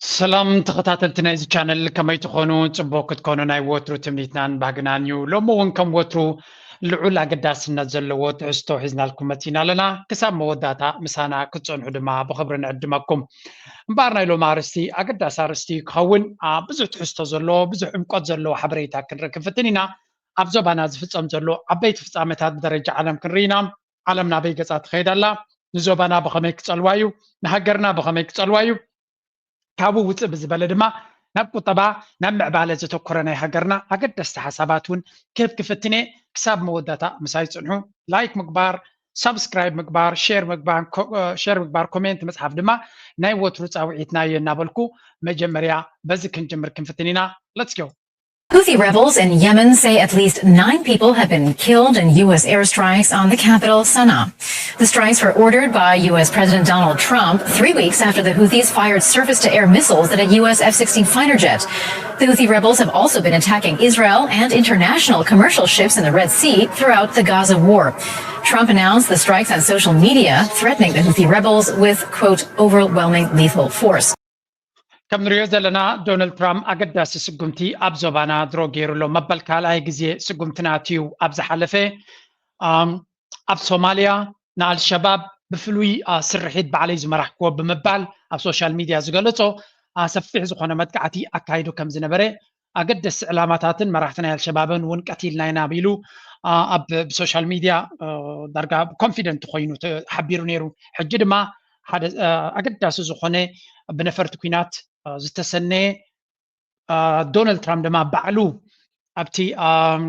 ሰላም ተኸታተልቲ ናይዚ ቻነል፣ ከመይ ትኾኑ? ጽቡቕ ክትኮኑ ናይ ወትሩ ትምኒትናን ባህግናን እዩ። ሎሚ እውን ከም ወትሩ ልዑል ኣገዳስነት ዘለዎ ትሕዝቶ ሒዝናልኩም መጺና ኣለና። ክሳብ መወዳእታ ምሳና ክትጸንሑ ድማ ብኽብሪ ንዕድመኩም። እምበኣር ናይ ሎሚ ኣርእስቲ ኣገዳሲ ኣርእስቲ ክኸውን፣ ኣ፣ ብዙሕ ትሕዝቶ ዘለዎ፣ ብዙሕ ዕምቆት ዘለዎ ሓበሬታ ክንረክብ ፍትን ኢና። ኣብ ዞባና ዝፍጸም ዘሎ ዓበይቲ ፍጻመታት ብደረጃ ዓለም ክንርኢ ኢና። ዓለም ናበይ ገጻ ትኸይድ ኣላ? ንዞባና ብኸመይ ክጸልዋ እዩ? ንሃገርና ብኸመይ ክጸልዋ እዩ? ካብኡ ውፅእ ብዝበለ ድማ ናብ ቁጠባ፣ ናብ ምዕባለ ዘተኮረ ናይ ሃገርና ኣገደስቲ ሓሳባት እውን ክህብ ክፍትን እየ። ክሳብ መወዳእታ ምሳይ ጽንሑ። ላይክ ምግባር፣ ሳብስክራይብ ምግባር፣ ሼር ምግባር፣ ኮ-፣ እ፣ ሼር ምግባር፣ ኮሜንት ምጽሓፍ ድማ ናይ ወትሩ ጻውዒትና እዩ እናበልኩ መጀመርያ በዚ ክንጅምር ክንፍትን ኢና። Let's go። Houthi rebels in Yemen say at least nine people have been killed in U S airstrikes on the capital, Sana'a. The strikes were ordered by U S President Donald Trump three weeks after the Houthis fired surface-to-air missiles at a U S F sixteen fighter jet. The Houthi rebels have also been attacking Israel and international commercial ships in the Red Sea throughout the Gaza war. Trump announced the strikes on social media, threatening the Houthi rebels with, quote, overwhelming lethal force. ከም ንሪኦ ዘለና፣ ዶናልድ ትራምፕ ኣገዳሲ ስጉምቲ ኣብ ዞባና ድሮ ገይሩ ኣሎ መበል ካልኣይ ግዜ ስጉምትናት እዩ። ኣብ ዝሓለፈ፣ ኣም፣ ኣብ ሶማልያ ንኣልሸባብ ብፍሉይ፣ ኣ፣ ስርሒት ባዕለይ ዝመራሕክዎ ብምባል ኣብ ሶሻል ሚድያ ዝገለጾ፣ ኣ፣ ሰፊሕ ዝኾነ መጥቃዕቲ ኣካይዱ ከም ዝነበረ፣ ኣገደስቲ ዕላማታትን መራሕቲ ናይ ኣልሸባብን እውን ቀቲልና ኢና ኢሉ፣ ኣ፣ ኣብ፣ ብሶሻል ሚድያ፣ እ፣ ዳርጋ ኮንፊደንት ኮይኑ ተ-፣ ሓቢሩ ነይሩ። ሕጂ ድማ ሓደ፣ እ፣ ኣገዳሲ ዝኾነ ብነፈርቲ ኲናት፣ እ፣ ዝተሰነየ፣ እ፣ ዶናልድ ትራምፕ ድማ ባዕሉ ኣብቲ፣ ኣም፣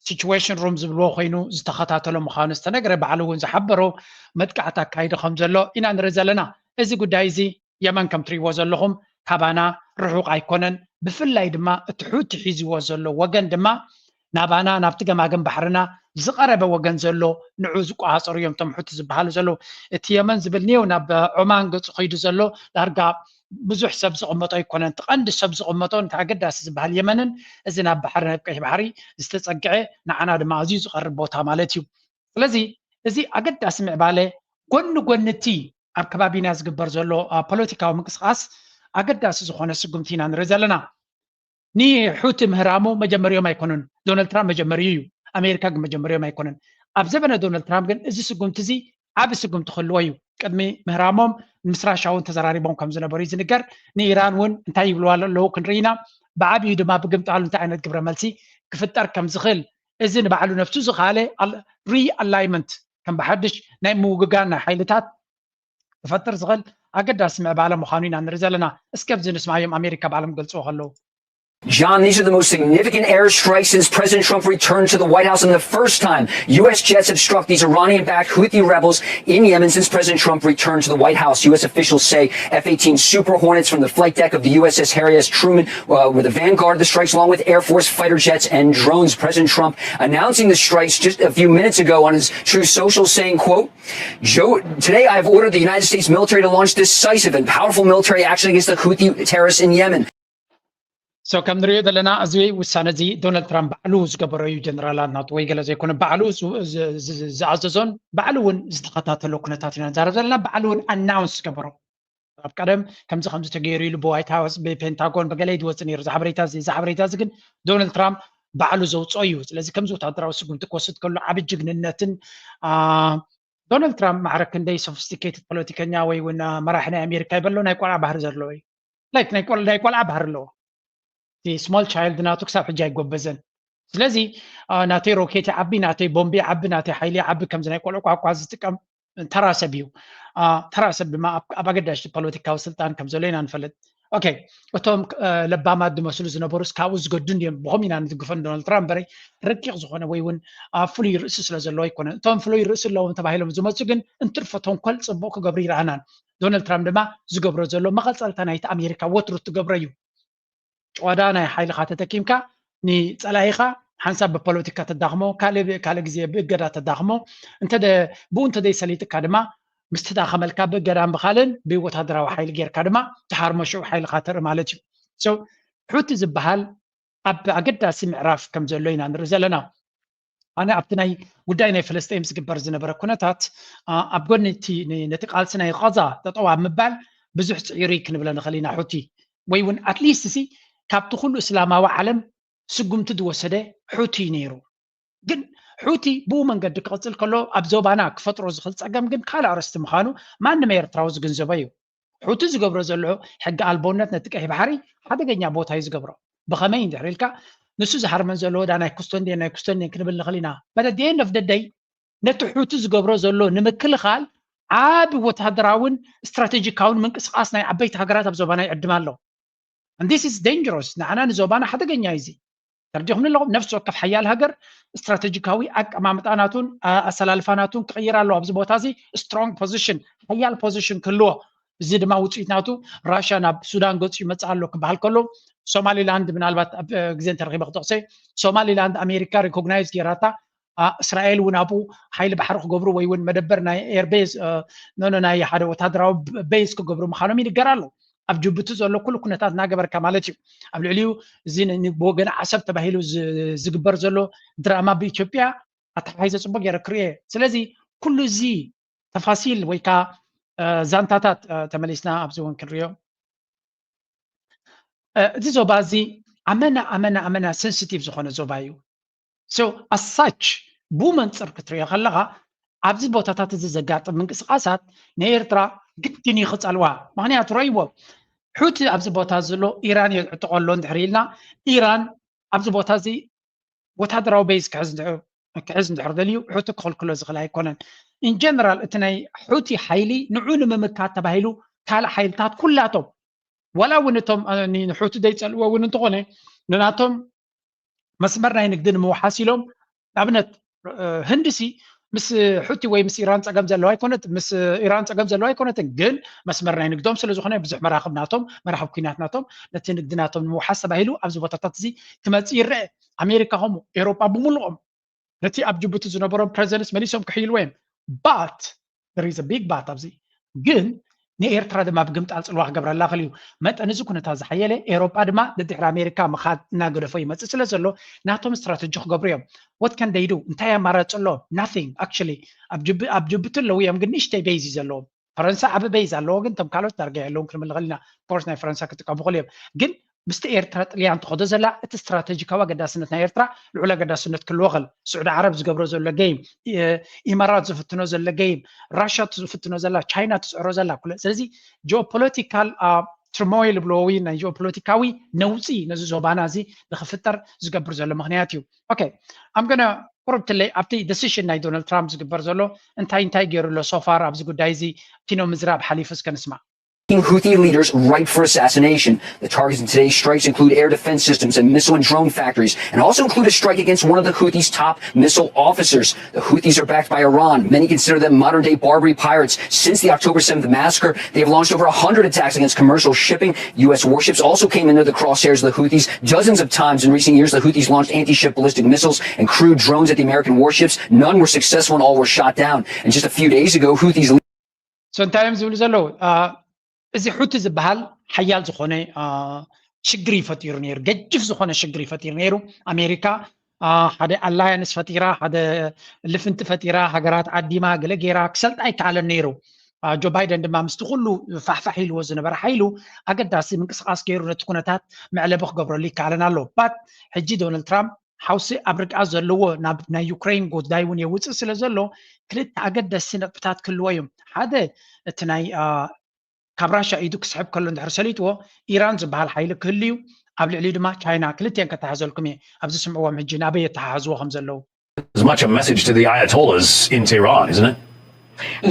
ሲቹዌሽን ሩም ዝብልዎ ኮይኑ ዝተኸታተሎ ምዃኑ ዝተነገረ፣ ባዕሉ እውን ዝሓበሮ መጥቃዕቲ ኣካይዱ ከም ዘሎ ኢና ንርኢ ዘለና። እዚ ጉዳይ እዚ የመን ከም ትሪእዎ ዘለኹም ካባና ርሑቕ ኣይኮነን። ብፍላይ ድማ እቲ ሑቲ ሒዝዎ ዘሎ ወገን ድማ ናባና፣ ናብቲ ገማግም ባሕርና ዝቐረበ ወገን ዘሎ ንዑ ዝቆጻጸሩ እዮም እቶም ሑቲ ዝበሃሉ ዘለዉ። እቲ የመን ዝብል ንየው ናብ ዖማን ገጹ ከይዱ ዘሎ ዳርጋ ብዙሕ ሰብ ዝቕመጦ ኣይኮነን። እቲ ቀንዲ ሰብ ዝቕመጦ፣ እቲ ኣገዳሲ ዝበሃል የመንን እዚ ናብ ባሕሪ፣ ናብ ቀይሕ ባሕሪ ዝተጸግዐ፣ ንዓና ድማ ኣዝዩ ዝቐርብ ቦታ ማለት እዩ። ስለዚ እዚ ኣገዳሲ ምዕባለ ጎኒ ጎኒ እቲ ኣብ ከባቢና ዝግበር ዘሎ፣ ኣ፣ ፖለቲካዊ ምንቅስቓስ ኣገዳሲ ዝኾነ ስጉምቲ ኢና ንርኢ ዘለና። ንሑቲ ምህራሙ መጀመሪኦም ኣይኮኑን። ዶናልድ ትራምፕ መጀመሪኡ እዩ። ኣሜሪካ ግን መጀመሪኦም ኣይኮነን። ኣብ ዘበነ ዶናልድ ትራምፕ ግን እዚ ስጉምቲ እዚ ዓቢ ስጉምቲ ክህልዎ እዩ። ቅድሚ ምህራሞም ምስ ራሻ እውን ተዘራሪቦም ከም ዝነበሩ እዩ ዝንገር። ንኢራን እውን እንታይ ይብልዋ ኣለዉ ክንርኢ ኢና። ብዓቢኡ ድማ ብግምጣሉ እንታይ ዓይነት ግብረ መልሲ ክፍጠር ከም ዝኽእል፣ እዚ ንባዕሉ ነፍሱ ዝኸኣለ ኣል-፣ ሪኣላይመንት፣ ከም ብሓድሽ ናይ ምውግጋን ናይ ሓይልታት ክፈጥር ዝኽእል ኣገዳሲ ምዕባለ ምዃኑ ኢና ንርኢ ዘለና። እስከ ኣብዚ ንስማዮም ኣሜሪካ ባዕሎም ክገልጽዎ ከለዉ። John, these are the most significant airstrikes since President Trump returned to the White House, and the first time U S jets have struck these Iranian-backed Houthi rebels in Yemen since President Trump returned to the White House. U S officials say F eighteen Super Hornets from the flight deck of the U S S Harry S Truman, uh, were the vanguard of the strikes, along with Air Force fighter jets and drones. President Trump announcing the strikes just a few minutes ago on his Truth Social, saying, quote, Joe, today I have ordered the United States military to launch decisive and powerful military action against the Houthi terrorists in Yemen. So ከም ንሪኦ ዘለና እዚ ውሳነ እዚ ዶናልድ ትራምፕ ባዕሉ ዝገበሮ እዩ። ጀነራላት ናቱ ወይ ገለ ዘይኮነ፣ ባዕሉ ዝ-፣ ዝ-፣ ዝ-፣ ዝኣዘዞን ባዕሉ እውን ዝተኸታተሎ ኩነታት ኢና ንዛረብ ዘለና። ባዕሉ እውን ኣናውንስ ዝገበሮ፣ ኣብ ቀደም ከምዚ ከምዚ ተገይሩ ኢሉ ብዋይት ሃውስ፣ ብፔንታጎን፣ ብገለ እዩ ዝወፅእ ነይሩ። እዚ ሓበሬታ እዚ፣ እዚ ሓበሬታ እዚ ግን ዶናልድ ትራምፕ ባዕሉ ዘውፅኦ እዩ። ስለዚ ከምዚ ወታደራዊ ስጉምቲ ክወስድ ከሎ ዓቢ ጅግንነትን፣ ኣ፣ ዶናልድ ትራምፕ ማዕረ ክንደይ ሶፊስቲኬትድ ፖለቲከኛ ወይ እውን፣ ኣ፣ መራሒ ናይ ኣሜሪካ ይበሎ፣ ናይ ቆልዓ ባህሪ ዘለዎ እዩ። ላይክ ናይ ቆል-፣ ናይ ቆልዓ ባህሪ ኣለዎ። እቲ ስሞል ቻይልድ ናቱ ክሳብ ሕጂ ኣይጎበዘን። ስለዚ፣ ኣ፣ ናተይ ሮኬት ይዓቢ፣ ናተይ ቦምቢ ይዓቢ፣ ናተይ ሓይሊ ይዓቢ፣ ከምዚ ናይ ቆልዑ ቋንቋ ዝጥቀም ተራ ሰብ እዩ። ኣ፣ ተራ ሰብ ድማ ኣብ፣ ኣብ ኣገዳሽቲ ፖለቲካዊ ስልጣን ከም ዘሎ ኢና ንፈልጥ። ኦኬ፣ እቶም፣ እ፣ ለባማት ዝመስሉ ዝነበሩስ ካብኡ ዝገዱ እንድዮም፣ ብኸም ኢና ንድግፎ ንዶናልድ ትራምፕ እምበረይ፣ ረቂቕ ዝኾነ ወይ እውን፣ ኣ፣ ፍሉይ ርእሲ ስለ ዘለዎ ኣይኮነን። እቶም ፍሉይ ርእሲ ኣለዎም ተባሂሎም ዝመፁ ግን እንትርፎ ተንኮል ፅቡቕ ክገብሩ ይረኣናን። ዶናልድ ትራምፕ ድማ ዝገብሮ ዘሎ መቐፀልታ ናይቲ ኣሜሪካ ወትሩ ትገብሮ እዩ። ጨዋዳ ናይ ሓይልኻ ተጠቂምካ ንፀላኢኻ ሓንሳብ ብፖለቲካ ተዳኽሞ፣ ካልእ ብ-፣ ካልእ ግዜ ብእገዳ ተዳኽሞ፣ እንተ ደ-፣ ብኡ እንተ ዘይሰሊጥካ ድማ ምስ ተዳኸመልካ ብእገዳን ብኻልእን ብወታደራዊ ሓይሊ ጌርካ ድማ ትሃርሞ፣ ሽዑ ሓይልኻ ተርኢ ማለት እዩ። So፣ ሑቲ ዝበሃል ኣብ ኣገዳሲ ምዕራፍ ከም ዘሎ ኢና ንርኢ ዘለና። ኣነ ኣብቲ ናይ ጉዳይ ናይ ፍልስጤም ዝግበር ዝነበረ ኩነታት፣ ኣ፣ ኣብ ጎኒ እቲ ን-፣ ነቲ ቃልሲ ናይ ቓዛ ጠጠው ኣብ ምባል ብዙሕ ጽዒሩ እዩ ክንብለ ንኽእል ኢና። ሑቲ ወይ እውን ኣትሊስት ሲ ካብቲ ኩሉ እስላማዊ ዓለም ስጉምቲ ዝወሰደ ሑቲ እዩ ነይሩ። ግን ሑቲ ብኡ መንገዲ ክቕፅል ከሎ ኣብ ዞባና ክፈጥሮ ዝኽእል ፀገም ግን ካልእ ኣርእስቲ ምዃኑ ማንም ኤርትራዊ ዝግንዘቦ እዩ። ሑቲ ዝገብሮ ዘሎ ሕጊ ኣልቦነት ነቲ ቀይሕ ባሕሪ ሓደገኛ ቦታ እዩ ዝገብሮ። ብኸመይ እንድሕር ኢልካ ንሱ ዝሃርመን ዘሎ ወዳ ናይ ኩስቶን ድየን ናይ ኩስቶን ድየን ክንብል ንኽእል ኢና። But at the end of the day ነቲ ሑቲ ዝገብሮ ዘሎ ንምክልኻል ዓቢ ወታደራውን ስትራቴጂካውን ምንቅስቃስ ናይ ዓበይቲ ሃገራት ኣብ ዞባና ይዕድም ኣሎ። And this is dangerous። ንዓና ንዞባና ሓደገኛ እዩ እዚ። ተረዲኹም ኣለኹም? ነፍሲ ወከፍ ሓያል ሃገር ስትራቴጂካዊ ኣቀማምጣ ናቱን ኣሰላልፋ ናቱን ክቕይር ኣለዎ። ኣብዚ ቦታ እዚ ስትሮንግ ፖዚሽን፣ ሓያል ፖዚሽን ክህልዎ። እዚ ድማ ውፅኢት ናቱ ራሽያ ናብ ሱዳን ገፁ ይመፅእ ኣሎ ክበሃል ከሎ ሶማሊላንድ ምናልባት ኣብ ግዜ እንተረኺበ ክጠቕሰ ሶማሊላንድ ኣሜሪካ ሪኮግናይዝ ገይራታ እስራኤል እውን ኣብኡ ሓይሊ ባሕሪ ክገብሩ ወይ እውን መደበር ናይ ኤርቤዝ ኖኖ ናይ ሓደ ወታደራዊ ቤዝ ክገብሩ ምዃኖም ይንገር ኣሎ። ኣብ ጅቡቲ ዘሎ ኩሉ ኩነታት እናገበርካ ማለት እዩ። ኣብ ልዕሊኡ እዚ ብወገን ዓሰብ ተባሂሉ ዝግበር ዘሎ ድራማ ብኢትዮጵያ ኣተሓሒዘ ፅቡቅ ገይረ ክርእዮ። ስለዚ ኩሉ እዚ ተፋሲል ወይ ከዓ ዛንታታት ተመሊስና ኣብዚ እውን ክንሪኦ። እቲ ዞባ እዚ ኣመና ኣመና ኣመና ሴንሲቲቭ ዝኾነ ዞባ እዩ። So as such ብኡ መንፅር ክትሪኦ ከለኻ ኣብዚ ቦታታት እዚ ዘጋጥም ምንቅስቃሳት ንኤርትራ ግድን እዩ ክፀልዋ። ምክንያቱ ረይዎ ሑቲ ኣብዚ ቦታ ዘሎ ኢራን የዕጥቆ ኣሎ እንድሕር ኢልና ኢራን ኣብዚ ቦታ እዚ ወታደራዊ ቤዝ ክሕዝ እንድሕር ደልዩ ሑቲ ክኽልክሎ ዝኽእል ኣይኮነን። ኢን ጀነራል እቲ ናይ ሑቲ ሓይሊ ንዑ ንምምካት ተባሂሉ ካልእ ሓይልታት ኩላቶም ዋላ እውን እቶም ንሑቲ ዘይፀልዎ እውን እንተኾነ ንናቶም መስመር ናይ ንግዲ ንምውሓስ ኢሎም ንኣብነት ህንድሲ ምስ ሑቲ ወይ ምስ ኢራን ፀገም ዘለዋ ኣይኮነት ምስ ኢራን ፀገም ዘለዋ ኣይኮነትን ግን መስመር ናይ ንግዶም ስለ ዝኾነ ብዙሕ መራኽብ ናቶም መራኽብ ኩናት ናቶም ነቲ ንግዲ ናቶም ንምውሓስ ተባሂሉ ኣብዚ ቦታታት እዚ ክመፅእ ይረአ። ኣሜሪካ ከምኡ ኤሮጳ ብምልኦም ነቲ ኣብ ጅቡቲ ዝነበሮም ፕሬዘንስ መሊሶም ክሕይልዎ እዮም። But there is a big but ኣብዚ ግን ንኤርትራ ድማ ብግምጣል ፅልዋ ክገብረላ ክእል እዩ። መጠን እዚ ኩነታት ዝሓየለ ኤሮጳ ድማ ደድሕሪ ኣሜሪካ ምኻድ እናገደፎ ይመፅእ ስለ ዘሎ ናቶም ስትራተጂ ክገብሩ እዮም። What can they do? እንታይ ኣማራፂ ኣሎ? Nothing actually። ኣብ ጅቡቲ ኣለዉ እዮም ግን ንእሽተይ ቤዝ እዩ ዘለዎም። ፈረንሳ ዓቢ ቤዝ ኣለዎ ግን እቶም ካልኦት ዳርጋ የለውን ክንብል ንኽእል ኢና። ኮርስ ናይ ፈረንሳ ክጥቀሙ ክእል እዮም ግን ምስቲ ኤርትራ ጥልያን ትኸዶ ዘላ እቲ ስትራተጂካዊ ኣገዳስነት ናይ ኤርትራ ልዑል ኣገዳስነት ክልዎ ክእል። ስዑዲ ዓረብ ዝገብሮ ዘሎ ገይም፣ ኢማራት ዝፍትኖ ዘሎ ገይም፣ ራሽያ ዝፍትኖ ዘላ፣ ቻይና ትፅዕሮ ዘላ ኩለ። ስለዚ ጂኦፖለቲካል ትርሞይል ብሎ ወይ ናይ ጂኦፖለቲካዊ ነውፂ ነዚ ዞባና እዚ ንክፍጠር ዝገብር ዘሎ ምክንያት እዩ። Okay, I'm gonna ቁርብ ትለይ ኣብቲ decision ናይ ዶናልድ ትራምፕ ዝግበር ዘሎ እንታይ እንታይ ገይሩ ኣሎ so far ኣብዚ ጉዳይ እዚ ኪኖ ምዝራብ ሓሊፉ እስከ ንስማዕ። Houthi leaders ripe for assassination. The targets in today's strikes include air defense systems and missile and drone factories, and also include a strike against one of the Houthis' top missile officers. The Houthis are backed by Iran. Many consider them modern day Barbary pirates. Since the October seventh massacre, they have launched over one hundred attacks against commercial shipping. U S warships also came into the crosshairs of the Houthis dozens of times in recent years. The Houthis launched anti ship ballistic missiles and crude drones at the American warships. None were successful, and all were shot down. And just a few days ago, Houthis so እንታይ እዮም ዝብሉ ዘለዉ? እዚ ሑቲ ዝበሃል ሓያል ዝኾነ ሽግር እዩ ፈጢሩ ነይሩ። ገጅፍ ዝኾነ ሽግር እዩ ፈጢሩ ነይሩ። ኣሜሪካ ሓደ ኣላያንስ ፈጢራ፣ ሓደ ልፍንቲ ፈጢራ፣ ሃገራት ዓዲማ፣ ገለ ገይራ ክሰልጣ ኣይከኣለን ነይሩ። ጆ ባይደን ድማ ምስቲ ኩሉ ፋሕፋሕ ኢልዎ ዝነበረ ሓይሉ ኣገዳሲ ምንቅስቃስ ገይሩ ነቲ ኩነታት መዕለቢ ክገብረሉ ይከኣለን ኣሎ። ባት ሕጂ ዶናልድ ትራምፕ ሓውሲ ኣብ ርግኣት ዘለዎ ናብ ናይ ዩክሬን ጉዳይ እውን የውፅእ ስለ ዘሎ ክልተ ኣገደስቲ ነጥብታት ክህልዎ እዮም። ሓደ እቲ ናይ ካብ ራሻ ኢዱ ክስሕብ ከሎ እንድሕር ሰሊጥዎ ኢራን ዝበሃል ሓይሊ ክህሉ እዩ። ኣብ ልዕሊኡ ድማ ቻይና። ክልቲአን ከተሓዘልኩም እየ ኣብዚ ስምዕዎም ሕጂ ናበይ የተሓሕዝዎ ከም ዘለዉ። As much a message to the Ayatollahs in Tehran, isn't it?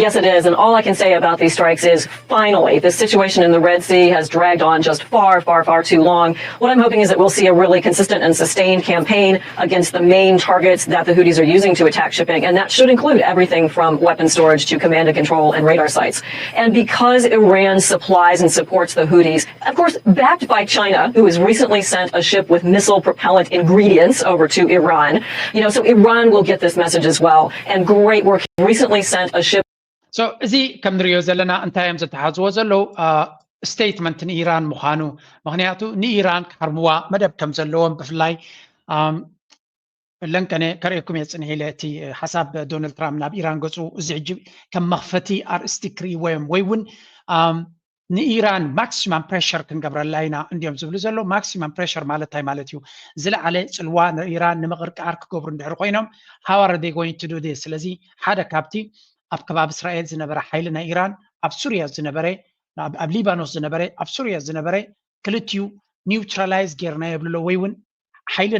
Yes, it is. And all I can say about these strikes is finally, this situation in the Red Sea has dragged on just far, far, far too long. What I'm hoping is that we'll see a really consistent and sustained campaign against the main targets that the Houthis are using to attack shipping. And that should include everything from weapon storage to command and control and radar sites. And because Iran supplies and supports the Houthis, of course, backed by China, who has recently sent a ship with missile propellant ingredients over to Iran. You know, so Iran will get this message as well. And great work. Recently sent a ship. So እዚ ከም ንሪኦ ዘለና እንታይ እዮም ዘተሓዝዎ ዘለዉ ስቴትመንት ንኢራን ምዃኑ። ምክንያቱ ንኢራን ክሃርምዋ መደብ ከም ዘለዎም ብፍላይ ለንቀነ ከርእየኩም እየ ፅንሕ ኢለ እቲ ሓሳብ ዶናልድ ትራምፕ ናብ ኢራን ገፁ እዚ ሕጂ ከም መኽፈቲ ኣርእስቲ ክርእይዎ እዮም ወይ እውን ንኢራን maximum pressure ክንገብረላ ኢና እንዲዮም ዝብሉ ዘሎ። Maximum pressure ማለት እንታይ ማለት እዩ? ዝለዓለ ፅልዋ ንኢራን ንምቕርቃር ክገብሩ እንድሕር ኮይኖም how are they going to do this? ስለዚ ሓደ ካብቲ ኣብ ከባቢ እስራኤል ዝነበረ ሓይሊ ናይ ኢራን ኣብ ሱርያ ዝነበረ ኣብ ሊባኖስ ዝነበረ ኣብ ሱርያ ዝነበረ ክልቲኡ neutralize ጌርና የብልሎ ወይ እውን ሓይሊ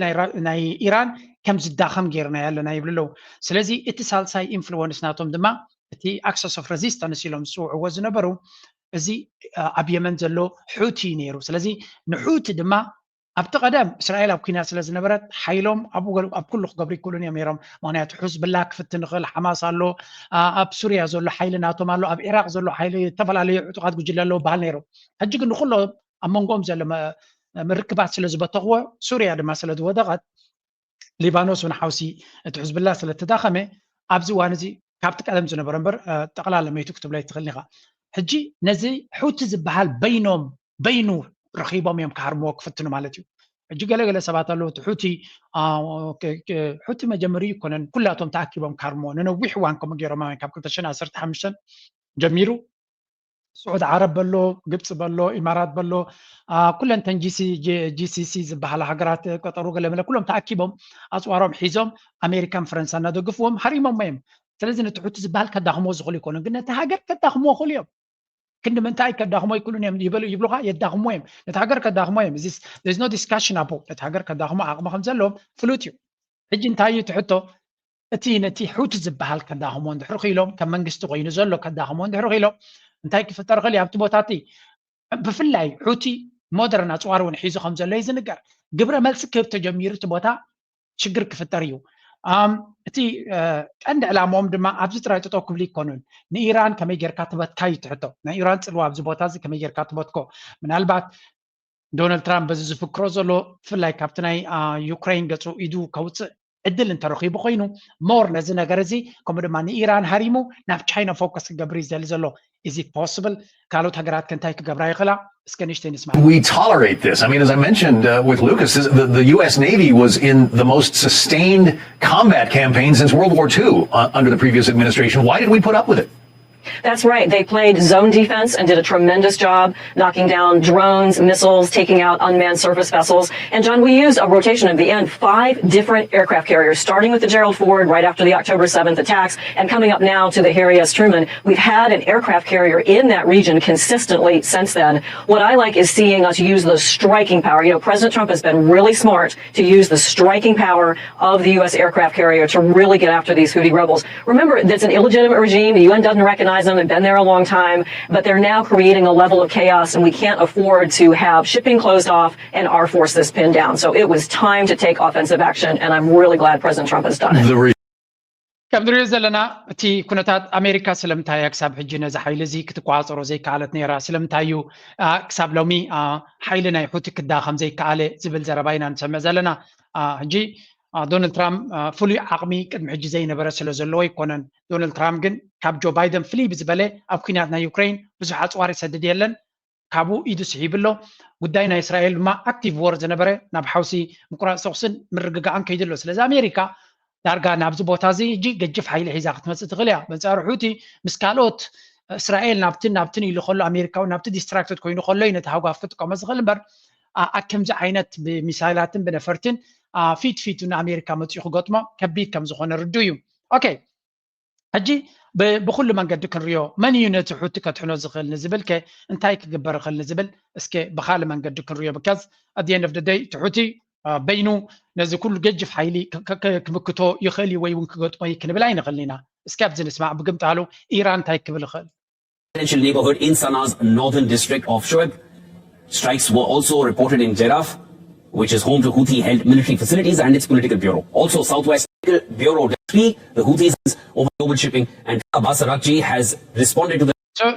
ናይ ኢራን ከም ዝዳኸም ጌርና ያለና ይብሉ ኣለዉ። ስለዚ እቲ ሳልሳይ influence ናቶም ድማ እቲ axis of resistance ኢሎም ዝፅውዕዎ ዝነበሩ እዚ ኣብ የመን ዘሎ ሑቲ ነይሩ። ስለዚ ንሑቲ ድማ ኣብቲ ቀደም እስራኤል ኣብ ኩናት ስለ ዝነበረት ሓይሎም ኣብ ኩሉ ክገብሩ ይክእሉን እዮም ነይሮም። ምክንያቱ ሕዝብላ ክፍትን ይኽእል፣ ሓማስ ኣሎ፣ ኣብ ሱርያ ዘሎ ሓይሊ ናቶም ኣሎ፣ ኣብ ኢራቅ ዘሎ ሓይሊ ዝተፈላለዩ ዕጡቃት ጉጅለ ኣለዎ በሃል ነይሮም። ሕጂ ግን ንኩሎም ኣብ መንጎኦም ዘሎ ምርክባት ስለ ዝበተኽዎ ሱርያ ድማ ስለ ዝወደቐት ሊባኖስ እውን ሓውሲ እቲ ሕዝብላ ስለ ተዳኸመ ኣብዚ እዋን እዚ ካብቲ ቀደም ዝነበረ እምበር ጠቕላላ መይቱ ክትብሎ ኣይትኽእልን ኢኻ። ሕጂ ነዚ ሑቲ ዝበሃል በይኖም በይኑ ረኺቦም እዮም ክሃርምዎ ክፍትኑ ማለት እዩ። ሕጂ ገለገለ ሰባት ኣለዉ እቲ ሑቲ ሑቲ መጀመሪ ይኮነን ኩላቶም ተኣኪቦም ክሃርምዎ ንነዊሕ እዋን ከምኡ ገይሮም ካብ ክልተ ሽሕን ዓሰርተ ሓሙሽተን ጀሚሩ ስዑድ ዓረብ በሎ፣ ግብፂ በሎ፣ ኢማራት በሎ፣ ኩለንተን ጂሲሲ ዝበሃላ ሃገራት ቀጠሩ ገለመለ ኩሎም ተኣኪቦም ኣፅዋሮም ሒዞም ኣሜሪካን ፈረንሳ እናደግፍዎም ሃሪሞሞ እዮም። ስለዚ ነቲ ሑቲ ዝበሃል ከዳኽምዎ ዝኽእሉ ይኮኑ፣ ግን ነቲ ሃገር ከዳኽምዎ ክእሉ እዮም። ክንዲ ምንታይ ከዳኽሞ ይክእሉን እዮም ይበሉ ይብሉካ፣ የዳኽሞ እዮም። ነቲ ሃገር ከዳኽሞ እዮም። This- there's no discussion about ነቲ ሃገር ከዳኽሞ ዓቕሚ ከም ዘለዎም ፍሉጥ እዩ። ሕጂ እንታይ እዩ እቲ ሕቶ? እቲ ነቲ ሑቲ ዝበሃል ከዳኽሞ እንድሕር ክኢሎም፣ ከም መንግስቲ ኮይኑ ዘሎ ከዳኽሞ እንድሕር ክኢሎም፣ እንታይ ክፍጠር ክእል ኣብቲ ቦታ እቲ? ብፍላይ ሑቲ ሞደርን ኣፅዋር እውን ሒዙ ከም ዘሎ እዩ ዝንገር። ግብረ መልሲ ክህብ ተጀሚሩ እቲ ቦታ ሽግር ክፍጠር እዩ። እቲ ቀንዲ ዕላማኦም ድማ ኣብዚ ጥራይ ጠጠው ክብሉ ይኮኑን ንኢራን ከመይ ጌርካ ትበትካ እዩ ትሕቶ። ናይ ኢራን ፅልዋ ኣብዚ ቦታ እዚ ከመይ ጌርካ ትበትኮ? ምናልባት ዶናልድ ትራምፕ በዚ ዝፍክሮ ዘሎ ብፍላይ ካብቲ ናይ ዩክሬን ገፁ ኢዱ ከውፅእ ዕድል እንተረኺቡ ኮይኑ ሞር ነዚ ነገር እዚ ከምኡ ድማ ንኢራን ሃሪሙ ናብ ቻይና ፎከስ ክገብር እዩ ዝደሊ ዘሎ። Is it possible? ካልኦት ሃገራት ከ እንታይ ክገብራ ይኽእላ? እስከ ንእሽተይ ንስማዕ። We tolerate this. I mean, as I mentioned uh, with Lucas, the, the U S Navy was in the most sustained combat campaign since World War two uh, under the previous administration. Why did we put up with it? That's right. They played zone defense and did a tremendous job knocking down drones, missiles, taking out unmanned surface vessels. And John, we used a rotation of the end, five different aircraft carriers, starting with the Gerald Ford right after the October seventh attacks and coming up now to the Harry S. Truman. We've had an aircraft carrier in that region consistently since then. What I like is seeing us use the striking power. You know, President Trump has been really smart to use the striking power of the U S aircraft carrier to really get after these Houthi rebels. Remember, that's an illegitimate regime. The U N doesn't recognize them. They've been there a long time, but they're now creating a level of chaos, and we can't afford to have shipping closed off and our forces pinned down. So it was time to take offensive action, and I'm really glad President Trump has done it. The re- ከም ንሪኦ ዘለና እቲ ኩነታት ኣሜሪካ ስለምንታይ እያ ክሳብ ሕጂ ነዚ ሓይሊ እዚ ክትቆፃፀሮ ዘይከኣለት ነይራ? ስለምንታይ እዩ ክሳብ ሎሚ ሓይሊ ናይ ሑቲ ክዳኸም ዘይከኣለ ዝብል ዘረባ ኢና ንሰምዕ ዘለና። ሕጂ ዶናልድ ትራምፕ ፍሉይ ዓቕሚ ቅድሚ ሕጂ ዘይነበረ ስለ ዘለዎ ኣይኮነን። ዶናልድ ትራምፕ ግን ካብ ጆ ባይደን ፍልይ ብዝበለ ኣብ ኩናት ናይ ዩክሬን ብዙሕ ኣፅዋር ይሰድድ የለን። ካብኡ ኢዱ ስሒቡ ኣሎ። ጉዳይ ናይ እስራኤል ድማ ኣክቲቭ ዎር ዝነበረ ናብ ሓውሲ ምቁራፅ ተኩስን ምርግጋእን ከይዱ ኣሎ። ስለዚ ኣሜሪካ ዳርጋ ናብዚ ቦታ እዚ ሕጂ ገጅፍ ሓይሊ ሒዛ ክትመፅእ ትኽእል እያ። በንፃሩ ሑቲ ምስ ካልኦት እስራኤል ናብትን ናብትን ኢሉ ከሎ ኣሜሪካ እውን ናብቲ ዲስትራክትድ ኮይኑ ከሎ እዩ ነቲ ሃጓፍ ክጥቀሞ ዝኽእል እምበር ኣከምዚ ዓይነት ብሚሳይላትን ብነፈርትን ፊት ፊቱ ንኣሜሪካ መፂኡ ክገጥሞ ከቢድ ከም ዝኾነ ርዱ እዩ። ኦኬ ሕጂ ብኩሉ መንገዲ ክንሪኦ መን እዩ ነቲ ሑቲ ከድሕኖ ዝኽእል ንዝብል ከ እንታይ ክግበር ይኽእል ንዝብል እስከ ብካልእ መንገዲ ክንሪኦ because at the end of the day እቲ ሑቲ በይኑ ነዚ ኩሉ ገጅፍ ሓይሊ ክምክቶ ይኽእል እዩ ወይ እውን ክገጥሞ እዩ ክንብል ኣይንኽእልን ኢና። እስኪ ኣብዚ ንስማዕ ብግምጣሉ ኢራን እንታይ ክብል ይኽእል? residential neighborhood in Sana's northern district of Shoaib. Strikes were also reported in Jaraf, which is home to Houthi held military facilities and its political bureau. Also, Southwest Bureau three, the Houthis over global shipping, and Abbas Araghchi has responded to the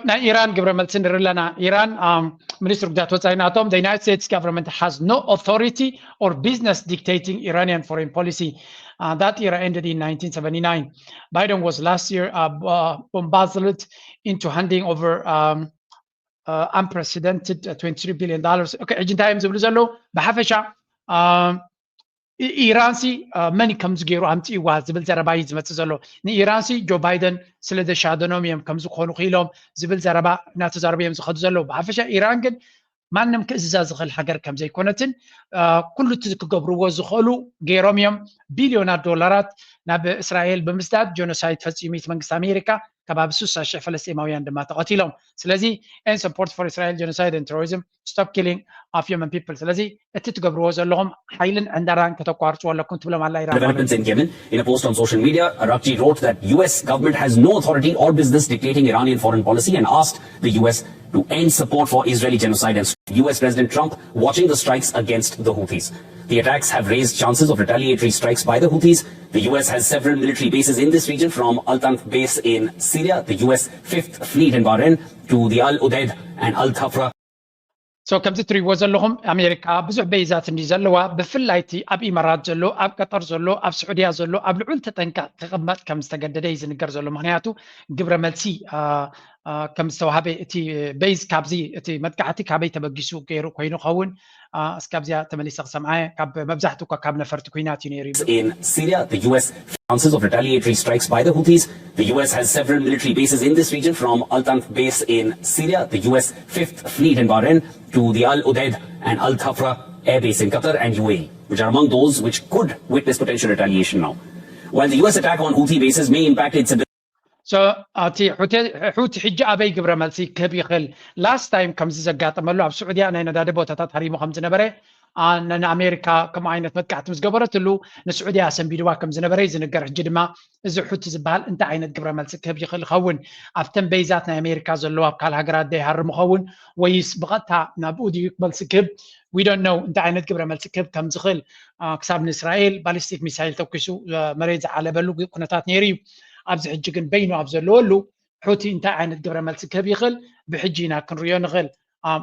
ናይ ኢራን ግብረ መልሲ ንርኢ ኣለና። ኢራን ሚኒስትር ጉዳያት ወፃኢ ናቶም the United States government has no authority or business dictating Iranian foreign policy. Uh, that era ended in nineteen seventy-nine. Biden was last year uh, uh, embezzled into handing over um, uh, unprecedented uh, twenty-three billion dollars. Okay, ሕጂ እንታይ እዮም ዝብሉ ዘለዉ? ብሓፈሻ ኢራንሲ መን ከምዚ ገይሩ ኣምፅእዋ ዝብል ዘረባ እዩ ዝመፅእ ዘሎ። ንኢራንሲ ጆ ባይደን ስለ ዘሻደኖም እዮም ከምዚ ክኾኑ ክኢሎም ዝብል ዘረባ እናተዛረቡ እዮም ዝኸዱ ዘለዉ። ብሓፈሻ ኢራን ግን ማንም ክእዝዛ ዝኽእል ሃገር ከም ዘይኮነትን ኩሉ እቲ ክገብርዎ ዝኽእሉ ገይሮም እዮም። ቢልዮናት ዶላራት ናብ እስራኤል ብምስዳድ ጀኖሳይድ ፈፂሙ እቲ መንግስቲ ኣሜሪካ። ከባቢ ስሳ ሽሕ ፈለስጢማውያን ድማ ተቐቲሎም። ስለዚ and support for Israel genocide and terrorism, stop killing of human people። ስለዚ እቲ ትገብርዎ ዘለኹም ሓይልን ዕንደራን ከተቋርፅዎ ኣለኩም ትብሎም ኣላ ኢራን ማለት Developments in Yemen. In a post on social media, Araghchi wrote that U S government has no authority or business dictating Iranian foreign policy and asked the U S to end support for Israeli genocide and U S President Trump watching the strikes against the Houthis. The attacks have raised chances of retaliatory strikes by the Houthis. The U S has several military bases in this region, from Al Tanf base in Syria, the U S Fifth Fleet in Bahrain, to the Al Udeid and Al Dhafra so ከምዚ ትሪእዎ ዘለኹም ኣሜሪካ ብዙሕ በይዛት እንዲ ዘለዋ ብፍላይ እቲ ኣብ ኢማራት ዘሎ ኣብ ቀጠር ዘሎ ኣብ ስዑድያ ዘሎ ኣብ ልዑል ተጠንቀቕ ክቕመጥ ከም ዝተገደደ እዩ ዝንገር ዘሎ። ምክንያቱ ግብረ መልሲ ከም ዝተዋሃበ እቲ በይዝ ካብዚ እቲ መጥቃዕቲ ካበይ ተበጊሱ ገይሩ ኮይኑ ኸውን እስካብዚኣ ተመሊሰ ክሰምዓ ካብ መብዛሕትኡ እኳ ካብ ነፈርቲ ኩናት እዩ ነይሩ ይብሉ። In Syria, the U S chances of retaliatory strikes by the Houthis. The U S has several military bases in this region, from Al Tanf base in Syria, the U S Fifth Fleet in Bahrain, to the Al Udeid and Al Dhafra air base in Qatar and U A E, which are among those which could witness potential retaliation now. While the U S attack on Houthi bases may impact its ability so እቲ ሑቲ ሕጂ ኣበይ ግብረ መልሲ ክህብ ይኽእል? Last time ከምዚ ዘጋጠመሉ ኣብ ስዑድያ ናይ ነዳዲ ቦታታት ሃሪሙ ከም ዝነበረ ንኣሜሪካ ከምኡ ዓይነት መጥቃዕቲ ምስ ገበረትሉ ንስዑድያ ኣሰንቢድዋ ከም ዝነበረ እዩ ዝንገር። ሕጂ ድማ እዚ ሑቲ ዝበሃል እንታይ ዓይነት ግብረ መልሲ ክህብ ይኽእል ይኸውን? ኣብተን በይዛት ናይ ኣሜሪካ ዘለዎ ኣብ ካልእ ሃገራት ዶ ይሃርም ይኸውን ወይስ ብቐጥታ ናብኡ ድዩ መልሲ ክህብ? We don't know እንታይ ዓይነት ግብረ መልሲ ክህብ ከም ዝኽእል ክሳብ ንእስራኤል ባሊስቲክ ሚሳይል ተኩሱ መሬት ዝዓለበሉ ኩነታት ነይሩ እዩ። ኣብዚ ሕጂ ግን በይኑ ኣብ ዘለወሉ ሑቲ እንታይ ዓይነት ግብረ መልሲ ክህብ ይኽእል ብሕጂ ኢና ክንሪኦ ንኽእል።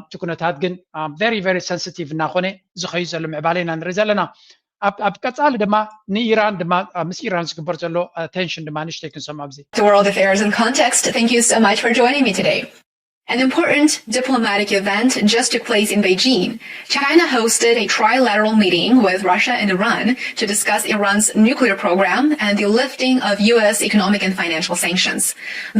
እቲ ኩነታት ግን very very sensitive እናኾነ ዝኸዩ ዘሎ ምዕባለ ኢና ንርኢ ዘለና። ኣብ ቀፃሊ ድማ ንኢራን ድማ ምስ ኢራን ዝግበር ዘሎ ቴንሽን ድማ ንሽተይ ክንሰምዖ ኣብዚ The world affairs in context. Thank you so much for joining me today. An important diplomatic event just took place in Beijing. China hosted a trilateral meeting with Russia and Iran to discuss Iran's nuclear program and the lifting of U S economic and financial sanctions.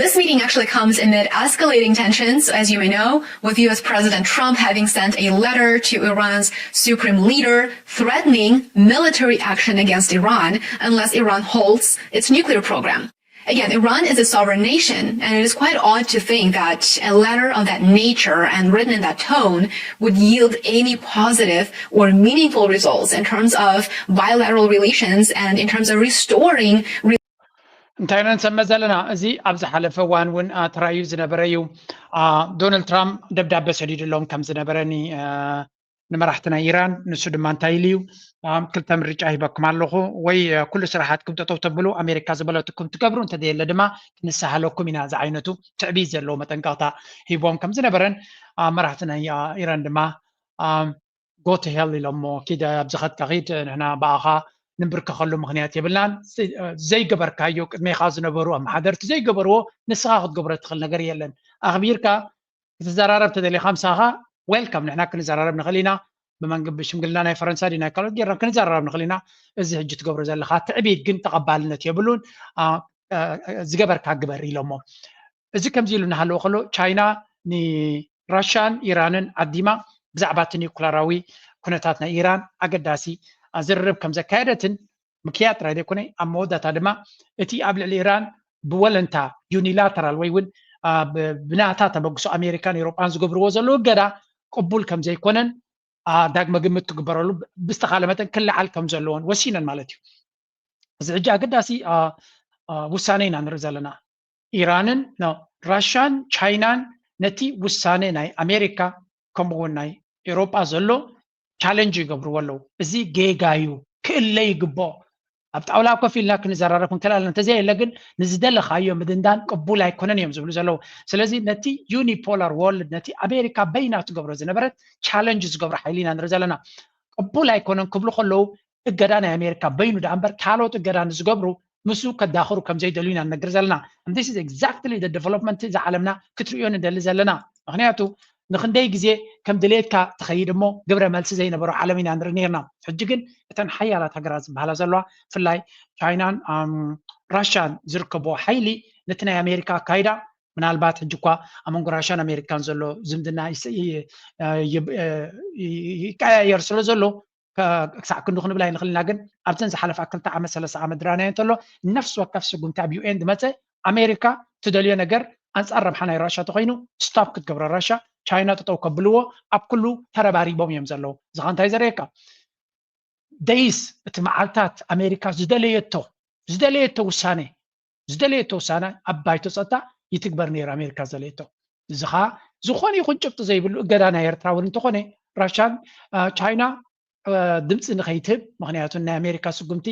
This meeting actually comes amid escalating tensions, as you may know, with U S President Trump having sent a letter to Iran's supreme leader threatening military action against Iran unless Iran halts its nuclear program. Again, Iran is a sovereign nation, and it is quite odd to think that a letter of that nature and written in that tone would yield any positive or meaningful results in terms of bilateral relations and in terms of restoring እንታይ ኢና ንሰምዕ ዘለና? እዚ ኣብ ዝሓለፈ እዋን እውን ተራእዩ ዝነበረ እዩ። ዶናልድ ትራምፕ ደብዳቤ ሰዲዱሎም ከም ዝነበረ ንመራሕቲ ናይ ኢራን። ንሱ ድማ እንታይ ኢሉ እዩ? ክልተ ምርጫ ሂበኩም ኣለኹ፣ ወይ ኩሉ ስራሓትኩም ጠጠው ተብሉ፣ ኣሜሪካ ዝበለትኩም ትገብሩ፣ እንተዘየለ ድማ ክንሰሃለኩም ኢና ዝዓይነቱ ትዕቢት ዘለዎ መጠንቀቕታ ሂቦም ከም ዝነበረን መራሕቲ ናይ ኢራን ድማ go to hell ኢሎሞ፣ ኪድ ኣብ ዝኸድካ ኺድ፣ ንሕና ብኣኻ ንንብርከኸሉ ምኽንያት የብልናን። ዘይገበርካዮ ቅድሜኻ ዝነበሩ ኣመሓደርቲ ዘይገበርዎ ንስኻ ክትገብሮ ትኽእል ነገር የለን። ኣኽቢርካ ክትዘራረብ ተደሊኻ ምሳኻ ዌልካም፣ ንሕና ክንዘራረብ ንኽእል ኢና። ብመንገዲ ብሽምግልና ናይ ፈረንሳ ድዩ ናይ ካልኦት ጌርና ክንዘራረብ ንኽእል ኢና። እዚ ሕጂ ትገብሮ ዘለኻ ትዕቢት ግን ተቐባልነት የብሉን። ዝገበርካ ግበር ኢሎሞ። እዚ ከምዚ ኢሉ እናሃለወ ከሎ ቻይና ንራሻን ኢራንን ዓዲማ ብዛዕባ እቲ ኒውክለራዊ ኩነታት ናይ ኢራን ኣገዳሲ ዝርርብ ከም ዘካየደትን ምክያድ ጥራይ ዘይኮነ ኣብ መወዳእታ ድማ እቲ ኣብ ልዕሊ ኢራን ብወለንታ ዩኒላተራል ወይ እውን ብናታ ተበግሶ ኣሜሪካን ኤውሮጳን ዝገብርዎ ዘለዉ እገዳ ቅቡል ከም ዘይኮነን ዳግመ ግምት ክግበረሉ ብዝተኻለ መጠን ክለዓል ከም ዘለዎን ወሲነን ማለት እዩ። እዚ ሕጂ ኣገዳሲ ውሳነ ኢና ንርኢ ዘለና። ኢራንን ራሻን ቻይናን ነቲ ውሳነ ናይ ኣሜሪካ ከምኡውን ናይ ኤውሮጳ ዘሎ ቻለንጅ ይገብርዎ ኣለዉ። እዚ ጌጋ እዩ፣ ክእለ ይግብኦ። ኣብ ጣውላ ኮፍ ኢልና ክንዘራረብ ክንክእል ኣለና። እንተዘየለ ግን ንዝደለኻዮ ምድንዳን ቅቡል ኣይኮነን እዮም ዝብሉ ዘለዉ። ስለዚ ነቲ ዩኒፖላር ወርልድ ነቲ ኣሜሪካ በይና ትገብሮ ዝነበረት ቻለንጅ ዝገብሩ ሓይሊ ኢና ንርኢ ዘለና። ቅቡል ኣይኮነን ክብሉ ከለዉ እገዳ ናይ ኣሜሪካ በይኑ ደኣ እምበር ካልኦት እገዳ ንዝገብሩ ምስኡ ከዳኽሩ ከም ዘይደልዩ ኢና ንነግር ዘለና። And this is exactly the development እዚ ዓለምና ክትርእዮ ንደሊ ዘለና። ምክንያቱ ንክንደይ ግዜ ከም ድሌትካ ትኸይድ እሞ ግብረ መልሲ ዘይነበሮ ዓለም ኢና ንርኢ ነርና። ሕጂ ግን እተን ሓያላት ሃገራት ዝበሃላ ዘለዋ ብፍላይ ቻይናን ራሽያን ዝርከቦ ሓይሊ ነቲ ናይ ኣሜሪካ ኣካይዳ ምናልባት ሕጂ እኳ ኣብ መንጎ ራሽያን ኣሜሪካን ዘሎ ዝምድና ይቀያየር ስለ ዘሎ ክሳዕ ክንዱ ክንብል ኣይንኽእልና ግን ኣብዘን ዝሓለፋ ክልተ ዓመት ሰለስተ ዓመት ድራናዮ እንተሎ ነፍሲ ወከፍ ስጉምቲ ኣብ ዩኤን ዝመፀ ኣሜሪካ ትደልዮ ነገር ኣንፃር ረብሓ ናይ ራሻ ተኮይኑ ስታፕ ክትገብሮ ራሻ ቻይና ጠጠው ከብልዎ ኣብ ኩሉ ተረባሪቦም እዮም ዘለዉ። እዚ እንታይ ዘርእየካ ደይስ እቲ መዓልታት ኣሜሪካ ዝደለየቶ ዝደለየቶ ውሳኔ ዝደለየቶ ውሳነ ኣብ ባይቶ ፀጥታ ይትግበር ነይሩ ኣሜሪካ ዝደለየቶ። እዚ ከዓ ዝኾነ ይኹን ጭብጢ ዘይብሉ እገዳ ናይ ኤርትራ እውን እንተኾነ ራሻን ቻይና ድምፂ ንኸይትህብ ምክንያቱ ናይ ኣሜሪካ ስጉምቲ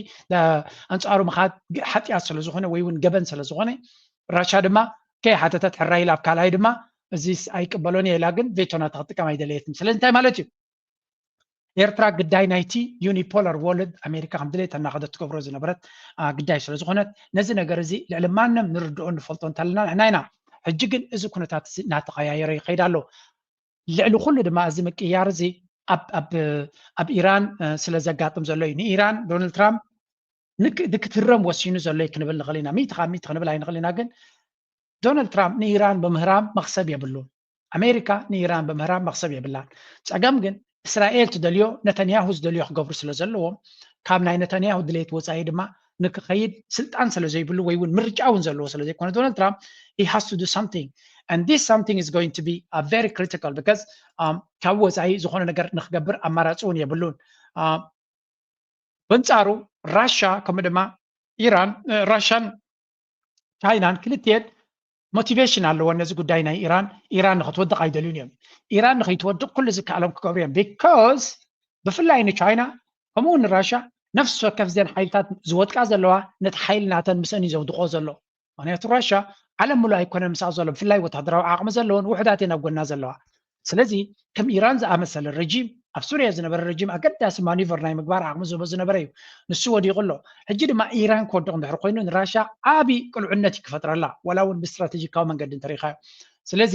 ኣንፃሩ ምኻድ ሓጢኣት ስለዝኾነ ወይ እውን ገበን ስለዝኾነ ራሻ ድማ ከይሓተተት ሕራይ ኢላ ኣብ ካልኣይ ድማ እዚ ኣይቅበሎን እየ ኢላ ግን ቬቶና ክትጥቀም ኣይደለየትን። ስለዚ እንታይ ማለት እዩ? ኤርትራ ግዳይ ናይቲ ዩኒፖላር ወርልድ ኣሜሪካ ከም ድሌታ እናኸደት ትገብሮ ዝነበረት ግዳይ ስለዝኾነት ነዚ ነገር እዚ ልዕሊ ማንም ንርድኦ ንፈልጦ እንተለና ንሕና ኢና። ሕጂ ግን እዚ ኩነታት እዚ እናተቐያየረ ይኸይድ ኣሎ። ልዕሊ ኩሉ ድማ እዚ ምቅያር እዚ ኣብ ኢራን ስለ ዘጋጥም ዘሎ እዩ። ንኢራን ዶናልድ ትራምፕ ንክትህረም ወሲኑ ዘሎ እዩ ክንብል ንኽእል ኢና። ሚእቲ ካብ ሚእቲ ክንብል ኣይንኽእል ኢና። ግን ዶናልድ ትራምፕ ንኢራን ብምህራም መኽሰብ የብሉን። ኣሜሪካ ንኢራን ብምህራም መኽሰብ የብላን። ፀገም ግን እስራኤል ትደልዮ ነተንያሁ ዝደልዮ ክገብሩ ስለ ዘለዎም ካብ ናይ ነተንያሁ ድሌት ወፃኢ ድማ ንክኸይድ ስልጣን ስለ ዘይብሉ ወይ እውን ምርጫ እውን ዘለዎ ስለ ዘይኮነ ዶናልድ ትራምፕ he has to do something and this something is going to be very critical because ካብ ወፃኢ ዝኾነ ነገር ንክገብር ኣማራፂ እውን የብሉን። በንፃሩ ራሻ ከምኡ ድማ ኢራን ራሻን ቻይናን ክልትኤን ሞቲቬሽን ኣለዎ ነዚ ጉዳይ ናይ ኢራን ኢራን ንክትወድቕ ኣይደልዩን እዮም። ኢራን ንከይትወድቕ ኩሉ ዝከኣሎም ክገብሩ እዮም because ብፍላይ ንቻይና ከምኡ ንራሻ ነፍሲ ወከፍ ዘን ሓይልታት ዝወድቃ ዘለዋ ነቲ ሓይሊ ናተን ምስአን እዩ ዘውድቆ ዘሎ። ምክንያቱ ራሻ ዓለም ሙሉእ ኣይኮነን ምስኣ ዘሎ ብፍላይ ወታደራዊ ዓቕሚ ዘለዎን ውሕዳት እየን ኣብ ጎና ዘለዋ። ስለዚ ከም ኢራን ዝኣመሰለ ረጂም ኣብ ሱርያ ዝነበረ ረጂም ኣገዳሲ ማኒቨር ናይ ምግባር ዓቕሚ ዝህቦ ዝነበረ እዩ። ንሱ ወዲቑ ኣሎ። ሕጂ ድማ ኢራን ክወድቕ እንድሕር ኮይኑ ንራሻ ዓብዪ ቅልዑነት እዩ ክፈጥረላ ዋላ እውን ብስትራቴጂካዊ መንገዲ እንተሪኢኻዮ። ስለዚ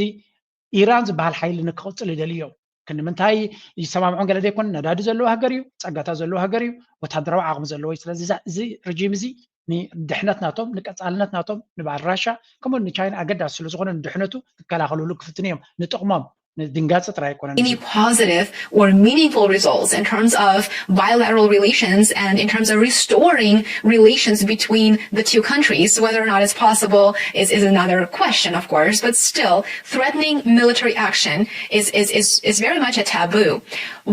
ኢራን ዝበሃል ሓይሊ ንክቕፅል ይደልዩ እዮም። ክንምንታይ ይሰማምዖን ገለ ዘይኮነ ነዳዲ ዘለዎ ሃገር እዩ፣ ፀጋታት ዘለዎ ሃገር እዩ፣ ወታደራዊ ዓቕሚ ዘለዎ እዩ። ስለዚ እዚ ረጂም እዚ ንድሕነት ናቶም ንቀፃልነት ናቶም ንበዓል ራሻ ከምኡ ንቻይና ኣገዳሲ ስለዝኾነ ንድሕነቱ ክከላኸልሉ ክፍትን እዮም። ንጥቕሞም ንድንጋፂ ጥራይ ኣይኮነን። Any positive or meaningful results in terms of bilateral relations and in terms of restoring relations between the two countries. Whether or not it's possible is, is another question, of course, but still, threatening military action is, is, is, is very much a taboo.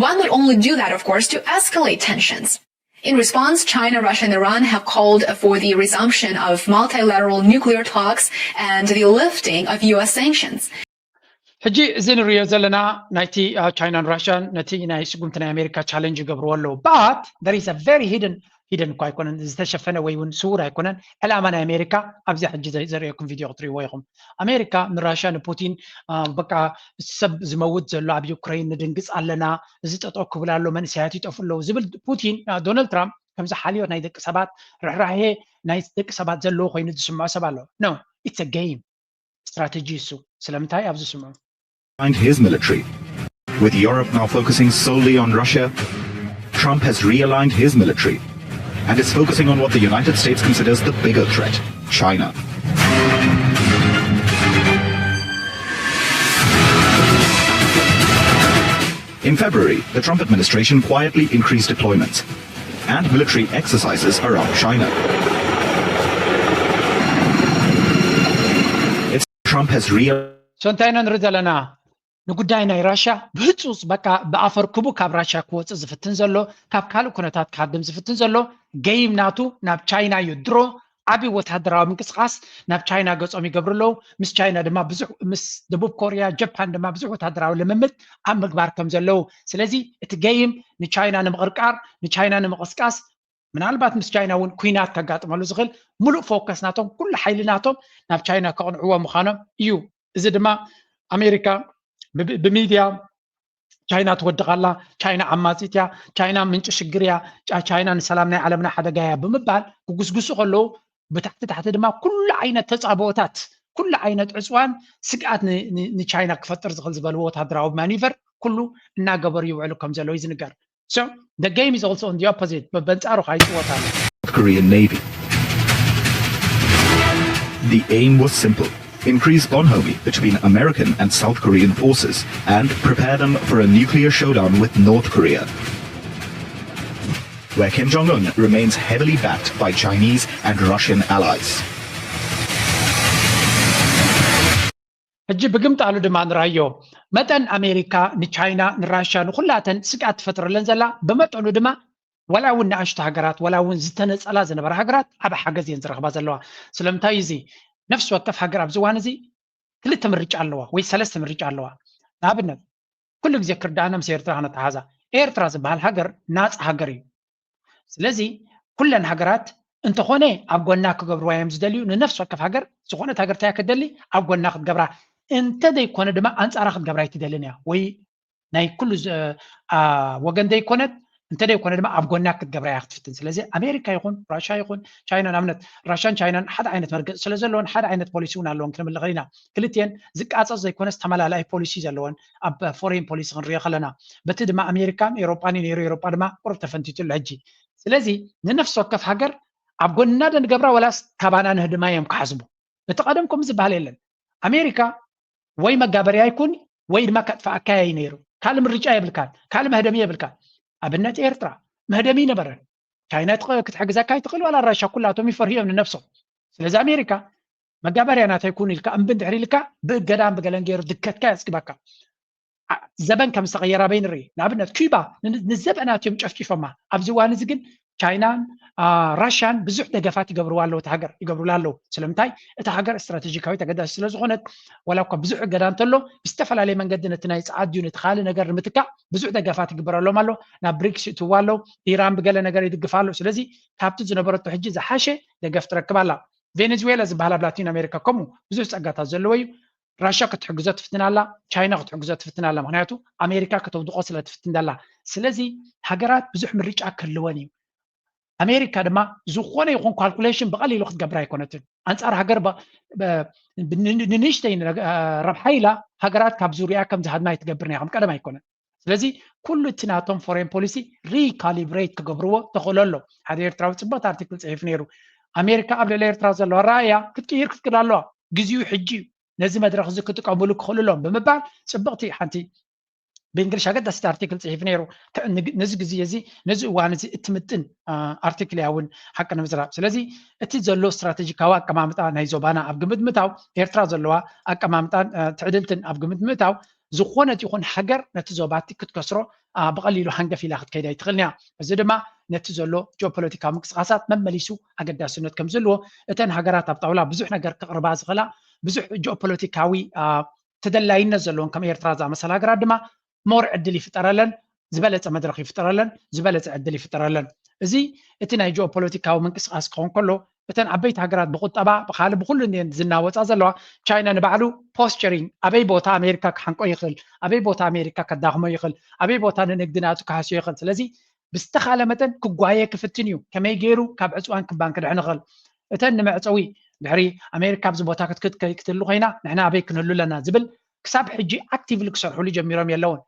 One would only do that, of course, to escalate tensions. In response, China, Russia, and Iran have called for the resumption of multilateral nuclear talks and the lifting of U S sanctions. ሕጂ እዚ ንሪኦ ዘለና ናይቲ ቻይናን ራሽያን ነቲ ናይ ስጉምቲ ናይ ኣሜሪካ ቻለንጅ ይገብርዎ ኣለዉ but there is a very hidden hidden እኳ ኣይኮነን ዝተሸፈነ ወይ እውን ስውር ኣይኮነን ዕላማ ናይ ኣሜሪካ ኣብዚኣ ሕጂ ዘርእየኩም ቪድዮ ክትሪእዎ ኢኹም። ኣሜሪካ ንራሽያ ንፑቲን በቃ ሰብ ዝመውት ዘሎ ኣብ ዩክሬን ንድንግፅ ኣለና፣ እዚ ጠጠው ክብል ኣሎ፣ መንእሰያት ይጠፉ ኣለዉ ዝብል ፑቲን ዶናልድ ትራምፕ ከምዚ ሓልዮት ናይ ደቂ ሰባት ርሕራሄ ናይ ደቂ ሰባት ዘለዎ ኮይኑ ዝስምዖ ሰብ ኣሎ። No, it's a game strategy እሱ። ስለምንታይ ኣብዚ ስምዑ። His military. With Europe now focusing solely on Russia, Trump has realigned his military and is focusing on what the United States considers the bigger threat, China. In February, the Trump administration quietly increased deployments and military exercises around China. It's Trump has real so እንታይ ኢና ንርኢ ዘለና ንጉዳይ ናይ ራሽያ ብህፁፅ በቃ ብኣፈር ክቡ ካብ ራሽያ ክወፅእ ዝፍትን ዘሎ ካብ ካልእ ኩነታት ክሃድም ዝፍትን ዘሎ ገይም ናቱ ናብ ቻይና እዩ ድሮ ዓብዪ ወታደራዊ ምንቅስቃስ ናብ ቻይና ገፆም ይገብሩ ኣለዉ። ምስ ቻይና ድማ ብዙሕ ምስ ደቡብ ኮርያ ጃፓን ድማ ብዙሕ ወታደራዊ ልምምድ ኣብ ምግባር ከም ዘለዉ ስለዚ እቲ ገይም ንቻይና ንምቕርቃር ንቻይና ንምቕስቃስ ምናልባት ምስ ቻይና እውን ኩናት ከጋጥመሉ ዝኽእል ሙሉእ ፎከስ ናቶም ኩሉ ሓይሊ ናቶም ናብ ቻይና ከቕንዕዎ ምዃኖም እዩ። እዚ ድማ ኣሜሪካ ብሚድያ ቻይና ትወድቕ ኣላ፣ ቻይና ዓማፂት እያ፣ ቻይና ምንጪ ሽግር እያ፣ ቻይና ንሰላም ናይ ዓለምና ሓደጋ እያ ብምባል ክጉስጉሱ ከለዉ ብታሕቲ ታሕቲ ድማ ኩሉ ዓይነት ተፃብኦታት ኩሉ ዓይነት ዕፅዋን ስግኣት ንቻይና ክፈጥር ዝኽእል ዝበልዎ ወታደራዊ ማኒቨር ኩሉ እናገበሩ ይውዕሉ ከም ዘለዉ እዩ ዝንገር። So the game is also on the opposite። በንፃሩ ከዓ ይፅወት ኣሎ። Korean Navy. The aim was simple: increase bonhomie between American and South Korean forces and prepare them for a nuclear showdown with North Korea, where Kim Jong un remains heavily backed by Chinese and Russian allies. ሕጂ ብግምጣሉ ድማ ንራዮ መጠን ኣሜሪካ ንቻይና ንራሽያ ንኩላተን ስግኣት ትፈጥረለን ዘላ ብመጠኑ ድማ ዋላ እውን ንኣሽቱ ሃገራት ዋላ እውን ዝተነፀላ ዝነበራ ሃገራት ዓብ ሓገዝ እየን ዝረኽባ ዘለዋ። ስለምንታይ እዚ ነፍሲ ወከፍ ሃገር ኣብዚ እዋን እዚ ክልተ ምርጫ ኣለዋ ወይ ሰለስተ ምርጫ ኣለዋ። ንኣብነት ኩሉ ግዜ ክርዳእና ምስ ኤርትራ ክነተሓዛ ኤርትራ ዝበሃል ሃገር ናፃ ሃገር እዩ። ስለዚ ኩለን ሃገራት እንተኾነ ኣብ ጎና ክገብርዋ እዮም ዝደልዩ። ንነፍሲ ወከፍ ሃገር ዝኾነት ሃገር እንታይ ክትደሊ ኣብ ጎና ክትገብራ እንተ ዘይኮነ ድማ ኣንፃራ ክትገብራ ኣይትደልን እያ ወይ ናይ ኩሉ ወገን ዘይኮነት እንተ ዘይኮነ ድማ ኣብ ጎና ክትገብራ እያ ክትፍትን። ስለዚ ኣሜሪካ ይኹን ራሻ ይኹን ቻይና ንኣብነት ራሻን ቻይናን ሓደ ዓይነት መርገፂ ስለ ዘለዎን ሓደ ዓይነት ፖሊሲ እውን ኣለዎን ክንብል ንኽእል ኢና። ክልትኤን ዝቃፀፅ ዘይኮነስ ተመላላኢ ፖሊሲ ዘለዎን ኣብ ፎሬን ፖሊሲ ክንሪኦ ከለና በቲ ድማ ኣሜሪካን ኤሮጳን እዩ ነይሩ። ኤሮጳ ድማ ቁሩብ ተፈንቲቱ ኣሎ ሕጂ። ስለዚ ንነፍሲ ወከፍ ሃገር ኣብ ጎንና ዶ ንገብራ ወላስ ካባና ንህድማ እዮም ክሓስቡ? እቲ ቀደም ከምኡ ዝበሃል የለን። ኣሜሪካ ወይ መጋበርያ ይኩን ወይ ድማ ከጥፍኣካ እዩ ነይሩ። ካልእ ምርጫ የብልካን፣ ካልእ መህደሚ የብልካን። ኣብነት ኤርትራ መህደሚ ይነበረን። ቻይና ክትሕግዘካ ይትኽእል ዋላ ራሻ ኩላቶም ይፈርህዮም ንነብሶም። ስለዚ ኣሜሪካ መጋበርያ ናተይ ኩን ኢልካ እምቢ እንድሕር ኢልካ ብእገዳን ብገለን ገይሩ ድከትካ የስግበካ። ዘበን ከም ዝተቐየረ ኣበይ ንርኢ? ንኣብነት ኪባ ንዘበናት እዮም ጨፍጭፎማ። ኣብዚ እዋን እዚ ግን ቻይናን ራሽያን ብዙሕ ደገፋት ይገብርዋ ኣለዉ። እቲ ሃገር ይገብሩላ ኣለዉ። ስለምንታይ? እታ ሃገር ስትራቴጂካዊት ኣገዳሲ ስለ ዝኾነት ዋላ እኳ ብዙሕ እገዳ እንተሎ ብዝተፈላለየ መንገዲ ነቲ ናይ ጸዓት ድዩ ነቲ ካልእ ነገር ንምትካእ ብዙሕ ደገፋት ይግበረሎም ኣሎ። ናብ ብሪክስ ይእትዋ ኣለዉ። ኢራን ብገለ ነገር ይድግፋ ኣለዉ። ስለዚ ካብቲ ዝነበረቶ ሕጂ ዝሓሸ ደገፍ ትረክብ ኣላ። ቬኔዙዌላ ዝበሃል ኣብ ላቲን ኣሜሪካ ከምኡ ብዙሕ ጸጋታት ዘለዎ እዩ። ራሽያ ክትሕግዞ ትፍትን ኣላ፣ ቻይና ክትሕግዞ ትፍትን ኣላ። ምክንያቱ ኣሜሪካ ከተውድቆ ስለ ትፍትን ኣላ። ስለዚ ሃገራት ብዙሕ ምርጫ ክህልወን እዩ። ኣሜሪካ ድማ ዝኾነ ይኹን ካልኩሌሽን ብቐሊሉ ክትገብር ኣይኮነትን። ኣንጻር ሃገር ንንእሽተይ ረብሓ ኢላ ሃገራት ካብ ዙሪያ ከም ዝሃድማ ኣይትገብርን እያ፣ ከም ቀደም ኣይኮነን። ስለዚ ኩሉ እቲ ናቶም ፎሬን ፖሊሲ ሪካሊብሬት ክገብርዎ ተኽእሎ ኣሎ። ሓደ ኤርትራዊ ፅቡቕቲ ኣርቲክል ፅሒፍ ነይሩ። ኣሜሪካ ኣብ ልዕሊ ኤርትራ ዘለዋ ራእያ ክትቅይር ክትክእል ኣለዋ። ግዜኡ ሕጂ እዩ። ነዚ መድረኽ እዚ ክጥቀምሉ ክኽእሉ ኣለዎም ብምባል ፅብቕቲ ሓንቲ ብእንግሊሽ ኣገዳሲት ኣርቲክል ፅሒፍ ነይሩ። ነዚ ግዜ እዚ ነዚ እዋን እዚ እትምጥን ኣርቲክል እያ እውን ሓቂ ንምዝራብ። ስለዚ እቲ ዘሎ ስትራቴጂካዊ ኣቀማምጣ ናይ ዞባና ኣብ ግምት ምእታው፣ ኤርትራ ዘለዋ ኣቀማምጣን ትዕድልትን ኣብ ግምት ምእታው ዝኾነት ይኹን ሃገር ነቲ ዞባቲ ክትከስሮ ብቐሊሉ ሃንገፍ ኢላ ክትከይድ ኣይትኽእልን እያ። እዚ ድማ ነቲ ዘሎ ጂኦፖለቲካዊ ምንቅስቃሳት መመሊሱ ኣገዳስነት ከም ዘለዎ እተን ሃገራት ኣብ ጣውላ ብዙሕ ነገር ክቕርባ ዝኽእላ ብዙሕ ጂኦፖለቲካዊ ተደላይነት ዘለዎን ከም ኤርትራ ዝኣመሰላ ሃገራት ድማ ሞር ዕድል ይፍጠረለን፣ ዝበለፀ መድረኽ ይፍጠረለን፣ ዝበለፀ ዕድል ይፍጠረለን። እዚ እቲ ናይ ጂኦፖለቲካዊ ምንቅስቃስ ክኸውን ከሎ እተን ዓበይቲ ሃገራት ብቁጠባ ብካልእ ብኩሉ እየን ዝናወፃ ዘለዋ። ቻይና ንባዕሉ ፖስቸሪንግ ኣበይ ቦታ ኣሜሪካ ክሓንቆ ይኽእል፣ ኣበይ ቦታ ኣሜሪካ ከዳኽሞ ይኽእል፣ ኣበይ ቦታ ንንግዲ ናቱ ክሃስዮ ይኽእል። ስለዚ ብዝተኻለ መጠን ክጓየ ክፍትን እዩ። ከመይ ገይሩ ካብ ዕፅዋን ክባን ክድሕን ይኽእል? እተን ንመዕፀዊ ድሕሪ ኣሜሪካ ኣብዚ ቦታ ክትክት ክትህሉ ኮይና ንሕና ኣበይ ክንህሉ ኣለና ዝብል ክሳብ ሕጂ ኣክቲቭሊ ክሰርሕሉ ጀሚሮም የለውን።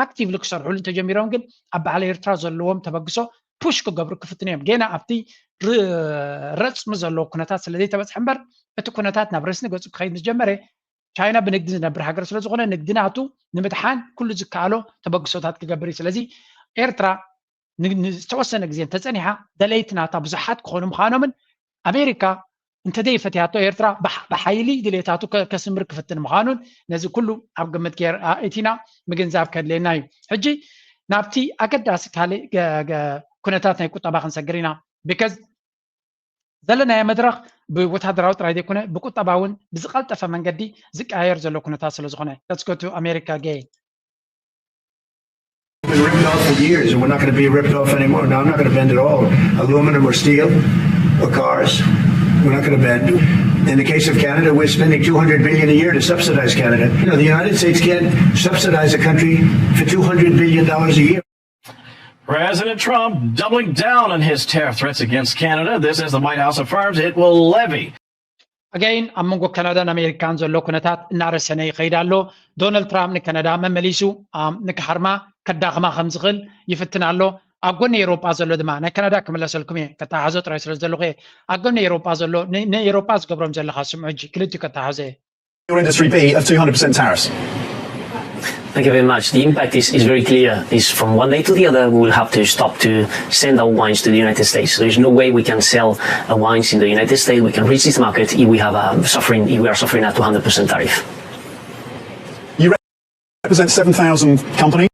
ኣክቲቭሊ ክሰርሕሉ እንተጀሚሮም ግን ኣብ በዓል ኤርትራ ዘለዎም ተበግሶ ፑሽ ክገብሩ ክፍትኑ እዮም። ጌና ኣብቲ ረፅሚ ዘለዎ ኩነታት ስለ ዘይተበፅሐ እምበር እቲ ኩነታት ናብ ረስኒ ገፁ ክኸይድ ምስ ጀመረ ቻይና ብንግዲ ዝነብር ሃገር ስለ ዝኾነ ንግዲ ናቱ ንምድሓን ኩሉ ዝከኣሎ ተበግሶታት ክገብር እዩ። ስለዚ ኤርትራ ንዝተወሰነ ግዜ እንተፀኒሓ ደለይቲ ናታ ብዙሓት ክኾኑ ምዃኖምን ኣሜሪካ እንተዘይፈትያቶ ኤርትራ ብሓይሊ ድሌታቱ ከስምር ክፍትን ምዃኑን ነዚ ኩሉ ኣብ ግምት ጌር ኣእቲና ምግንዛብ ከድልየና እዩ። ሕጂ ናብቲ ኣገዳሲ ካልእ ኩነታት ናይ ቁጠባ ክንሰግር ኢና። ቢካዝ ዘለናዮ መድረኽ ብወታደራዊ ጥራይ ዘይኮነ ብቁጠባ እውን ብዝቐልጠፈ መንገዲ ዝቀያየር ዘሎ ኩነታት ስለ ዝኾነ። Let's go to America again. Been ripped off for years, and we're not going to be ripped off anymore. Now, I'm not going to bend at all. Aluminum or steel or cars, we're not going to bend. In the case of Canada, we're spending two hundred billion a year to subsidize Canada. You know, the United States can't subsidize a country for two hundred billion dollars a year. President Trump doubling down on his tariff threats against Canada. This as the White House affirms it will levy ኣጋይን ኣብ መንጎ ካናዳን ኣሜሪካን ዘሎ ኩነታት እናረሰነ ይኸይድ ኣሎ። ዶናልድ ትራምፕ ንካናዳ መመሊሱ ንክሓርማ ከዳኽማ ከም ዝኽእል ይፍትን ኣሎ። ኣብ ጎኒ ኤሮጳ ዘሎ ድማ ናይ ካናዳ ክምለሰልኩም እየ፣ ከታሓዞ ጥራይ ስለ ዘለኹ እየ። ኣብ ጎኒ ኤሮጳ ዘሎ ንኤሮጳ ዝገብሮም ዘለካ ስምዑ ሕጂ ክልቲኡ ከታሓዞ እየ። Your industry be of two hundred percent tariffs? Thank you very much. The impact is, is very clear. Is from one day to the other, we will have to stop to send our wines to the United States. There is no way we can sell our wines in the United States. We can reach this market if we have a suffering, if we are suffering a two hundred percent tariff. You represent seven thousand companies.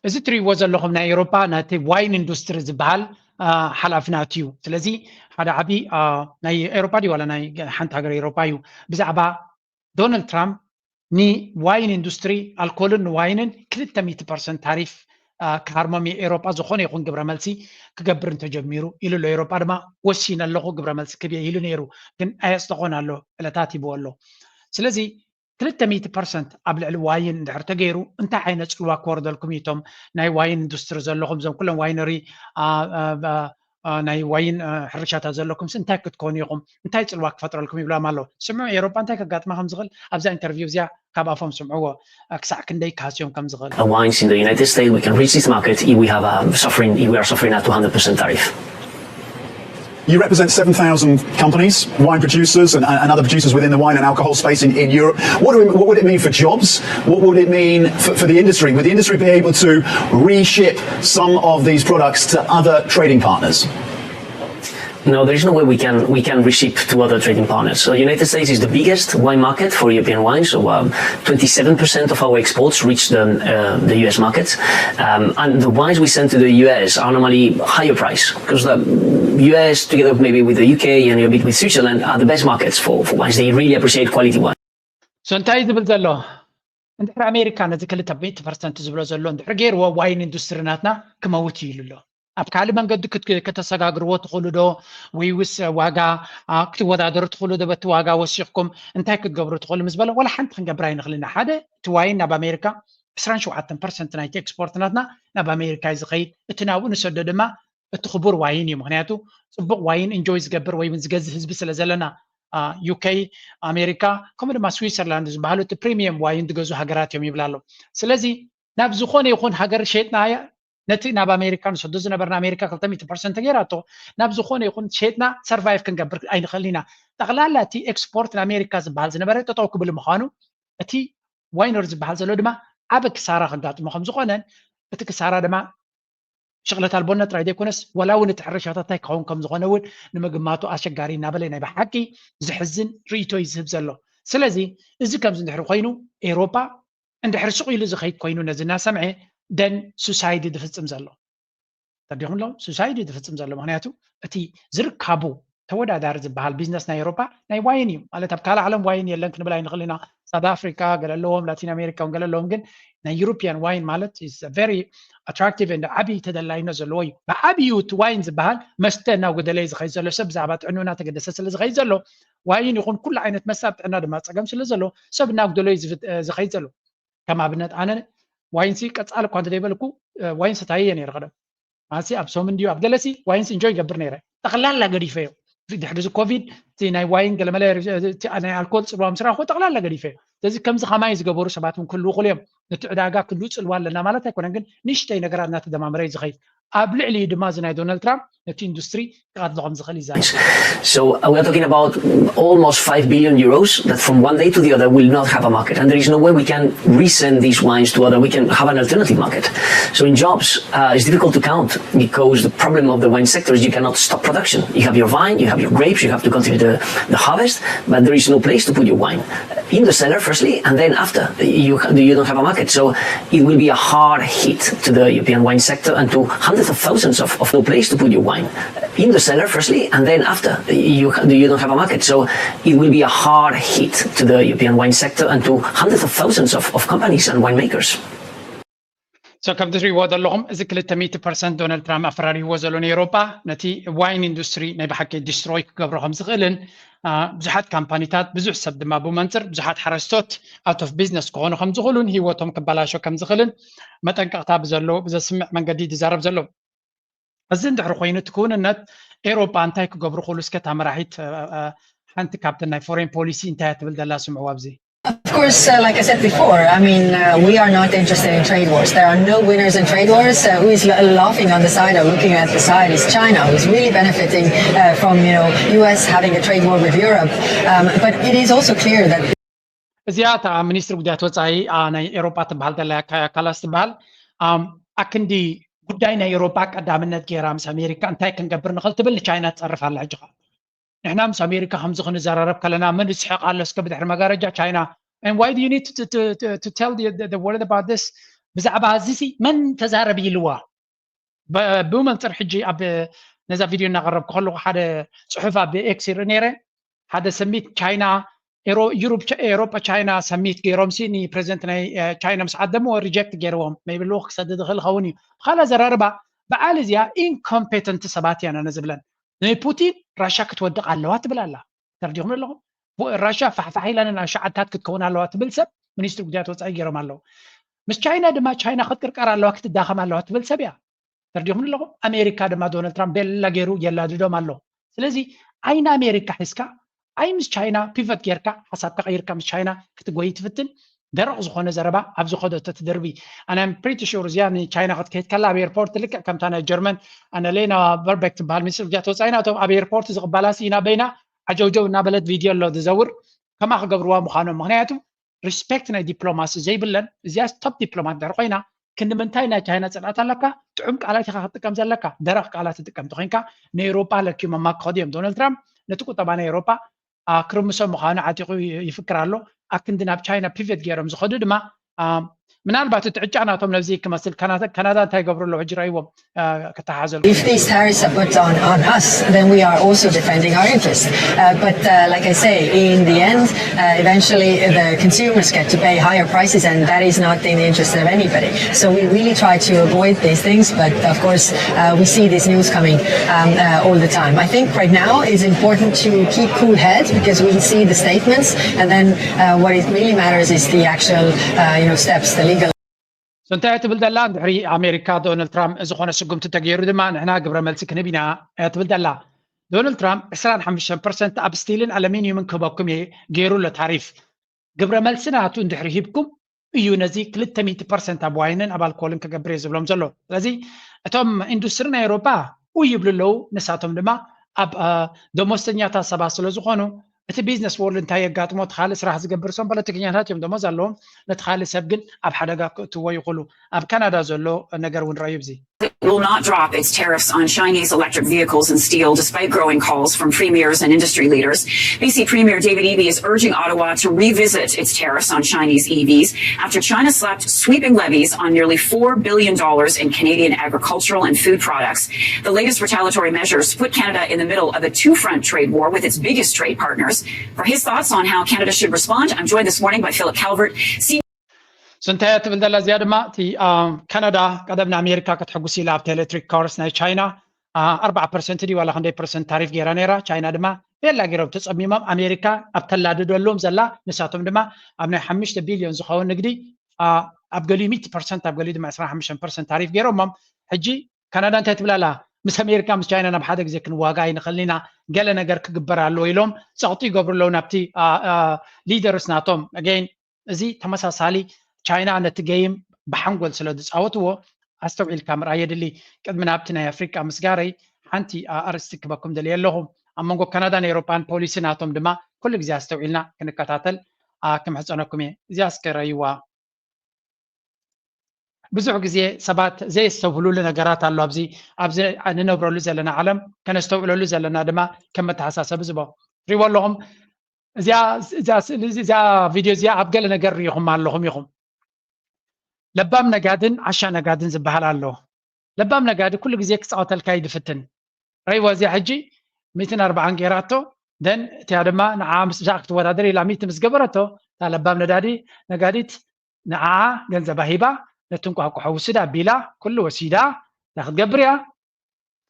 እዚ ትሪእዎ ዘለኹም ናይ ኤሮፓ ናቲ ዋይን ኢንዱስትሪ ዝበሃል ሓላፊ ናቲ እዩ። ስለዚ ሓደ ዓቢ ናይ ኤሮፓ ድዩ ዋላ ናይ ሓንቲ ሃገር ኤሮፓ እዩ። ብዛዕባ ዶናልድ ትራምፕ ንዋይን ኢንዱስትሪ፣ ኣልኮልን ንዋይንን ክልተ ሚእቲ ፐርሰንት ታሪፍ ክሃርሞም እየ፣ ኤሮጳ ዝኾነ ይኹን ግብረ መልሲ ክገብር እንተጀሚሩ ኢሉ ኣሎ። ኤሮጳ ድማ ወሲነ ኣለኹ ግብረ መልሲ ክብ ኢሉ ነይሩ፣ ግን ኣየጽደቖን ኣሎ፣ ዕለታት ሂብዎ ኣሎ። ስለዚ ክልተ ሚእቲ ፐርሰንት ኣብ ልዕሊ ዋይን እንድሕር ተገይሩ እንታይ ዓይነት ጽልዋ ክወርደልኩም እዩ? እቶም ናይ ዋይን ኢንዱስትሪ ዘለኹም እዞም ኩሎም ዋይነሪ ናይ ዋይን ሕርሻታት ዘለኩም እንታይ ክትኮኑ ኢኹም? እንታይ ጽልዋ ክፈጥረልኩም ይብሎም ኣሎ። ስምዑ ኤሮጳ እንታይ ከጋጥማ ከም ዝኽእል ኣብዛ ኢንተርቪው እዚኣ ካብ ኣፎም ስምዕዎ። ክሳዕ ክንደይ ክሃስዮም ከም ዝኽእል። Wines in the United States, we can reach this market if we have a suffering, if we are suffering a two hundred percent tariff. You represent seven thousand companies, wine producers and, and other producers within the wine and alcohol space in, in Europe. What, do we, what would it mean for jobs? What would it mean for, for the industry? Would the industry be able to reship some of these products to other trading partners? No, there is no way we can we can reship to other trading partners. So the United States is the biggest wine market for European wine. So um, twenty-seven percent of our exports reach the uh, the U S markets, um, and the wines we send to the U S are normally higher price because the U S, together maybe with the U K and a bit with Switzerland, are the best markets for, for wines. They really appreciate quality wine. So እንታይ ዝብል ዘሎ? እንድሕር ኣሜሪካ ነዚ ክልተ ሚእቲ ፐርሰንት ዝብሎ ዘሎ እንድሕር ገይርዎ ዋይን ኢንዱስትሪ ናትና ክመውት እዩ ኢሉ ኣሎ። ኣብ ካልእ መንገዲ ከተሰጋግርዎ ትኽእሉ ዶ? ወይውስ ዋጋ ክትወዳደሩ ትኽእሉ ዶ? በቲ ዋጋ ወሲኽኩም እንታይ ክትገብሩ ትኽእሉ ምስ በለ፣ ወላ ሓንቲ ክንገብር ኣይንኽእልን ኢና። ሓደ እቲ ዋይን ናብ ኣሜሪካ ዕስራን ሸውዓተን ፐርሰንት ናይቲ ኤክስፖርት ናትና ናብ ኣሜሪካ እዩ ዝኸይድ። እቲ ናብኡ ንሰዶ ድማ እቲ ክቡር ዋይን እዩ። ምክንያቱ ጽቡቕ ዋይን ኢንጆይ ዝገብር ወይ እውን ዝገዝእ ህዝቢ ስለ ዘለና፣ ዩኬ፣ ኣሜሪካ፣ ከምኡ ድማ ስዊትዘርላንድ ዝበሃሉ እቲ ፕሪሚየም ዋይን ዝገዝኡ ሃገራት እዮም ይብል ኣሎ። ስለዚ ናብ ዝኾነ ይኹን ሃገር ሸጥናያ፣ ነቲ ናብ ኣሜሪካ ንሰዶ ዝነበርና ኣሜሪካ ክልተ ሚእቲ ፐርሰንት ተገይራቶ፣ ናብ ዝኾነ ይኹን ሸጥና ሰርቫይቭ ክንገብር ኣይንኽእልን ኢና። ጠቕላላ እቲ ኤክስፖርት ንኣሜሪካ ዝበሃል ዝነበረ ጠጠው ክብል ምዃኑ፣ እቲ ዋይነር ዝበሃል ዘሎ ድማ ዓቢ ክሳራ ከጋጥሞ ከም ዝኾነን እቲ ክሳራ ድማ ሽቕለት ኣልቦነት ጥራይ ዘይኮነስ ዋላ እውን እቲ ሕርሻታት እንታይ ክኸውን ከም ዝኾነ እውን ንምግማቱ ኣሸጋሪ እናበለ ናይ ብሓቂ ዘሕዝን ርእይቶ እዩ ዝህብ ዘሎ። ስለዚ እዚ ከምዚ እንድሕሪ ኮይኑ ኤውሮጳ እንድሕር ስቕ ኢሉ ዝኸይድ ኮይኑ ነዚ እናሰምዐ ደን ሱሳይድ ዝፍጽም ዘሎ ተረዲኹም ኣሎ ሱሳይድ ዝፍጽም ዘሎ ምክንያቱ እቲ ዝርካቡ ተወዳዳሪ ዝበሃል ቢዝነስ ናይ ኤውሮጳ ናይ ዋይን እዩ ማለት ኣብ ካልእ ዓለም ዋይን የለን ክንብል ኣይንኽእል ኢና። ሳውት ኣፍሪካ ገለ ኣለዎም፣ ላቲን ኣሜሪካ እውን ገለ ኣለዎም፣ ግን ናይ ዩሮፒያን ዋይን ማለት very attractive and ዓብዪ ተደላይነት ዘለዎ እዩ። ብዓብዩ እቲ ዋይን ዝበሃል መስተ እናጎደለ እዩ ዝኸይድ ዘሎ። ሰብ ብዛዕባ ጥዕንኡ እናተገደሰ ስለ ዝኸይድ ዘሎ ዋይን ይኹን ኩሉ ዓይነት መስተ ኣብ ጥዕና ድማ ፀገም ስለ ዘሎ ሰብ እናጉደሎ እዩ ዝኸይድ ዘሎ። ከም ኣብነት ኣነ ዋይንሲ ቀፃሊ እኳ እንተደይበልኩ ዋይን ሰታየ እየ ነይረ ቀደም። ማለትሲ ኣብ ሰሙን ድዩ ኣብ ገለሲ ዋይንስ ኢንጆይ ይገብር ነይረ። ጠቕላላ ገዲፈዮ። ድሕሪ እዚ ኮቪድ እቲ ናይ ዋይን ገለመለ ናይ ኣልኮል ፅልዋ ምስ ረኣኹ ጠቕላላ ገዲፈዮ። ስለዚ ከምዚ ከማይ ዝገበሩ ሰባት እውን ክህልዉ ይኽእሉ እዮም። ነቲ ዕዳጋ ክሉ ፅልዋ ኣለና ማለት ኣይኮነን፣ ግን ንእሽተይ ነገራት እናተደማመረ እዩ ዝኸይድ። ኣብ ልዕሊኡ ድማ እዚ ናይ ዶናልድ ትራምፕ ነቲ ኢንዱስትሪ ክቐትሎ ከም ዝኽእል ይዛረብ። So uh, we are talking about almost five billion euros that from one day to the other will not have a market. And there is no way we can resend these wines to other, we can have an alternative market. So in jobs, uh, it's difficult to count because the problem of the wine sector is you cannot stop production. You have your vine, you have your grapes, you have to continue the, the harvest, but there is no place to put your wine. In the cellar firstly, and then after, you, you don't have a market. So it will be a hard hit to the European wine sector and to hundreds of thousands of, of no place to put your wine. In the cellar firstly, and then after, you, you don't have a market. So it will be a hard hit to the European wine sector and to hundreds of thousands of, of companies and winemakers. So ከም ትሪእዎ ዘለኹም እዚ ክልተ ሚእቲ ፐርሰንት ዶናልድ ትራምፕ ኣፈራሪዎ ዘሎ ንኤውሮጳ ነቲ ዋይን ኢንዱስትሪ ናይ ብሓቂ ዲስትሮይ ክገብሮ ከም ዝኽእልን ብዙሓት ካምፓኒታት ብዙሕ ሰብ ድማ ብመንፅር ብዙሓት ሓረስቶት ኣውት ኦፍ ቢዝነስ ክኾኑ ከም ዝኽእሉን ህይወቶም ክበላሾ ከም ዝኽእልን መጠንቀቕታ ብዘሎ ብዘስምዕ መንገዲ ዝዛረብ ዘሎ። እዚ እንድሕር ኮይኑ እቲ ክውንነት ኤውሮጳ እንታይ ክገብሩ ክእሉ እስከ እታ መራሒት ሓንቲ ካብተን ናይ ፎሬን ፖሊሲ እንታይ እያ ትብል ዘላ ስምዕዋ ኣብዚ። Of course, uh, like I said before, I mean, uh, we are not interested in trade wars. There are no winners in trade wars. Uh, who is la- laughing on the side or looking at the side is China, who is really benefiting uh, from, you know, U S having a trade war with Europe. Um, but it is also clear that እዚኣ እታ ሚኒስትሪ ጉዳያት ወፃኢ አ፣ ናይ ኤሮጳ ትበሃል ዘላ ካላስ ትበሃል ኣም፣ ኣክንዲ ጉዳይ ናይ ኤሮጳ ቀዳምነት ገይራ ምስ ኣሜሪካ እንታይ ክንገብር ንኽእል ትብል ንቻይና ትፀርፍ ኣላ። ሕጂ ከዓ ንሕና ምስ ኣሜሪካ ከምዚ ክንዘራረብ ከለና መን ዝስሕቕ ኣሎ እስከ ብድሕሪ መጋረጃ ቻይና? And why do you need to, to, to, to tell the, the, the world about this? ብዛዕባ እዚ ሲ መን ተዛረብ ኢልዋ? ብ- ብመንፅር ሕጂ ኣብ ነዛ ቪድዮ እናቐረብኩ ከለኩ ሓደ ፅሑፍ ኣብ ኤክስ ይርኢ ነይረ። ሓደ ሰሚት ቻይና ኤሮ- ዩሮፕ ቻ- ኤሮጳ ቻይና ሰሚት ገይሮም ሲ ንፕሬዚደንት ናይ እ፣ ቻይና ምስ ዓደምዎ ሪጀክት ገይርዎም maybe ልኡኽ ክሰድድ ይኽእል ይኸውን እዩ። ብካልእ ኣዘራርባ በዓል እዚኣ ኢንኮምፔተንት ሰባት እያ ነነ ዝብለን። ንፑቲን ራሻ ክትወድቕ ኣለዋ ትብል ኣላ። ተረዲኹም ኣለኹም? ቡ- ራሻ ፋሕፋሕ ኢላ ንናሸዓታት ክትከውን ኣለዋ ትብል ሰብ ሚኒስትሪ ጉዳያት ወፃኢ ገይሮም ኣለዉ። ምስ ቻይና ድማ ቻይና ክትቅርቀር ኣለዋ ክትዳኸም ኣለዋ ትብል ሰብ እያ። ተረዲኹም ኣለኹም? ኣሜሪካ ድማ ዶናልድ ትራምፕ ቤላ ገይሩ የላድዶም ኣሎ። ስለዚ ዓይኒ ኣሜሪካ ሒዝካ ኣይ ምስ ቻይና ፒቨት ጌርካ ሓሳብካ ቀይርካ ምስ ቻይና ክትጎይ ትፍትን ደረቕ ዝኾነ ዘረባ ኣብ ዝኸዶ ተትድርቢ ኣነ ፕሪቲ ሹር እዚኣ ንቻይና ክትከይድ ከላ ኣብ ኤርፖርት ልክዕ ከምታ ናይ ጀርመን ኣነሌና በርበክ ትበሃል ሚኒስትር ጉዳያት ወፃኢ ናቶም ኣብ ኤርፖርት ዝቕባላ ስኢና በይና ዓጀውጀው እናበለት ቪድዮ ኣሎ ዝዘውር ከማ ክገብርዋ ምዃኖም ምክንያቱ ሪስፔክት ናይ ዲፕሎማሲ ዘይብለን እዚኣ ቶፕ ዲፕሎማት ድሕር ኮይና ክንዲ ምንታይ ናይ ቻይና ፅልኣት ኣለካ ጥዑም ቃላት ኢካ ክትጥቀም ዘለካ ደረቕ ቃላት ትጥቀም ተኮይንካ ንኤሮጳ ለኪሞማ ክኸዱ እዮም ዶናልድ ትራምፕ ነቲ ቁጠባ ናይ ኤሮጳ ክርምሶ ምዃኑ ዓጢቑ ይፍክር ኣሎ ኣክንዲ ናብ ቻይና ፒቨት ገይሮም ዝኸዱ ድማ ምናልባት እቲ ዕጫ ናቶም ነዚ ክመስል ካናዳ እንታይ ይገብሩ ኣለዉ ሕጂ ረእይዎም ከተሓዘሉ If these tariffs are put on, on us, then we are also defending our interests. Uh, but uh, like I say, in the end, uh, eventually the consumers get to pay higher prices, and that is not in the interest of anybody. So we really try to avoid these things, but of course, uh, we see this news coming um, uh, all the time. I think right now it's important to keep cool heads because we see the statements, and then uh, what it really matters is the actual uh, you know, steps, the legal እንታይ ትብል ዘላ ድሕሪ ኣሜሪካ ዶናልድ ትራምፕ ዝኾነ ስጉምቲ ተገይሩ ድማ ንሕና ግብረ መልሲ ክንህብ ኢና እያ ትብል ዘላ ዶናልድ ትራምፕ 25 ፐርሰንት ኣብ ስቲልን ኣለሚኒየምን ክህበኩም እየ ገይሩ ኣሎ ታሪፍ ግብረ መልሲ ናቱ እንድሕሪ ሂብኩም እዩ ነዚ 200 ፐርሰንት ኣብ ዋይንን ኣብ ኣልኮልን ክገብር እየ ዝብሎም ዘሎ ስለዚ እቶም ኢንዱስትሪ ናይ ኤውሮፓ ኡ ይብሉ ኣለዉ ንሳቶም ድማ ኣብ ደሞዝተኛታት ሰባት ስለ ዝኾኑ እቲ ቢዝነስ ወርልድ እንታይ የጋጥሞ እቲ ካልእ ስራሕ ዝገብር ሰም ፖለቲከኛታት እዮም ደሞዝ ኣለዎም ነቲ ካልእ ሰብ ግን ኣብ ሓደጋ ክእትዎ ይኽእሉ ኣብ ካናዳ ዘሎ ነገር እውን ረእዩ ብዚ It will not drop its tariffs on Chinese electric vehicles and steel, despite growing calls from premiers and industry leaders. B C Premier David Eby is urging Ottawa to revisit its tariffs on Chinese E Vs after China slapped sweeping levies on nearly four billion dollars in Canadian agricultural and food products. The latest retaliatory measures put Canada in the middle of a two front trade war with its biggest trade partners. For his thoughts on how Canada should respond, I'm joined this morning by Philip Calvert, ስንታያ ትብል ዘላ እዚኣ ድማ እቲ ካናዳ ቀደም ንኣሜሪካ ክትሕጉስ ኢላ ኣብቲ ኤሌክትሪክ ካርስ ናይ ቻይና ኣርባዓ ፐርሰንት ድዩ ዋላ ክንደይ ፐርሰንት ታሪፍ ገይራ ነይራ ቻይና ድማ ቤላ ገይሮም ተፀሚሞም ኣሜሪካ ኣብ ተላድደሉም ዘላ ንሳቶም ድማ ኣብ ናይ ሓሙሽተ ቢልዮን ዝኸውን ንግዲ ኣብ ገሊኡ ሚእቲ ፐርሰንት ኣብ ገሊኡ ድማ ዕስራን ሓሙሽተን ፐርሰንት ታሪፍ ገይሮሞም ሕጂ ካናዳ እንታይ ትብል ኣላ ምስ ኣሜሪካ ምስ ቻይና ናብ ሓደ ግዜ ክንዋጋ ኣይንኽእልን ኢና ገለ ነገር ክግበር ኣለዎ ኢሎም ፀቕጢ ይገብሩ ኣለዉ ናብቲ ሊደርስ ናቶም ኣገይን እዚ ተመሳሳሊ ቻይና ነቲ ገይም ብሓንጎል ስለ ዝፃወትዎ ኣስተውዒልካ ምርኣይ የድሊ ቅድሚ ናብቲ ናይ ኣፍሪቃ ምስጋረይ ሓንቲ ኣርእስቲ ክበኩም ደልየ ኣለኹ ኣብ መንጎ ካናዳን ኤውሮፓን ፖሊሲ ናቶም ድማ ኩሉ ግዜ ኣስተውዒልና ክንከታተል ክምሕፀነኩም እየ እዚኣ እስከ ረይዋ ብዙሕ ግዜ ሰባት ዘየስተብህሉሉ ነገራት ኣሎ ኣብዚ ኣብዚ ንነብረሉ ዘለና ዓለም ከነስተውዕለሉ ዘለና ድማ ከም መተሓሳሰቢ ዝቦ ሪዎ ኣለኹም እዚኣ እዚኣ ስእሊ እዚኣ ቪድዮ እዚኣ ኣብ ገለ ነገር ሪኢኹም ኣለኹም ኢኹም ለባም ነጋድን ዓሻ ነጋድን ዝበሃል ኣሎ ለባም ነጋዲ ኩሉ ግዜ ክፃወተልካ እዩ ዝፍትን ረይዋ እዚኣ ሕጂ ሚትን ኣርባዓን ገይራቶ ደን እቲያ ድማ ንዓ ምስ ብዛዕ ክትወዳደር ኢላ ሚቲ ምስ ገበረቶ እታ ለባም ነዳዲ ነጋዲት ንዓ ገንዘባ ሂባ ነቲ እንቋቁሖ ውስድ ኣቢላ ኩሉ ወሲዳ እንታይ ክትገብር እያ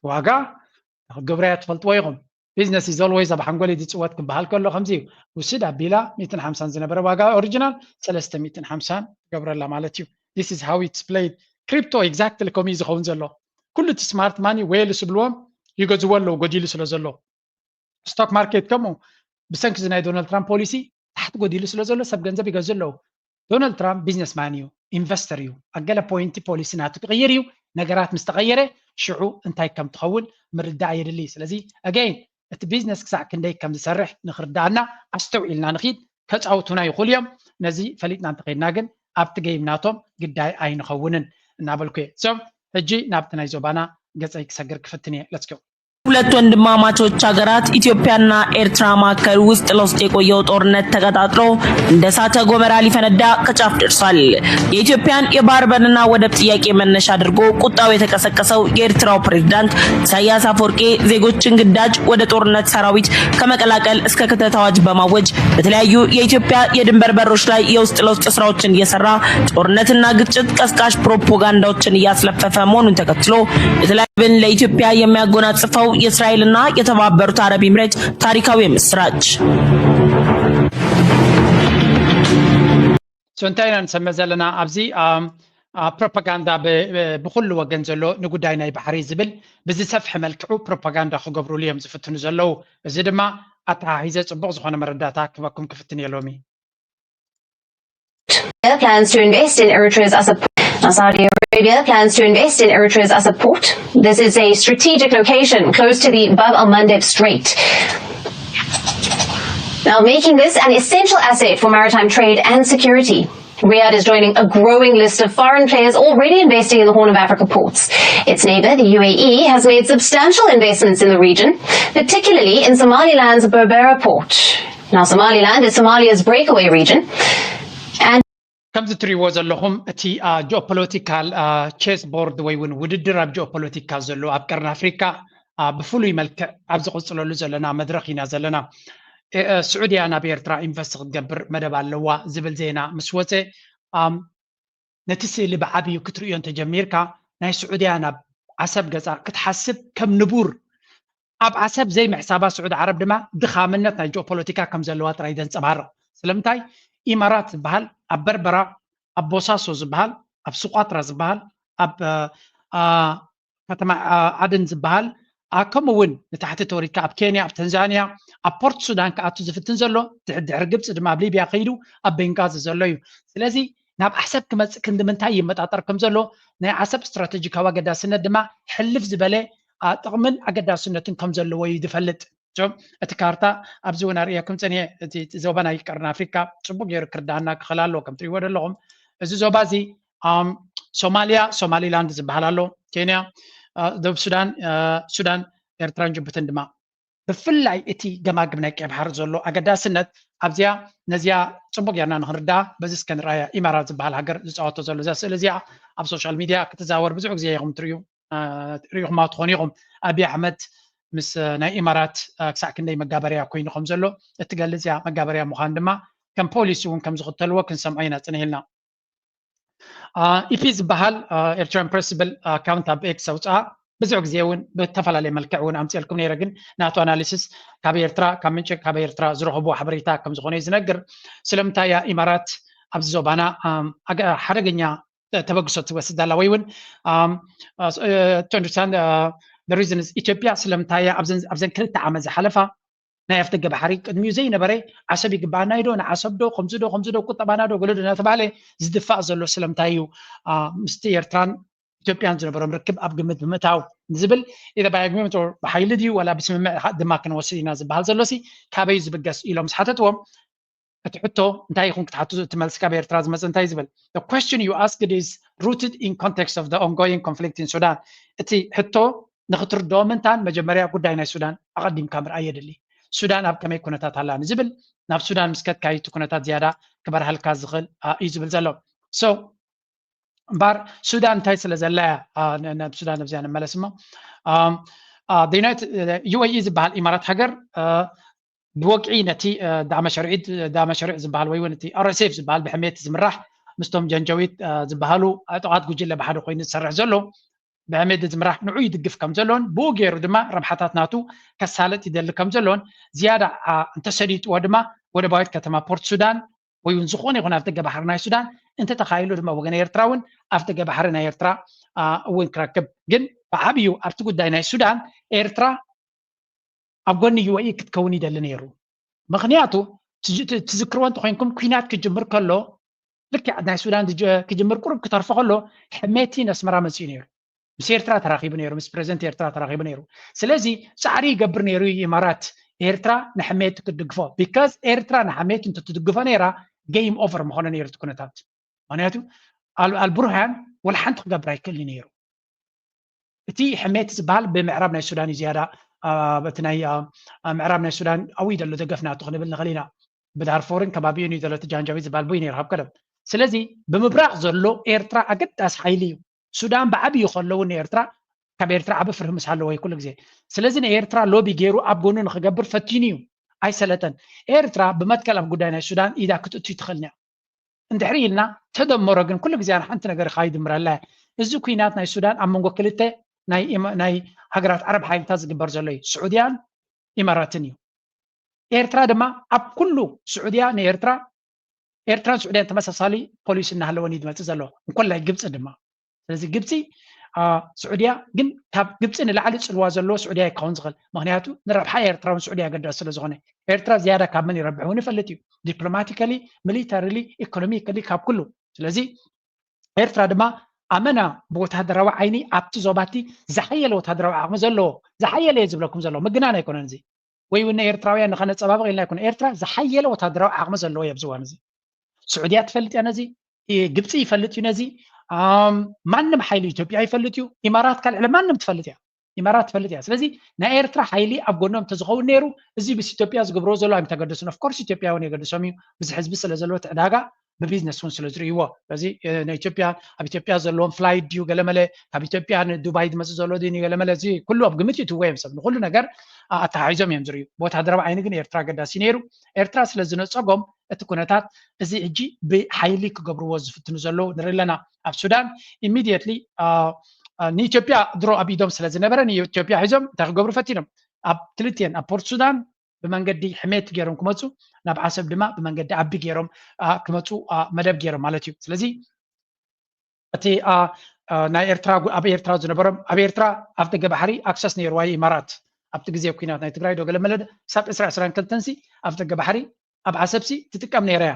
ዋጋ ክትገብር እያ ትፈልጥዎ ኢኹም business is always ኣብ ሓንጎል ዝፅወት ክበሃል ከሎ ከምዚ እዩ ውስድ ኣቢላ ሚትን ሓምሳን ዝነበረ ዋጋ ኦሪጂናል ሰለስተ ሚትን ሓምሳን ትገብረላ ማለት እዩ this is how it's played crypto exactly ከምኡ እዩ ዝኸውን ዘሎ ኩሉ እቲ smart money whales ዝብልዎም ይገዝዎ ኣለዉ ጎዲሉ ስለ ዘሎ stock market ከምኡ ብሰንኪ እዚ ናይ ዶናልድ ትራምፕ ፖሊሲ ታሕቲ ጎዲሉ ስለ ዘሎ ሰብ ገንዘብ ይገዝእ ኣለዉ። ዶናልድ ትራምፕ ቢዝነስማን እዩ፣ ኢንቨስተር እዩ። ኣብ ገለ ፖይንቲ ፖሊሲ ናቱ ክቕይር እዩ። ነገራት ምስ ተቐየረ ሽዑ እንታይ ከም ትኸውን ምርዳእ የድሊ። ስለዚ ኣገይን እቲ ቢዝነስ ክሳዕ ክንደይ ከም ዝሰርሕ ንክርዳእና ኣስተውዒልና ንኺድ። ከጻውቱና ይኽእሉ እዮም። ነዚ ፈሊጥና እንተኸይድና ግን ኣብቲ ገይም ናቶም ግዳይ ኣይንኸውንን እናበልኩ እየ። ሶ ሕጂ ናብቲ ናይ ዞባና ገጸይ ክሰግር ክፍትን እየ። ለትስኪ ሁለት ወንድማማቾች ሀገራት ኢትዮጵያና ኤርትራ መካከል ውስጥ ለውስጥ የቆየው ጦርነት ተቀጣጥሎ እንደ እሳተ ጎመራ ሊፈነዳ ከጫፍ ደርሷል። የኢትዮጵያን የባህር በርና ወደብ ጥያቄ መነሻ አድርጎ ቁጣው የተቀሰቀሰው የኤርትራው ፕሬዝዳንት ኢሳያስ አፈወርቄ ዜጎችን ግዳጅ ወደ ጦርነት ሰራዊት ከመቀላቀል እስከ ክተት አዋጅ በማወጅ በተለያዩ የኢትዮጵያ የድንበር በሮች ላይ የውስጥ ለውስጥ ስራዎችን እየሰራ ጦርነትና ግጭት ቀስቃሽ ፕሮፓጋንዳዎችን እያስለፈፈ መሆኑን ተከትሎ የተለያዩ ለኢትዮጵያ የሚያጎናጽፈው የእስራኤልና የተባበሩት አረብ ኤምሬት ታሪካዊ ምስራች። ሶ እንታይ ኢና ንሰምዕ ዘለና ኣብዚ ፕሮፓጋንዳ ብኩሉ ወገን ዘሎ ንጉዳይ ናይ ባሕሪ ዝብል ብዝሰፍሐ መልክዑ ፕሮፓጋንዳ ክገብሩሉ እዮም ዝፍትኑ ዘለዉ። እዚ ድማ ኣተሓሒዘ ጽቡቕ ዝኾነ መረዳእታ ክበኩም ክፍትን እየ ሎሚ። plans to invest in Eritrea's Assab Saudi Arabia plans to invest in Eritrea's Assab port. This is a strategic location close to the Bab al Mandeb Strait. Now making this an essential asset for maritime trade and security. Riyadh is joining a growing list of foreign players already investing in the Horn of Africa ports. Its neighbor, the U A E, has made substantial investments in the region, particularly in Somaliland's Berbera port. Now, Somaliland is Somalia's breakaway region. And ከምዚ ትሪእዎ ዘለኹም እቲ ጂኦፖለቲካል ቼስ ቦርድ ወይ እውን ውድድር ኣብ ጂኦፖለቲካ ዘሎ ኣብ ቀርኒ ኣፍሪካ ብፍሉይ መልክዕ ኣብ ዝቕፅለሉ ዘለና መድረክ ኢና ዘለና። ስዑድያ ናብ ኤርትራ ኢንቨስት ክትገብር መደብ ኣለዋ ዝብል ዜና ምስ ወፀ ነቲ ስእሊ ብዓብዩ ክትርእዮ እንተጀሚርካ ናይ ስዑድያ ናብ ዓሰብ ገፃ ክትሓስብ ከም ንቡር ኣብ ዓሰብ ዘይምሕሳባ ስዑድ ዓረብ ድማ ድኻምነት ናይ ጂኦፖለቲካ ከም ዘለዋ ጥራይ ዘንፀባርቕ። ስለምንታይ ኢማራት ዝበሃል ኣብ በርበራ ኣብ ቦሳሶ ዝበሃል ኣብ ስቋትራ ዝበሃል ኣብ ከተማ ዓድን ዝበሃል ከምኡ እውን ንታሕቲ ተወሪድካ ኣብ ኬንያ ኣብ ተንዛንያ ኣብ ፖርት ሱዳን ክኣቱ ዝፍትን ዘሎ ድሕድሕሪ ግብፂ ድማ ኣብ ሊብያ ከይዱ ኣብ ቤንጋዚ ዘሎ እዩ። ስለዚ ናብ ዓሰብ ክመፅእ ክንዲ ምንታይ ይመጣጠር ከም ዘሎ ናይ ዓሰብ ስትራተጂካዊ ኣገዳስነት ድማ ሕልፍ ዝበለ ጥቕምን ኣገዳስነትን ከም ዘለዎ እዩ ዝፈልጥ። እቲ ካርታ ኣብዚ እውን ኣርእየኩም ፀኒሐ እቲ ዞባ ናይ ቀርኒ ኣፍሪካ ፅቡቅ ገይሩ ክርዳእና ክኽእል ኣለዎ። ከም ትሪእዎ ዘለኹም እዚ ዞባ እዚ ሶማሊያ ሶማሊላንድ ዝበሃል ኣሎ፣ ኬንያ፣ ደቡብ ሱዳን፣ ሱዳን፣ ኤርትራን ጅቡትን ድማ ብፍላይ እቲ ገማግም ናይ ቀይ ባሕሪ ዘሎ ኣገዳስነት ኣብዚኣ ነዚኣ ፅቡቅ ጌርና ንክንርዳኣ በዚ እስከ ንርኣያ። ኢማራት ዝበሃል ሃገር ዝፃወቶ ዘሎ እዛ ስእሊ እዚኣ ኣብ ሶሻል ሚድያ ክትዛወር ብዙሕ ግዜ ኢኹም ትርእዩ ርኢኹማ ትኾኑ ኢኹም። ኣብይ ኣሕመድ ምስ ናይ ኢማራት ክሳዕ ክንደይ መጋበርያ ኮይኑ ከም ዘሎ እትገልፅ እያ። መጋበርያ ምዃን ድማ ከም ፖሊሲ እውን ከም ዝኽተልዎ ክንሰምዖ ኢና ፅንህ ኢልና። ኢፒ ዝበሃል ኤርትራን ፕሬስ ዝብል ኣካውንት ኣብ ኤክስ ኣውፅኣ ብዙሕ ግዜ እውን ብተፈላለየ መልክዕ እውን ኣምፅኤልኩም ነይረ፣ ግን ናቱ ኣናሊሲስ ካብ ኤርትራ ካብ ምንጭ ካብ ኤርትራ ዝረኸብዎ ሓበሬታ ከም ዝኾነ እዩ ዝነግር። ስለምንታይ እያ ኢማራት ኣብዚ ዞባና ሓደገኛ ተበግሶ ትወስድ ኣላ ወይ እውን to understand the reasons ኢትዮጵያ ስለምንታይ እያ ኣብዘን ክልተ ዓመት ዝሓለፋ ናይ ኣፍደገ ባሕሪ ቅድሚኡ ዘይነበረ ዓሰብ ይግባኣና ዶ ንዓሰብ ዶ ከምዚ ዶ ከምዚ ዶ ቁጠባና ዶ ገለ ዶ እናተባሃለ ዝድፋእ ዘሎ ስለምንታይ እዩ? ምስቲ ኤርትራን ኢትዮጵያን ዝነበሮም ርክብ ኣብ ግምት ብምእታው ዝብል ኢለ by agreement ብሓይሊ ድዩ ዋላ ብስምምዕ ድማ ክንወስድ ኢና ዝበሃል ዘሎ ሲ ካበይ ዝብገስ ኢሎም ዝሓተትዎም እቲ ሕቶ እንታይ ይኹን ክትሓቱ እቲ መልሲ ካብ ኤርትራ ዝመጽእ እንታይ ዝብል the question you asked is rooted in context of the ongoing conflict in Sudan። እቲ ሕቶ ንክትርድኦ ምንታን መጀመርያ ጉዳይ ናይ ሱዳን ኣቐዲምካ ምርኣይ የድሊ። ሱዳን ኣብ ከመይ ኩነታት ኣላ ንዝብል ናብ ሱዳን ምስ ከድካ እዩ እቲ ኩነታት ዝያዳ ክበርሃልካ ዝኽእል እዩ ዝብል ዘሎ። So እምበኣር ሱዳን እንታይ ስለ ዘላ እያ ናብ ሱዳን ኣብዚኣ ንመለስ እሞ ዩኤኢ ዝበሃል ኢማራት ሃገር ብወግዒ ነቲ ዳዕመ ሸሪዒት ዳዕመ ሸሪዕ ዝበሃል ወይ እውን እቲ ኣርኤስኤፍ ዝበሃል ብሕሜት ዝምራሕ ምስቶም ጀንጀዊት ዝበሃሉ ዕጡቓት ጉጅለ ብሓደ ኮይኑ ዝሰርሕ ዘሎ ብሕሜት ዝምራሕ ንዑ ይድግፍ ከም ዘሎን ብኡ ገይሩ ድማ ረብሓታት ናቱ ከሳልጥ ይደሊ ከም ዘሎን ዝያዳ እንተሰሊጥዎ ድማ ወደባዊት ከተማ ፖርት ሱዳን ወይ እውን ዝኾነ ይኹን ኣብ ደገ ባሕሪ ናይ ሱዳን እንተተኻኢሉ ድማ ወገን ኤርትራ እውን ኣብ ደገ ባሕሪ ናይ ኤርትራ እውን ክረክብ ግን ብዓብዩ ኣብቲ ጉዳይ ናይ ሱዳን ኤርትራ ኣብ ጎኒ ዩኤኢ ክትከውን ይደሊ ነይሩ። ምክንያቱ ትዝክርዎ እንተኮይንኩም ኩናት ክጅምር ከሎ ልክዕ ናይ ሱዳን ክጅምር ቁሩብ ክተርፎ ከሎ ሕሜቲ ነስመራ መፅኡ ነይሩ። ምስ ኤርትራ ተራኺቡ ነይሩ፣ ምስ ፕሬዚደንት ኤርትራ ተራኺቡ ነይሩ። ስለዚ ፃዕሪ ይገብር ነይሩ ኢማራት ኤርትራ ንሕሜቲ ክትድግፎ። ቢካዝ ኤርትራ ንሕሜቲ እንትትድግፎ ነይራ game over ምኾነ ነይሩ እቲ ኩነታት። ምክንያቱ ኣልቡርሃን ወላ ሓንቲ ክገብር ኣይክእልን ነይሩ። እቲ ሕሜቲ ዝበሃል ብምዕራብ ናይ ሱዳን እዩ ዝያዳ በቲ ናይ ምዕራብ ናይ ሱዳን ኣውይ ዘሎ ደገፍ ናቱ ክንብል ንኽእል ኢና። ብዳርፎርን ከባቢኡን እዩ ዘሎ እቲ ጃንጃዊድ ዝበሃል ቦይ ነይሩ ካብ ቀደም። ስለዚ ብምብራቕ ዘሎ ኤርትራ ኣገዳሲ ሓይሊ እዩ። ሱዳን ብዓብዩ ከለውን ኤርትራ ካብ ኤርትራ ዓቢ ፍርሂ ምስ ሃለዎ እዩ ኩሉ ግዜ። ስለዚ ንኤርትራ ሎቢ ገይሩ ኣብ ጎኑ ንኽገብር ፈቲኑ እዩ። ኣይሰለጠን። ኤርትራ ብመትከል ኣብ ጉዳይ ናይ ሱዳን ኢዳ ክትእቱ ትኽእል እያ። እንድሕሪ ኢልና ተደመሮ ግን ኩሉ ግዜ ሓንቲ ነገር ኢኻ ይድምረላ። እዚ ኩናት ናይ ሱዳን ኣብ መንጎ ክልተ ናይ ሃገራት ዓረብ ሓይልታት ዝግበር ዘሎ እዩ፣ ስዑድያን ኢማራትን እዩ። ኤርትራ ድማ ኣብ ኩሉ ስዑድያ ንኤርትራ ኤርትራን ስዑድያን ተመሳሳሊ ፖሊሲ እናሃለወን እዩ ዝመፅእ ዘሎ፣ እንኮላይ ግብፂ ድማ። ስለዚ ግብፂ ስዑድያ ግን ካብ ግብፂ ንላዕሊ ፅልዋ ዘለዎ ስዑድያ ይከውን ዝኽእል። ምክንያቱ ንረብሓ ኤርትራውን ስዑድያ ገዳሲ ስለ ዝኾነ። ኤርትራ ዝያዳ ካብ መን ይረብሕ እውን ይፈልጥ እዩ። ዲፕሎማቲካሊ፣ ሚሊታሪሊ፣ ኢኮኖሚካሊ ካብ ኩሉ። ስለዚ ኤርትራ ድማ ኣመና ብወታደራዊ ዓይኒ ኣብቲ ዞባቲ ዝሓየለ ወታደራዊ ዓቕሚ ዘለዎ፣ ዝሓየለ እየ ዝብለኩም ዘሎ፣ ምግናን ኣይኮነን እዚ። ወይ እውን ኤርትራውያን ንኸነፀባብቕ ኢልና ኣይኮነ። ኤርትራ ዝሓየለ ወታደራዊ ዓቕሚ ዘለዎ እየ ኣብዚ እዋን እዚ። ስዑድያ ትፈልጥ እያ ነዚ፣ ግብፂ ይፈልጥ እዩ ነዚ፣ ማንም ሓይሊ ኢትዮጵያ ይፈልጥ እዩ፣ ኢማራት ካልዕለ ማንም ትፈልጥ እያ። ኢማራት ትፈልጥ እያ። ስለዚ ናይ ኤርትራ ሓይሊ ኣብ ጎኖም እንተዝኸውን ነይሩ እዚ ምስ ኢትዮጵያ ዝገብርዎ ዘሎ ኣይምተገደሱን። ኦፍኮርስ ኢትዮጵያ እውን የገድሶም እዩ፣ ብዙሕ ህዝቢ ስለ ዘለዎ እቲ ዕዳጋ ብቢዝነስ እውን ስለ ዝርእይዎ። ስለዚ ንኢትዮጵያ ኣብ ኢትዮጵያ ዘለዎም ፍላይት ድዩ ገለመለ ካብ ኢትዮጵያ ንዱባይ ዝመፅእ ዘሎ ድዩ ገለመለ እዚ ኩሉ ኣብ ግምት ይእትዎ እዮም። ሰብ ንኩሉ ነገር ኣተሓሒዞም እዮም ዝርእዩ። ብወታደራዊ ዓይኒ ግን ኤርትራ ገዳሲ ነይሩ። ኤርትራ ስለ ዝነፀጎም እቲ ኩነታት እዚ ሕጂ ብሓይሊ ክገብርዎ ዝፍትኑ ዘለዉ ንርኢ ኣለና። ኣብ ሱዳን ኢሚድየትሊ ንኢትዮጵያ ድሮ ኣብ ኢዶም ስለ ዝነበረ ንኢትዮጵያ ሒዞም እንታይ ክገብሩ ፈቲኖም ኣብ ክልቲኤን ኣብ ፖርት ሱዳን ብመንገዲ ሕሜት ገይሮም ክመፁ ናብ ዓሰብ ድማ ብመንገዲ ዓቢ ገይሮም ክመፁ መደብ ገይሮም ማለት እዩ። ስለዚ እቲ ናይ ኤርትራ ኣብ ኤርትራ ዝነበሮም ኣብ ኤርትራ ኣብ ደገ ባሕሪ ኣክሰስ ነይርዋ ኢማራት ኣብቲ ግዜ ኩናት ናይ ትግራይ ዶ ገለመለ ሳብ ዕስራ ዕስራን ክልተን ሲ ኣብ ደገ ባሕሪ ኣብ ዓሰብሲ ትጥቀም ነይራ እያ።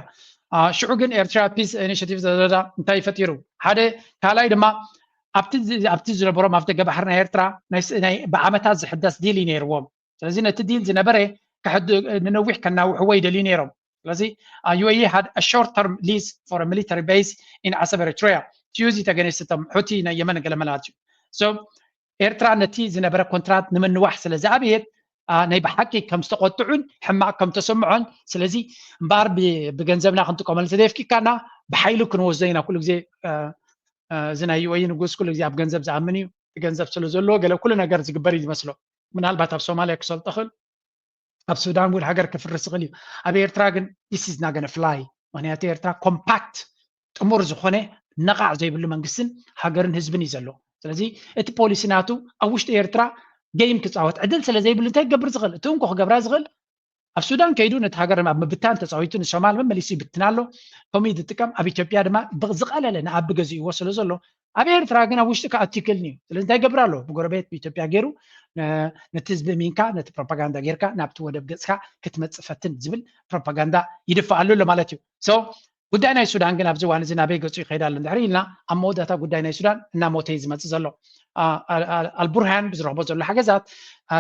ሽዑ ግን ኤርትራ ፒስ ኢኒሽቲቭ ዘረዳ እንታይ ፈጢሩ ሓደ ካልኣይ ድማ ኣብቲ ዝነበሮም ኣብ ደገ ባሕሪ ናይ ኤርትራ ብዓመታት ዝሕደስ ዲል እዩ ነይርዎም። ስለዚ ነቲ ዲል ዝነበረ ንነዊሕ ከናውሕዎ ይደልዩ ነይሮም። ስለዚ ዩ ኤ ኢ had a short term lease for a military base in ዓሰብ ኤሪትሪያ ትዩዚ ተገነስቶም ሑቲ ናይ የመን ገለ መላት እዩ። ኤርትራ ነቲ ዝነበረ ኮንትራት ንምንዋሕ ስለ ዝኣብየት ናይ ብሓቂ ከም ዝተቆጥዑን ሕማቅ ከም ተሰምዖን ስለዚ እምበኣር ብገንዘብና ክንጥቀመሉ ተደፍኪካና ብሓይሉ ክንወስዶ ኢና ኩሉ ግዜ እዚ ናይ ዩ ኤ ኢ ንጉስ ኩሉ ግዜ ኣብ ገንዘብ ዝኣምን እዩ። ገንዘብ ስለ ዘለዎ ገለ ኩሉ ነገር ዝግበር እዩ ዝመስሎ። ምናልባት ኣብ ሶማልያ ክሰልጦ ክእል ኣብ ሱዳን እውን ሃገር ክፍርስ ይኽእል እዩ። ኣብ ኤርትራ ግን this is not gonna fly። ምክንያቱ ኤርትራ ኮምፓክት ጥሙር ዝኾነ ነቓዕ ዘይብሉ መንግስትን ሃገርን ህዝብን እዩ ዘሎ። ስለዚ እቲ ፖሊሲ ናቱ ኣብ ውሽጢ ኤርትራ ገይም ክፃወት ዕድል ስለ ዘይብሉ እንታይ ክገብር ዝኽእል እቲ እንኮ ክገብራ ዝኽእል ኣብ ሱዳን ከይዱ ነቲ ሃገር ኣብ ምብታን ተፃዊቱ ንሶማል መመሊሱ ይብትና ኣሎ። ከምኡ ዝጥቀም ኣብ ኢትዮጵያ ድማ ዝቐለለ ንኣቢ ገዚእዎ ስለ ዘሎ ኣብ ኤርትራ ግን ኣብ ውሽጢ ክኣቱ ይክእልን እዩ። ስለዚ እንታይ ገብር ኣሎ ብጎረቤት ብኢትዮጵያ ገይሩ ነቲ ህዝቢ ሚንካ ነቲ ፕሮፓጋንዳ ጌርካ ናብቲ ወደብ ገፅካ ክትመፅእ ፈትን ዝብል ፕሮፓጋንዳ ይድፋኣሉ ኣሎ ማለት እዩ። ጉዳይ ናይ ሱዳን ግን ኣብዚ እዋን እዚ ናበይ ገፁ ይኸይድ ኣሎ እንድሕር ኢልና ኣብ መወዳእታ ጉዳይ ናይ ሱዳን እናሞተ እዩ ዝመፅእ ዘሎ። ኣልቡርሃን ብዝረኽቦ ዘሎ ሓገዛት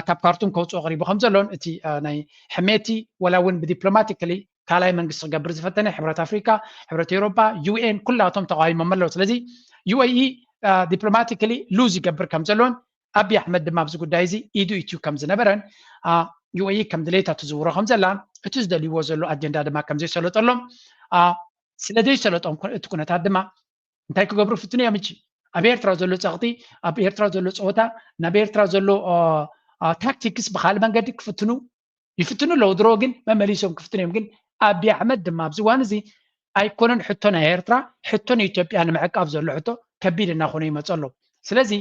ካብ ካርቱም ከውፅኦ ቀሪቡ ከም ዘሎን እቲ ናይ ሕሜቲ ወላ እውን ብዲፕሎማቲካሊ ካልኣይ መንግስቲ ክገብር ዝፈተነ ሕብረት ኣፍሪካ፣ ሕብረት ኤውሮጳ፣ ዩ ኤን ኩላቶም ተቃዊሞም ኣለዉ። ስለዚ ዩ ኤ ኢ ዲፕሎማቲካሊ ሉዝ ይገብር ከም ዘሎን ኣቢ ኣሕመድ ድማ ኣብዚ ጉዳይ እዚ ኢዱ ኢትዩ ከም ዝነበረን ዩ ኤ ኢ ከም ድሌታ ትዝውሮ ከም ዘላን እቲ ዝደልይዎ ዘሎ ኣጀንዳ ድማ ከም ዘይሰለጠሎም ስለ ዘይሰለጦም እቲ ኩነታት ድማ እንታይ ክገብሩ ፍትኑ እዮም። እጂ ኣብ ኤርትራ ዘሎ ፀቕጢ ኣብ ኤርትራ ዘሎ ፀወታ ናብ ኤርትራ ዘሎ ታክቲክስ ብካልእ መንገዲ ክፍትኑ ይፍትኑ ኣለዉ። ድሮ ግን መመሊሶም ክፍትኑ እዮም። ግን ኣቢ ኣሕመድ ድማ ኣብዚ እዋን እዚ ኣይኮነን ሕቶ ናይ ኤርትራ ሕቶ ንኢትዮጵያ ንምዕቃብ ዘሎ ሕቶ ከቢድ እናኾነ ይመፀ ኣሎ። ስለዚ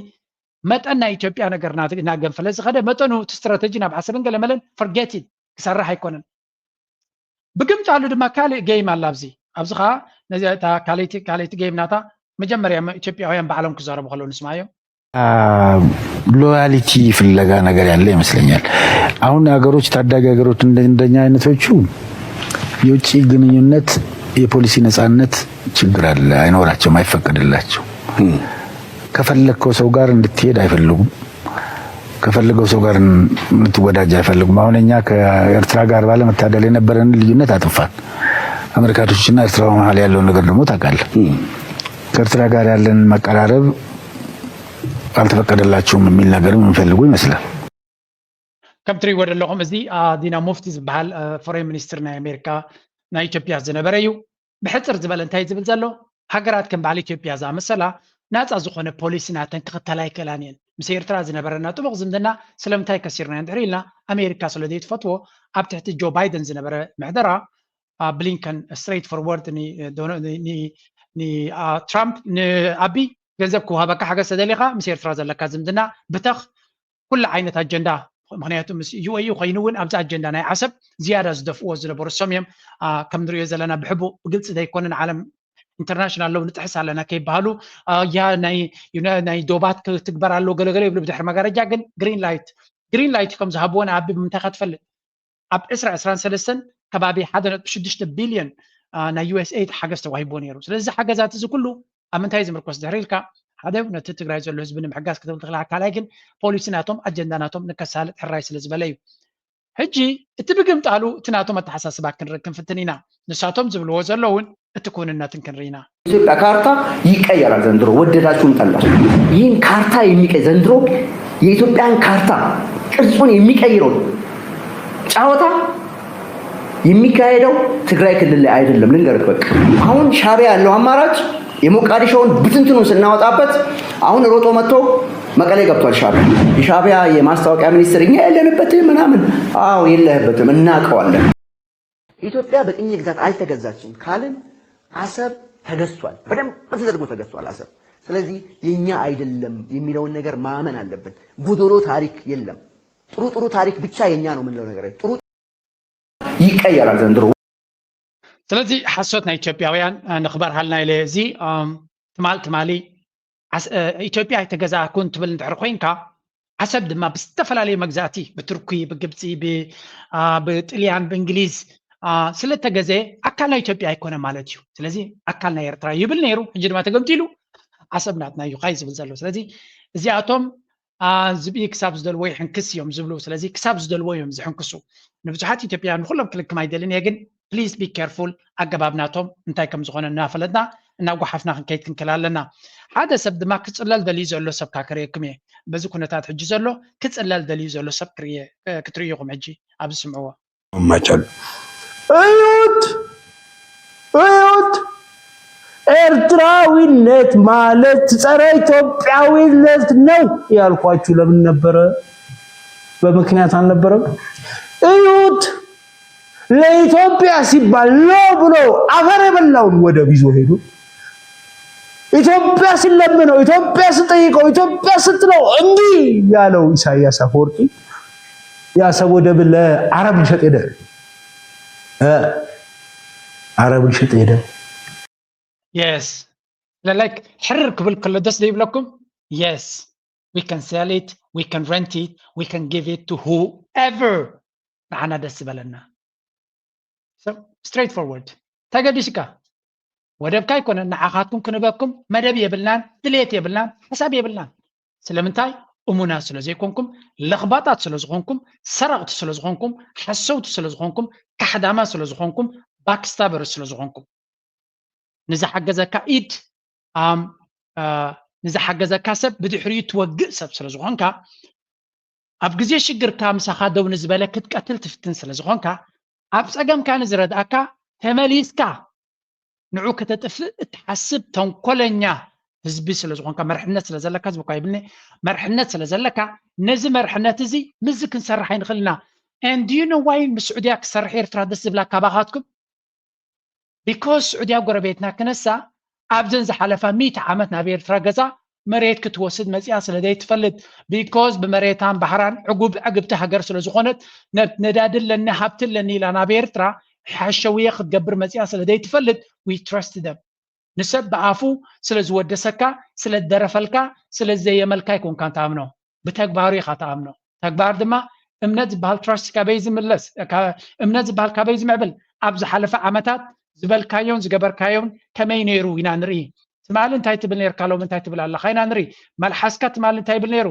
መጠን ናይ ኢትዮጵያ ነገር እናገንፈለ ዝኸደ መጠኑ እቲ ስትራተጂ ናብ ዓሰብን ገለመለን ፈርጌቲን ክሰርሕ ኣይኮነን። ብግምጣሉ ድማ ካልእ ገይም ኣላ ኣብዚ ኣብዚ ከዓ ነዚታ ካልይቲ ገይም ናታ መጀመርያ ኢትዮጵያውያን ባዕሎም ክዛረቡ ከለዉ ንስማዮም። ሎያሊቲ ፍለጋ ነገር ያለ ይመስለኛል። አሁን ሀገሮች፣ ታዳጊ ሀገሮች እንደ- እንደኛ አይነቶቹ የውጭ ግንኙነት የፖሊሲ ነጻነት ችግር አለ፣ አይኖራቸውም፣ አይፈቀድላቸው። ከፈለግከው ሰው ጋር እንድትሄድ አይፈልጉም። ከፈለገው ሰው ጋር እንድትወዳጅ አይፈልጉም። አሁን እኛ ከኤርትራ ጋር ባለመታደል የነበረን ልዩነት አጥፋን። አሜሪካኖችና ኤርትራ መሀል ያለውን ነገር ደግሞ ታውቃለህ። ከኤርትራ ጋር ያለን መቀራረብ አልተፈቀደላቸውም የሚል ነገርም የሚፈልጉ ይመስላል። ከም ትሪእዎ ዘለኹም እዚ ዲና ሙፍቲ ዝበሃል ፎሬን ሚኒስትር ናይ ኣሜሪካ ናይ ኢትዮጵያ ዝነበረ እዩ። ብሕፅር ዝበለ እንታይ ዝብል ዘሎ፣ ሃገራት ከም በዓል ኢትዮጵያ ዝኣመሰላ ናፃ ዝኾነ ፖሊሲ ናተን ክኽተላ ኣይክእላን እየን። ምስ ኤርትራ ዝነበረና ጥቡቕ ዝምድና ስለምንታይ ከሲርና እንድሕር ኢልና ኣሜሪካ ስለ ዘይትፈትዎ ኣብ ትሕቲ ጆ ባይደን ዝነበረ ምሕደራ ብሊንከን ስትሬት ፎርወርድ ንትራምፕ ንኣቢ ገንዘብ ክወሃበካ ሓገዝ ተደሊኻ ምስ ኤርትራ ዘለካ ዝምድና ብተኽ ኩሉ ዓይነት ኣጀንዳ ምክንያቱ ምስ ዩ ኤ ኢ ኮይኑ እውን ኣብዚ ኣጀንዳ ናይ ዓሰብ ዝያዳ ዝደፍእዎ ዝነበሩ እሶም እዮም። ከም ንሪኦ ዘለና ብሕቡእ ብግልፂ ዘይኮነ ንዓለም ኢንተርናሽናል ለው ንጥሕስ ኣለና ከይበሃሉ ያ ናይ ዶባት ክትግበር ኣለዎ ገለገለ ይብሉ ብድሕሪ መጋረጃ ግን ግሪን ላይት ግሪን ላይት ከም ዝሃብዎ ንኣቢ ብምንታይ ከትፈልጥ ኣብ ዕስራ ዕስራን ሰለስተን ከባቢ ሓደ ነጥቢ ሽዱሽተ ቢልዮን ናይ ዩ ኤስ ኤድ ሓገዝ ተዋሂብዎ ነይሩ። ስለዚ ሓገዛት እዚ ኩሉ ኣብ ምንታይ ዝምርኮስ ድሕሪ ኢልካ ሓደ ነቲ ትግራይ ዘሎ ህዝቢ ንምሕጋዝ ክትብል ትኽእል ካልኣይ ግን ፖሊሲ ናቶም ኣጀንዳ ናቶም ንከሳልጥ ሕራይ ስለ ዝበለ እዩ። ሕጂ እቲ ብግምጣሉ እቲ ናቶም ኣተሓሳስባ ክንርኢ ክንፍትን ኢና። ንሳቶም ዝብልዎ ዘለውን እቲ ክውንነትን ክንርኢ ኢና። ኢትዮጵያ ካርታ ይቀየራል ዘንድሮ ወደዳችሁም ጠላችሁ። ይህን ካርታ የሚቀይ ዘንድሮ የኢትዮጵያን ካርታ ቅርጹን የሚቀይረው ጨዋታ የሚካሄደው ትግራይ ክልል ላይ አይደለም። ልንገርህ በቃ አሁን ሻቢያ ያለው አማራጭ የሞቃዲሾውን ብትንትኑን ስናወጣበት አሁን ሮጦ መጥቶ መቀሌ ገብቷል ሻቢያ። የሻቢያ የማስታወቂያ ሚኒስትር እኛ የለንበትም ምናምን። አዎ የለህበትም፣ እናውቀዋለን። ኢትዮጵያ በቅኝ ግዛት አልተገዛችም ካልን አሰብ ተገዝቷል፣ በደንብ ተደርጎ ተገዝቷል አሰብ። ስለዚህ የኛ አይደለም የሚለውን ነገር ማመን አለብን። ጎዶሎ ታሪክ የለም። ጥሩ ጥሩ ታሪክ ብቻ የኛ ነው የምንለው ነገር ጥሩ ይቀየራል ዘንድሮ። ስለዚ ሓሶት ናይ ኢትዮጵያውያን ንክበርሃልና ኢለ እዚ ትማል ትማሊ ኢትዮጵያ ኣይተገዛእኩን ትብል እንድሕር ኮይንካ ዓሰብ ድማ ብዝተፈላለዩ መግዛእቲ ብቱርኪ ብግብፂ ብጥልያን ብእንግሊዝ ስለተገዘ ኣካል ናይ ኢትዮጵያ ኣይኮነ ማለት እዩ። ስለዚ ኣካል ናይ ኤርትራ ይብል ነይሩ፣ ሕጂ ድማ ተገምጢሉ ዓሰብ ናትና እዩ ካይ ዝብል ዘሎ። ስለዚ እዚኣቶም ዝብኢ ክሳብ ዝደልዎ ይሕንክስ እዮም ዝብሉ። ስለዚ ክሳብ ዝደልዎ እዮም ዝሕንክሱ። ንብዙሓት ኢትዮጵያውያን ንኩሎም ክልክም ኣይደልን እየ፣ ግን please be careful ኣገባብ ናቶም እንታይ ከም ዝኾነ እናፈለጥና እናጓሓፍና ክንከይድ ክንክእል ኣለና። ሓደ ሰብ ድማ ክፅለል ደልዩ ዘሎ ሰብ ካ ክርእየኩም እየ። በዚ ኩነታት ሕጂ ዘሎ ክፅለል ደልዩ ዘሎ ሰብ ክትርእዩ ኢኹም ሕጂ ኣብዚ ስምዕዎ። ማቻሉ እዩት እዩት ኤርትራዊነት ማለት ጸረ ኢትዮጵያዊነት ነው ያልኳችሁ ለምን ነበረ? በምክንያት አልነበረም? እዩት ለኢትዮጵያ ሲባል ነው ብሎ አፈር የበላውን ወደብ ይዞ ሄዱ። ኢትዮጵያ ሲለምነው፣ ኢትዮጵያ ስጠይቀው፣ ኢትዮጵያ ስትለው እንዲህ ያለው ኢሳያስ አፈወርቂ የአሰብ ወደብ ለአረብ ሊሸጥ ሄደ። አረብ ሊሸጥ ሄደ። Yes. Like ሕርር ክብል ከሎ ደስ ዘይብለኩም? Yes. We can sell it, we can rent it, we can give it to whoever ንዓና ደስ ዝበለና። Straight forward ተገዲስካ ወደብካ ኣይኮነ ንዓኻትኩም ክንበኩም መደብ የብልናን፣ ድሌት የብልናን፣ ሓሳብ የብልናን። ስለምንታይ? እሙናት ስለ ዘይኮንኩም፣ ለኽባጣት ስለ ዝኾንኩም፣ ሰረቕቲ ስለ ዝኾንኩም፣ ሓሰውቲ ስለ ዝኾንኩም፣ ካሕዳማ ስለ ዝኾንኩም፣ ባክስታበርስ ስለ ዝኾንኩም። ንዝሓገዘካ ኢድ ንዝሓገዘካ ሰብ ብድሕሪኡ ትወግእ ሰብ ስለ ዝኾንካ ኣብ ግዜ ሽግርካ ምሳኻ ደው ንዝበለ ክትቀትል ትፍትን ስለ ዝኾንካ ኣብ ጸገምካ ንዝረድኣካ ተመሊስካ ንዑ ከተጥፍእ እትሓስብ ተንኮለኛ ህዝቢ ስለ ዝኾንካ መርሕነት ስለ ዘለካ ህዝቢ እኳ ይብልኒ መርሕነት ስለ ዘለካ ነዚ መርሕነት እዚ ምስዚ ክንሰርሕ ኣይንኽእል ኢና። And do you know why ምስ ስዑድያ ክሰርሕ ኤርትራ ደስ ዝብላ ካባኻትኩም? Because ስዑድያ ጎረቤትና ክነሳ ኣብዘን ዝሓለፋ ሚእቲ ዓመት ናብ ኤርትራ ገዛ መሬት ክትወስድ መጺኣ ስለ ዘይትፈልጥ because ብመሬታን ባሕራን ዕጉብ ዕግብቲ ሃገር ስለ ዝኾነት ነዳዲ ኣለኒ ሃብቲ ኣለኒ ኢላ ናብ ኤርትራ ሓሸውየ ክትገብር መጺኣ ስለ ዘይትፈልጥ we trust them። ንሰብ ብኣፉ ስለ ዝወደሰካ፣ ስለ ዝደረፈልካ፣ ስለ ዝዘየመልካ ኣይኮንካን ትኣምኖ፣ ብተግባሩ ኢኻ ትኣምኖ። ተግባር ድማ እምነት ዝበሃል ትራስት ካበይ ዝምለስ እምነት ዝበሃል ካበይ ዝምዕብል? ኣብ ዝሓለፈ ዓመታት ዝበልካዮን ዝገበርካዮን ከመይ ነይሩ ኢና ንርኢ። ትማሊ እንታይ ትብል ነርካ ሎም እንታይ ትብል ኣለኻ ኢና ንርኢ። መልሓስካ ትማሊ እንታይ ይብል ነይሩ?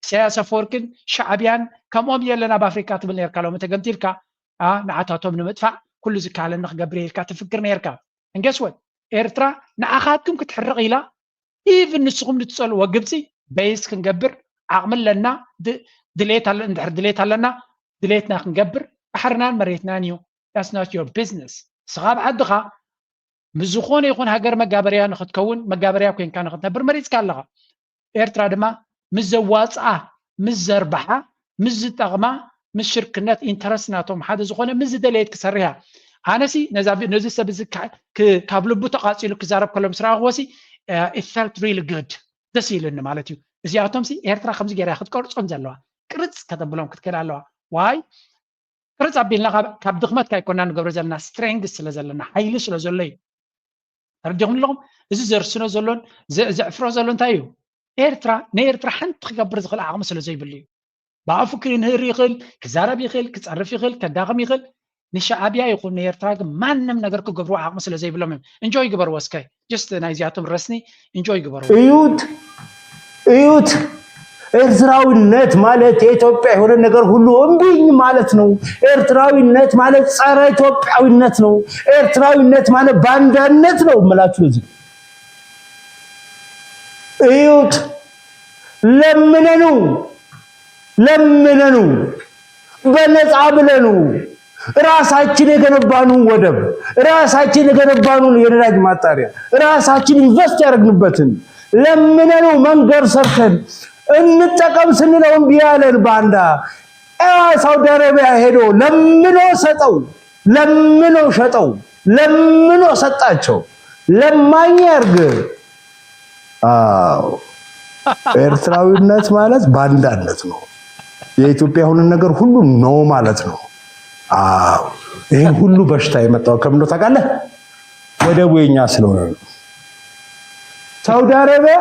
ኢሳያስ ኣፈወርቅን ሻዕብያን ከምኦም የለን ኣብ ኣፍሪካ ትብል ነርካ ሎም ተገምጢልካ ንዓታቶም ንምጥፋእ ኩሉ ዝከኣለኒ ክገብር ኢልካ ትፍክር ነርካ። እንገስወት ኤርትራ ንዓኻትኩም ክትሕርቕ ኢላ ኢቭን ንስኹም ንትፀልዎ ግብፂ በይስ ክንገብር ዓቕሚ ኣለና። ድሌት እንድሕር ድሌት ኣለና ድሌትና ክንገብር ባሕርናን መሬትናን እዩ። That's not your business። ስኻ ኣብ ዓድኻ ምስ ዝኾነ ይኹን ሃገር መጋበርያ ንክትከውን መጋበርያ ኮንካ ንክትነብር መሪፅካ ኣለኻ። ኤርትራ ድማ ምስ ዘዋፅኣ ምስ ዘርባሓ ምስ ዝጠቕማ ምስ ሽርክነት ኢንተረስት ናቶም ሓደ ዝኾነ ምስ ዝደለየት ክሰርሕ እያ። ኣነሲ ነዚ ሰብ እዚ ካብ ልቡ ተቓፂሉ ክዛረብ ከሎ ምስ ረኣኽዎ ሲ it felt really good ደስ ኢሉኒ ማለት እዩ። እዚኣቶም ሲ ኤርትራ ከምዚ ገይራ ክትቀርፆም ዘለዋ ቅርፅ ከተብሎም ክትክእል ኣለዋ። ዋይ ቅርፅ ኣቢልና ካብ ድኽመት ካይኮና ንገብሮ ዘለና ስትሬንግስ ስለ ዘለና ሓይሊ ስለ ዘሎ እዩ። ተረዲኹም ኣለኹም? እዚ ዘርስኖ ዘሎን ዘዕፍሮ ዘሎ እንታይ እዩ? ኤርትራ ንኤርትራ ሓንቲ ክገብር ዝኽእል ዓቕሚ ስለ ዘይብሉ እዩ። ብኣፉ ክንህር ይኽእል፣ ክዛረብ ይኽእል፣ ክፀርፍ ይኽእል፣ ከዳኽም ይኽእል። ንሻዕብያ ይኹን ንኤርትራ ግን ማንም ነገር ክገብሩ ዓቕሚ ስለ ዘይብሎም እዮም። እንጆይ ግበርዎ እስከ። ጀስት ናይዚኣቶም ረስኒ እንጆይ ግበርዎ። እዩት እዩት። ኤርትራዊነት ማለት የኢትዮጵያ የሆነ ነገር ሁሉ እምቢኝ ማለት ነው። ኤርትራዊነት ማለት ጸረ ኢትዮጵያዊነት ነው። ኤርትራዊነት ማለት ባንዳነት ነው እምላችሁ። እዚህ እዩት። ለምነኑ ለምነኑ በነጻ ብለኑ ራሳችን የገነባኑ ወደብ፣ ራሳችን የገነባኑ የነዳጅ ማጣሪያ፣ ራሳችን ኢንቨስት ያደረግንበትን ለምነኑ መንገድ ሰርተን እንጠቀም ስንለው እምቢ ያለን ባንዳ ሳውዲ አረቢያ ሄዶ ለምኖ ሰጠው፣ ለምኖ ሸጠው፣ ለምኖ ሰጣቸው። ለማኝ ያርግ። አዎ ኤርትራዊነት ማለት ባንዳነት ነው። የኢትዮጵያ የሆነ ነገር ሁሉ ነው ማለት ነው። አዎ ይሄ ሁሉ በሽታ የመጣው ከምንድን ነው ታውቃለህ? ወደቡ የኛ ስለሆነ ነው። ሳውዲ አረቢያ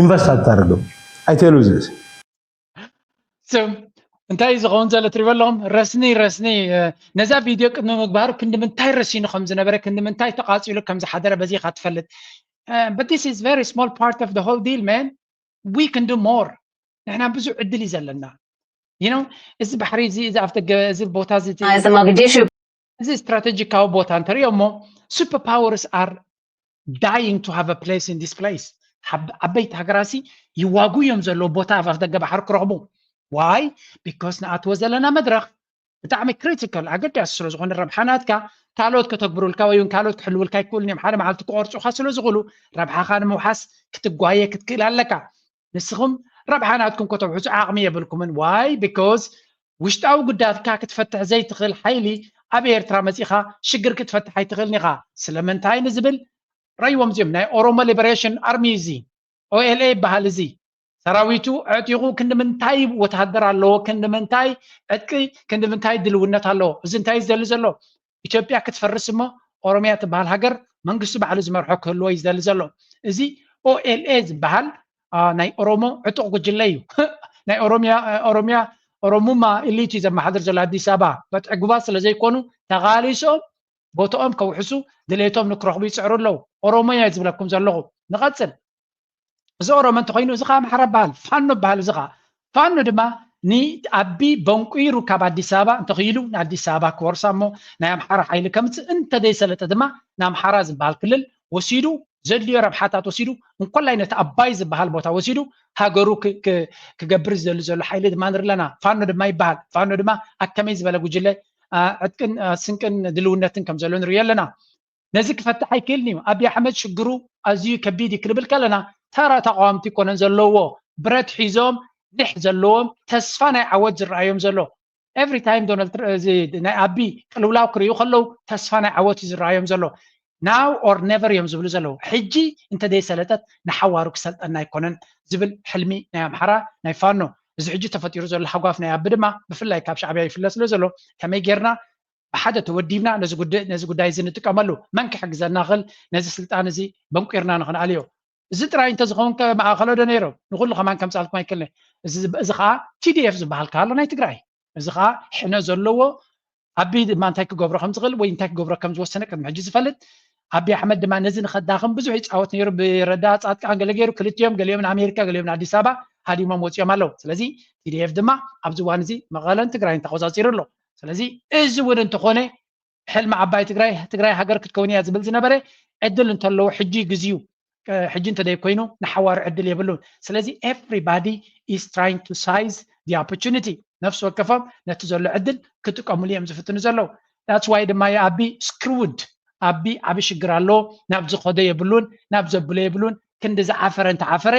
ኢንቨስት አታደርግም። I tell you this። እንታይ እዩ ዝኸውን ዘሎ ትሪበ ኣለኹም? ረስኒ ረስኒ ነዛ ቪድዮ ቅድሚ ምግባሩ ክንዲ ምንታይ ረሲኑ ከም ዝነበረ ክንዲ ምንታይ ተቓፂሉ ከም ዝሓደረ በዚ ኢኻ ትፈልጥ። But this is very small part of the whole deal, man. We can do more. ንሕና ብዙሕ ዕድል እዩ ዘለና። You know እዚ ባሕሪ እዚ እዚ ኣፍደገ እዚ ቦታ እዚ Nice Mogadishu. እዚ ስትራቴጂካዊ ቦታ እንተሪኦ እሞ super powers are dying to have a place in this place። ዓበይቲ ሃገራሲ ይዋጉ እዮም ዘለዎ ቦታ ኣብ ኣፍደገ ባሕሪ ክረኽቡ። Why? Because ንኣትዎ ዘለና መድረኽ ብጣዕሚ ክሪቲካል ኣገዳሲ ስለ ዝኾነ ረብሓ ናትካ ካልኦት ከተግብሩልካ ወይ እውን ካልኦት ክሕልውልካ ኣይክእሉን እዮም። ሓደ መዓልቲ ክቆርፁኻ ስለ ዝኽእሉ ረብሓኻ ንምውሓስ ክትጓየ ክትክእል ኣለካ። ንስኹም ረብሓ ናትኩም ከተውሕሱ ዓቕሚ የብልኩምን። Why? Because ውሽጣዊ ጉዳትካ ክትፈትሕ ዘይትኽእል ሓይሊ ኣብ ኤርትራ መፂኻ ሽግር ክትፈትሕ ኣይትኽእልን ኢኻ። ስለምንታይ ንዝብል ረይዎም እዚኦም ናይ ኦሮሞ ሊበሬሽን ኣርሚ እዚ ኦኤልኤ ይበሃል። እዚ ሰራዊቱ ዕጢቑ ክንዲ ምንታይ ወተሃደር ኣለዎ፣ ክንዲ ምንታይ ዕጥቂ፣ ክንዲ ምንታይ ድልውነት ኣለዎ። እዚ እንታይ እዩ ዝደሊ ዘሎ? ኢትዮጵያ ክትፈርስ እሞ ኦሮሚያ ትበሃል ሃገር መንግስቱ ባዕሉ ዝመርሖ ክህልዎ እዩ ዝደሊ ዘሎ። እዚ ኦኤልኤ ዝበሃል ናይ ኦሮሞ ዕጡቕ ጉጅለ እዩ። ናይ ኦሮሚያ ኦሮሚያ ኦሮሙማ ኢሊት እዩ ዘመሓድር ዘሎ ኣዲስ ኣበባ። በጥዕጉባት ስለ ዘይኮኑ ተቓሊሶም ቦትኦም ከውሕሱ ድሌቶም ንክረኽቡ ይፅዕሩ ኣለዉ። ኦሮሞያ ዝብለኩም ዘለኹ። ንቐፅል። እዚ ኦሮሞ እንተኮይኑ እዚ ከዓ ኣምሓራ በሃል ፋኖ በሃል። እዚ ከዓ ፋኖ ድማ ንኣቢ በንቁይሩ ካብ ኣዲስ ኣበባ እንተኽኢሉ ንኣዲስ ኣበባ ክወርሳ እሞ ናይ ኣምሓራ ሓይሊ ከምፅእ እንተደይሰለጠ ድማ ንኣምሓራ ዝበሃል ክልል ወሲዱ ዘድልዮ ረብሓታት ወሲዱ እንኮላይ ነቲ ኣባይ ዝበሃል ቦታ ወሲዱ ሃገሩ ክገብር ዝደሊ ዘሎ ሓይሊ ድማ ንርኢ ኣለና። ፋኖ ድማ ይበሃል። ፋኖ ድማ ኣከመይ ዝበለ ጉጅለ ዕጥቅን ስንቅን ድልውነትን ከም ዘሎ ንሪኦ ኣለና። ነዚ ክፈትሕ ኣይክእልን እዩ። ኣብይ ኣሕመድ ሽግሩ ኣዝዩ ከቢድ እዩ ክንብል ከለና ተራ ተቃወምቲ ኣይኮነን ዘለዎ። ብረት ሒዞም ኒሕ ዘለዎም ተስፋ ናይ ዓወት ዝረኣዮም ዘሎ። Every time ዶናልድ ናይ ኣቢ ቅልውላው ክርእዩ ከለዉ ተስፋ ናይ ዓወት እዩ ዝረኣዮም ዘሎ። Now or never እዮም ዝብሉ ዘለዉ። ሕጂ እንተደይሰለጠት ንሓዋሩ ክሰልጠና ኣይኮነን ዝብል ሕልሚ ናይ ኣምሓራ ናይ ፋኖ። እዚ ሕጂ ተፈጢሩ ዘሎ ሃጓፍ ናይ ኣቢ ድማ ብፍላይ ካብ ሻዕብያ ይፍለ ስለ ዘሎ ከመይ ጌርና ብሓደ ተወዲብና ነዚ ጉዳይ ነዚ ጉዳይ እዚ ንጥቀመሉ። መን ክሕግዘና ክእል ነዚ ስልጣን እዚ በንቂርና ንኽንኣልዮ። እዚ ጥራይ እንተዝኸውን ከ ማእኸሎ ዶ ነይሩ? ንኹሉ ከማን ከምጻልኩም ኣይክእልን። እዚ እዚ ከዓ ቲ ዲ ኤፍ ዝበሃል ከ ኣሎ ናይ ትግራይ። እዚ ከዓ ሕነ ዘለዎ ኣቢ ድማ እንታይ ክገብሮ ከም ዝኽእል ወይ እንታይ ክገብሮ ከም ዝወሰነ ቅድሚ ሕጂ ዝፈልጥ ኣቢ ኣሕመድ ድማ ነዚ ንኸዳኽም ብዙሕ ይፃወት ነይሩ። ብረዳ ፃድቃን ገለ ገይሩ ክልቲኦም ገሊኦም ንኣሜሪካ ገሊኦም ንኣዲስ ኣበባ ሃዲሞም ወፂኦም ኣለዉ። ስለዚ ቲ ዲ ኤፍ ድማ ኣብዚ እዋን እዚ መቐለን ትግራይን ተቆፃፂሩ ኣሎ። ስለዚ እዚ እውን እንተኾነ ሕልሚ ዓባይ ትግራይ ትግራይ ሃገር ክትከውን እያ ዝብል ዝነበረ ዕድል እንተለዎ ሕጂ ግዜኡ ሕጂ እንተደይ ኮይኑ ንሓዋሩ ዕድል የብሉን። ስለዚ everybody is trying to seize the opportunity ነፍሲ ወከፎም ነቲ ዘሎ ዕድል ክጥቀሙሉ እዮም ዝፍትኑ ዘለዉ። That's why ድማ የኣቢ screwed ኣቢ ዓቢ ሽግር ኣለዎ። ናብ ዝኸዶ የብሉን ናብ ዘብሎ የብሉን። ክንዲ ዝዓፈረ እንተዓፈረ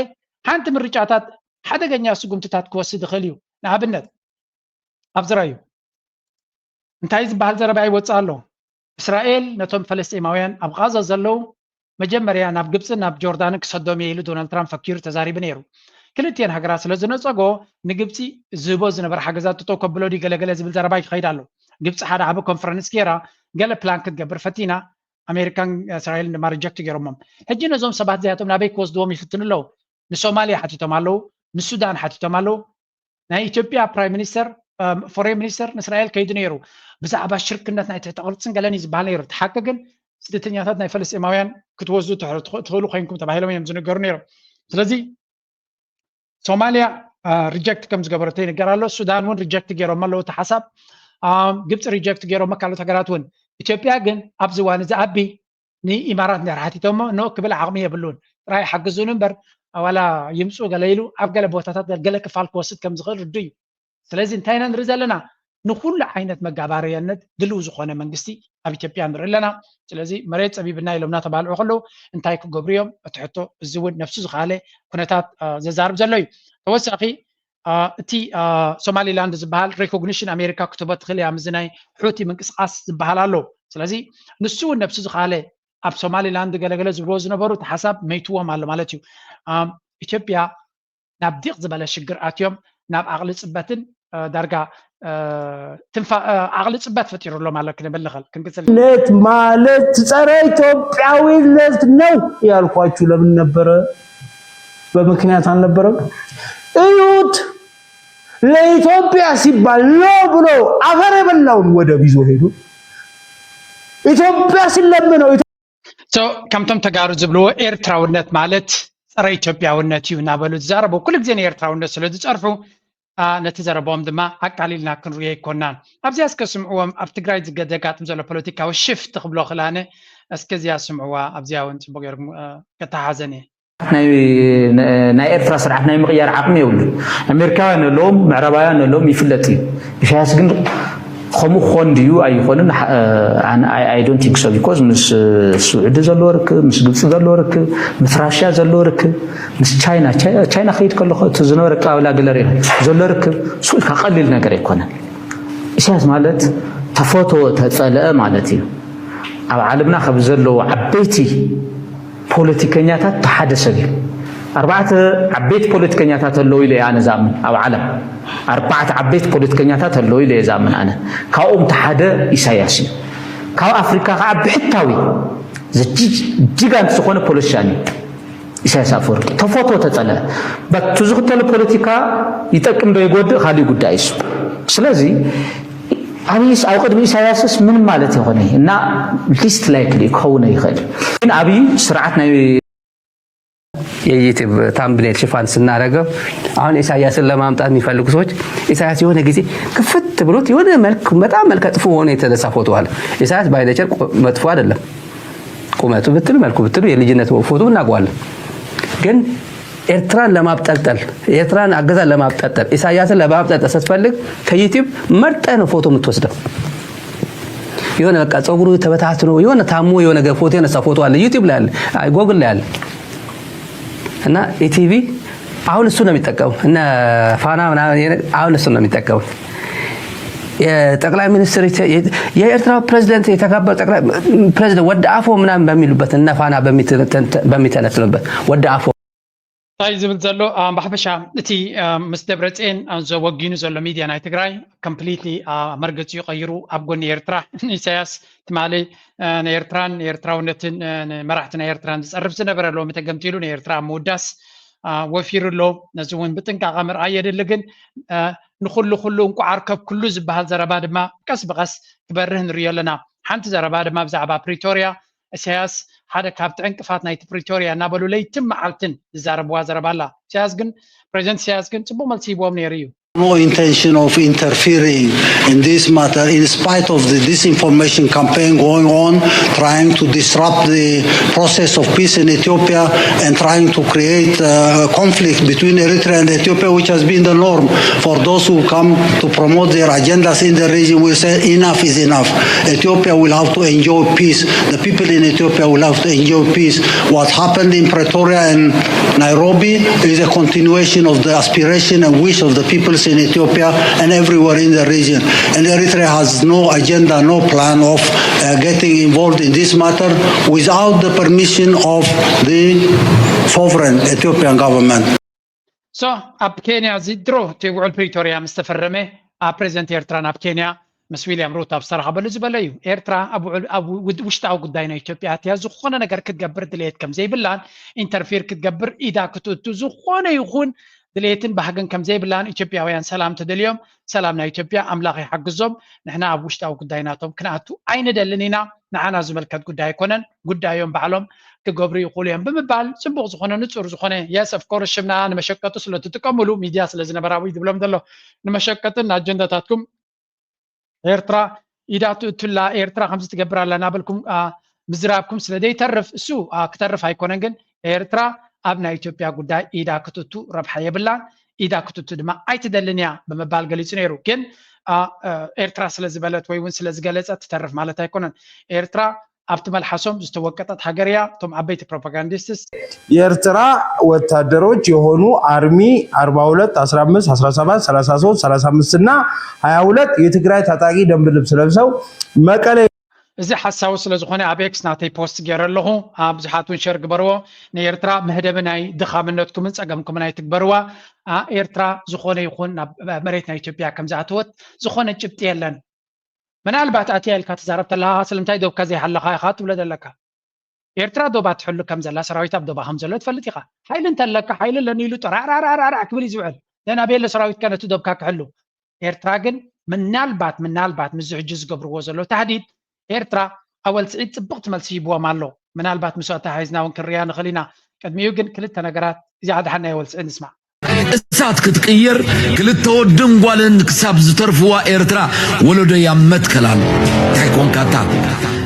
ሓንቲ ምርጫታት ሓደገኛ ስጉምትታት ክወስድ ይኽእል እዩ። ንኣብነት ኣብዚ ራዩ እንታይ ዝበሃል ዘረባ ይወፅእ ኣሎ? እስራኤል ነቶም ፈለስጢማውያን ኣብ ቓዛ ዘለዉ መጀመርያ ናብ ግብፅን ናብ ጆርዳንን ክሰዶም እየ ኢሉ ዶናልድ ትራምፕ ፈኪሩ ተዛሪቡ ነይሩ። ክልቲኤን ሃገራት ስለ ዝነፀጎ ንግብፂ ዝህቦ ዝነበረ ሓገዛት ጠጠው ከብሎ ድዩ ገለገለ ዝብል ዘረባ ይኸይድ ኣሎ። ግብፂ ሓደ ዓቢ ኮንፈረንስ ገይራ ገለ ፕላን ክትገብር ፈቲና ኣሜሪካን እስራኤልን ድማ ሪጀክት ገይሮሞም። ሕጂ ነዞም ሰባት እዚኣቶም ናበይ ክወስድዎም ይፍትኑ ኣለዉ? ንሶማልያ ሓቲቶም ኣለዉ፣ ንሱዳን ሓቲቶም ኣለዉ። ናይ ኢትዮጵያ ፕራይም ሚኒስተር ፎሬን ሚኒስተር ንእስራኤል ከይዱ ነይሩ ብዛዕባ ሽርክነት ናይ ትሕቲ ቅርፅን ገለን እዩ ዝበሃል ነይሩ። እቲ ሓቂ ግን ስደተኛታት ናይ ፈለስጢማውያን ክትወስዱ ትኽእሉ ኮይንኩም ተባሂሎም እዮም ዝነገሩ ነይሮም። ስለዚ ሶማልያ ሪጀክት ከም ዝገበረቶ ይንገር ኣሎ። ሱዳን እውን ሪጀክት ገይሮም ኣለዉ እቲ ሓሳብ። ግብፂ ሪጀክት ገይሮም ካልኦት ሃገራት እውን። ኢትዮጵያ ግን ኣብዚ እዋን እዚ ኣቢ ንኢማራት እንድሕር ሓቲቶሞ ኖ ክብል ዓቕሚ የብሉን። ጥራይ ሓግዙን እምበር ዋላ ይምፁ ገለ ኢሉ ኣብ ገለ ቦታታት ገለ ክፋል ክወስድ ከም ዝኽእል ርዱ እዩ። ስለዚ እንታይ ኢና ንርኢ ዘለና? ንኩሉ ዓይነት መጋባርያነት ድልው ዝኾነ መንግስቲ ኣብ ኢትዮጵያ ንርኢ ኣለና። ስለዚ መሬት ፀቢብና ኢሎም እናተባልዑ ከለዉ እንታይ ክገብሩ እዮም? እቲ ሕቶ እዚ እውን ነፍሱ ዝኸኣለ ኩነታት ዘዛርብ ዘሎ እዩ። ተወሳኺ እቲ ሶማሊላንድ ዝበሃል ሬኮግኒሽን ኣሜሪካ ክትህቦ ትኽእል እያ ምስዚ ናይ ሑቲ ምንቅስቃስ ዝበሃል ኣሎ። ስለዚ ንሱ እውን ነብሱ ዝኸኣለ ኣብ ሶማሊላንድ ገለገለ ዝብልዎ ዝነበሩ እቲ ሓሳብ መይትዎም ኣሎ ማለት እዩ። ኢትዮጵያ ናብ ዲቕ ዝበለ ሽግር ኣትዮም ናብ ዓቕሊ ፅበትን ዳርጋ ትንፋ ዓቕሊ ፅበት ፈጢሩሎም ኣሎ ክንብል ንኽእል። ክንግፅል ነት ማለት ጸረ ኢትዮጵያዊነት ነው ያልኳችሁ ለምን ነበረ? በምክንያት አልነበረም? እዩት። ለኢትዮጵያ ሲባል ነው ብሎ አፈር የበላውን ወደብ ይዞ ሄዱ። ኢትዮጵያ ሲለምነው ከምቶም ተጋሩ ዝብልዎ ኤርትራውነት ማለት ጸረ ኢትዮጵያውነት እዩ እናበሉ ዝዛረቡ ኩሉ ግዜ ንኤርትራውነት ስለ ዝጸርፉ ነቲ ዘረቦም ድማ ኣቃሊልና ክንሪኦ ኣይኮናን። ኣብዚኣ እስከ ስምዕዎም ኣብ ትግራይ ዘጋጥም ዘሎ ፖለቲካዊ ሽፍት ክብሎ ክላነ እስከ እዚኣ ስምዕዋ ኣብዚኣ እውን ጽቡቅ ገርኩም ከተሓዘን እየ። ናይ ኤርትራ ስርዓት ናይ ምቕያር ዓቕሚ የብሉ። ኣሜሪካውያን ኣለዎም፣ ምዕራባውያን ኣለዎም ይፍለጥ እዩ። ኢሳያስ ግን ከምኡ ክኾን ድዩ ኣይኾንን I don't think so because ምስ ስዑዲ ዘለዎ ርክብ ምስ ግብፂ ዘለዎ ርክብ ምስ ራሽያ ዘለዎ ርክብ ምስ ቻይና ቻይና ከይድ ከለኹ እቲ ዝነበረ ኣቀባብላ ገለ ርኢኹ ዘሎ ርክብ ስኡ ኢልካ ቀሊል ነገር ኣይኮነን። ኢሳያስ ማለት ተፈትወ ተፀልአ ማለት እዩ። ኣብ ዓለምና ካብ ዘለዉ ዓበይቲ ፖለቲከኛታት ሓደ ሰብ እዩ። ኣርባዕተ ዓበይቲ ፖለቲከኛታት ኣለዉ ኢለ እየ ኣነ ዝኣምን ኣብ ዓለም ኣርባዕተ ዓበይቲ ፖለቲከኛታት ኣለዉ ኢለ እየ ዝኣምን ኣነ ካብኦም እቲ ሓደ ኢሳያስ እዩ። ካብ ኣፍሪካ ከዓ ብሕታዊ ጅጋንት ዝኾነ ፖለቲሻን እዩ። ኢሳያስ ኣፈወርቂ ተፈትወ ተፀልአ በቲ ዝኽተሎ ፖለቲካ ይጠቅም ዶ ይጎድእ ካሊእ ጉዳይ እሱ። ስለዚ ኣብይስ ኣብ ቅድሚ ኢሳያስስ ምንም ማለት ይኾነ እና ሊስት ላይክሊ ክኸውን ይኽእል ግን ኣብይ ስርዓት ናይ የዩቲብ ታምብኔል ሽፋን ስናረገው አሁን ኢሳያስን ለማምጣት የሚፈልጉ ሰዎች ኢሳያስ የሆነ ጊዜ ክፍት ብሎት የሆነ መልክ በጣም መልከ ጥፉ ሆኖ የተነሳ ፎቶ አለ። ኢሳያስ ባይነቸር መጥፎ አይደለም። ቁመቱ ብትሉ መልኩ ብትሉ የልጅነት ፎቶ እናውቀዋለን። ግን ኤርትራን ለማብጠልጠል ኤርትራን አገዛን ለማብጠልጠል ኢሳያስን ለማብጠልጠል ስትፈልግ ከዩቲዩብ መርጠህ ነው ፎቶ የምትወስደው። የሆነ በቃ ጸጉሩ ተበታትኖ የሆነ ታሞ የሆነ ፎቶ የነሳ ፎቶ አለ ዩቲዩብ ላይ አለ፣ ጎግል ላይ አለ። እና ኢቲቪ አሁን እሱ ነው የሚጠቀሙ እነ ፋና ምናምን አሁን እሱ ነው የሚጠቀሙ። የጠቅላይ ሚኒስትር የኤርትራ ፕሬዚደንት የተከበረ ጠቅላይ ፕሬዚደንት ወደ አፎ ምናምን በሚሉበት እነ ፋና በሚተነትኑበት ወደ አፎ እንታይ ዝብል ዘሎ? ብሓፈሻ እቲ ምስ ደብረፅኤን ዘወጊኑ ዘሎ ሚድያ ናይ ትግራይ ኮምፕሊትሊ መርገፂኡ ቀይሩ ኣብ ጎኒ ኤርትራ ንኢሳያስ ትማሊ ንኤርትራን ንኤርትራውነትን ንመራሕቲ ናይ ኤርትራን ዝፀርፍ ዝነበረ ሎሚ ተገምቲሉ ንኤርትራ ኣብ ምውዳስ ወፊሩ ኣሎ። ነዚ እውን ብጥንቃቐ ምርኣይ የድሊ። ግን ንኩሉ ኩሉ እንቋዕ ኣርከብ ኩሉ ዝበሃል ዘረባ ድማ ቀስ ብቐስ ክበርህ ንሪኦ ኣለና። ሓንቲ ዘረባ ድማ ብዛዕባ ፕሪቶርያ ኢሳያስ ሓደ ካብቲ ዕንቅፋት ናይቲ ፕሪቶርያ እናበሉ ለይትን መዓልትን ዝዛረብዋ ዘረባ ኣላ። ኢሳያስ ግን ፕሬዚደንት ኢሳያስ ግን ፅቡቅ መልሲ ሂብዎም ነይሩ እዩ። No intention of interfering in this matter, in spite of the disinformation campaign going on, trying to disrupt the process of peace in Ethiopia and trying to create a conflict between Eritrea and Ethiopia, which has been the norm for those who come to promote their agendas in the region. We say enough is enough. Ethiopia will have to enjoy peace. The people in Ethiopia will have to enjoy peace. What happened in Pretoria and Nairobi is a continuation of the aspiration and wish of the peoples in Ethiopia and everywhere in the region. And Eritrea has no agenda, no plan of uh, getting involved in this matter without the permission of the sovereign Ethiopian government. So ኣብ ኬንያ እዚ ድሮ እቲ ውዕል ፕሪቶርያ ምስ ተፈረመ ኣብ ፕሬዚደንት ኤርትራ ናብ ኬንያ ምስ ዊልያም ሩቶ ኣብ ዝተረኸበሉ ዝበለ እዩ። ኤርትራ ኣብ ውሽጣዊ ጉዳይ ናይ ኢትዮጵያ ኣትያ ዝኾነ ነገር ክትገብር ድሌት ከም ዘይብላን ኢንተርፊር ክትገብር ኢዳ ክትእቱ ዝኾነ ይኹን ድሌትን ባህግን ከም ዘይብላን ኢትዮጵያውያን ሰላም ተደልዮም ሰላም ናይ ኢትዮጵያ ኣምላኽ ይሓግዞም፣ ንሕና ኣብ ውሽጣዊ ጉዳይ ናቶም ክንኣቱ ኣይንደልን ኢና፣ ንዓና ዝምልከት ጉዳይ ኣይኮነን፣ ጉዳዮም ባዕሎም ክገብሩ ይኽእሉ እዮም ብምባል ፅቡቕ ዝኾነ ንፁር ዝኾነ yes of course ሽምና ንመሸቀጢ ስለትጥቀምሉ ሚድያ ስለዝነበራዊ ዝብሎም ዘሎ ንመሸቀጥን ንኣጀንዳታትኩም ኤርትራ ኢዳ ትእቱላ ኤርትራ ከምዚ ትገብር ኣላ እናበልኩም ምዝራብኩም ስለ ዘይተርፍ እሱ ክተርፍ ኣይኮነን። ግን ኤርትራ ኣብ ናይ ኢትዮጵያ ጉዳይ ኢዳ ክትእቱ ረብሓ የብላን፣ ኢዳ ክትእቱ ድማ ኣይትደልን እያ ብምባል ገሊፁ ነይሩ። ግን ኤርትራ ስለ ዝበለት ወይ እውን ስለ ዝገለፀት ትተርፍ ማለት ኣይኮነን። ኤርትራ ኣብቲ መልሓሶም ዝተወቀጠት ሃገር እያ። እቶም ዓበይቲ ፕሮፓጋንዲስትስ የኤርትራ ወታደሮች የሆኑ አርሚ አርባ ሁለት አስራ አምስት አስራ ሰባት ሠላሳ ሦስት ሠላሳ አምስት እና ሃያ ሁለት የትግራይ ታጣቂ ደንብ ልብስ ለብሰው መቀሌ እዚ ሓሳዊ ስለ ዝኾነ ኣብ ኤክስ ናተይ ፖስት ገይረ ኣለኹ። ብዙሓት እውን ሸር ግበርዎ። ንኤርትራ መህደቢ ናይ ድኻምነትኩምን ጸገምኩምን ኣይትግበርዋ። ኤርትራ ዝኾነ ይኹን ናብ መሬት ናይ ኢትዮጵያ ከም ዝኣተወት ዝኾነ ጭብጢ የለን። ምናልባት ኣትያ ኢልካ ትዛረብ ተለኻ ስለምንታይ ዶብካ ዘይሓለኻ ኢኻ ትብሎ ዘለካ። ኤርትራ ዶባ ትሕሉ ከም ዘላ ሰራዊት ኣብ ዶባ ከም ዘሎ ትፈልጥ ኢኻ። ሓይሊ እንተለካ ሓይሊ ኣለኒ ኢሉ ጠራዕራዕራዕራዕ ክብል እዩ ዝውዕል። ነናበይ ኣሎ ሰራዊትካ ነቲ ዶብካ ክሕሉ? ኤርትራ ግን ምናልባት ምናልባት ምስዚ ሕጂ ዝገብርዎ ዘሎ ታህዲድ ኤርትራ ኣወል ስዒድ ጽብቕቲ መልሲ ሂብዎም ኣሎ። ምናልባት ምስኡ ኣተሓሒዝና እውን ክንሪኣ ንኽእል ኢና። ቅድሚኡ ግን ክልተ ነገራት እዚኣ ደሓን ናይ ኣወል ስዒድ ንስማዕ። እሳት ክትቅየር ክልተ ወድን ጓልን ክሳብ ዝተርፍዋ ኤርትራ ወለዶይ ኣብ መትከል ኣሎ። እንታይ ኮንካታ?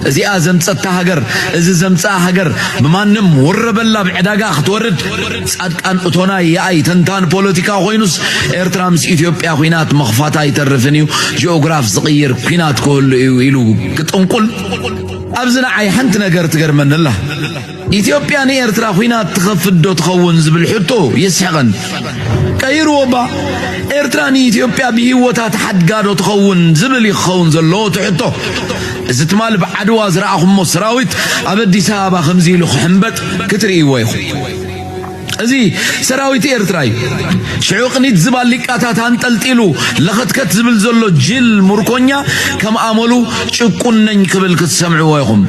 እዚኣ ዘምጸታ ሃገር፣ እዚ ዘምጸኣ ሃገር ብማንም ወረበላ ኣብ ዕዳጋ ክትወርድ ጻድቃን እቶና የኣይ ተንታን ፖለቲካ ኮይኑስ ኤርትራ ምስ ኢትዮጵያ ኹናት ምኽፋታ ኣይተርፍን እዩ፣ ጂኦግራፍ ዝቕይር ኲናት ክህሉ እዩ ኢሉ ክጥንቁል። ኣብዚ ንዓይ ሓንቲ ነገር ትገርመኒ ኣላ። ኢትዮጵያ ንኤርትራ ኹናት ትኸፍት ዶ ትኸውን ዝብል ሕቶ የስሕቐኒ። ቀይርዎ እባ፣ ኤርትራ ንኢትዮጵያ ብሂወታ ትሓድጋ ዶ ትኸውን ዝብል እዩ ክኸውን ዘለዎ እቲ ሕቶ። እዚ ትማሊ ብዓድዋ ዝረኣኹሞ ሰራዊት ኣብ ኣዲስ ኣበባ ከምዚ ኢሉ ክሕምበጥ ክትርእይዎ ኢኹም። እዚ ሰራዊት ኤርትራ እዩ። ሽዑ ቅኒት ዝባሊቃታት ኣንጠልጢሉ ለኸትከት ዝብል ዘሎ ጅል ሙርኮኛ ከም ኣመሉ ጭቁን ነኝ ክብል ክትሰምዕዎ ኢኹም።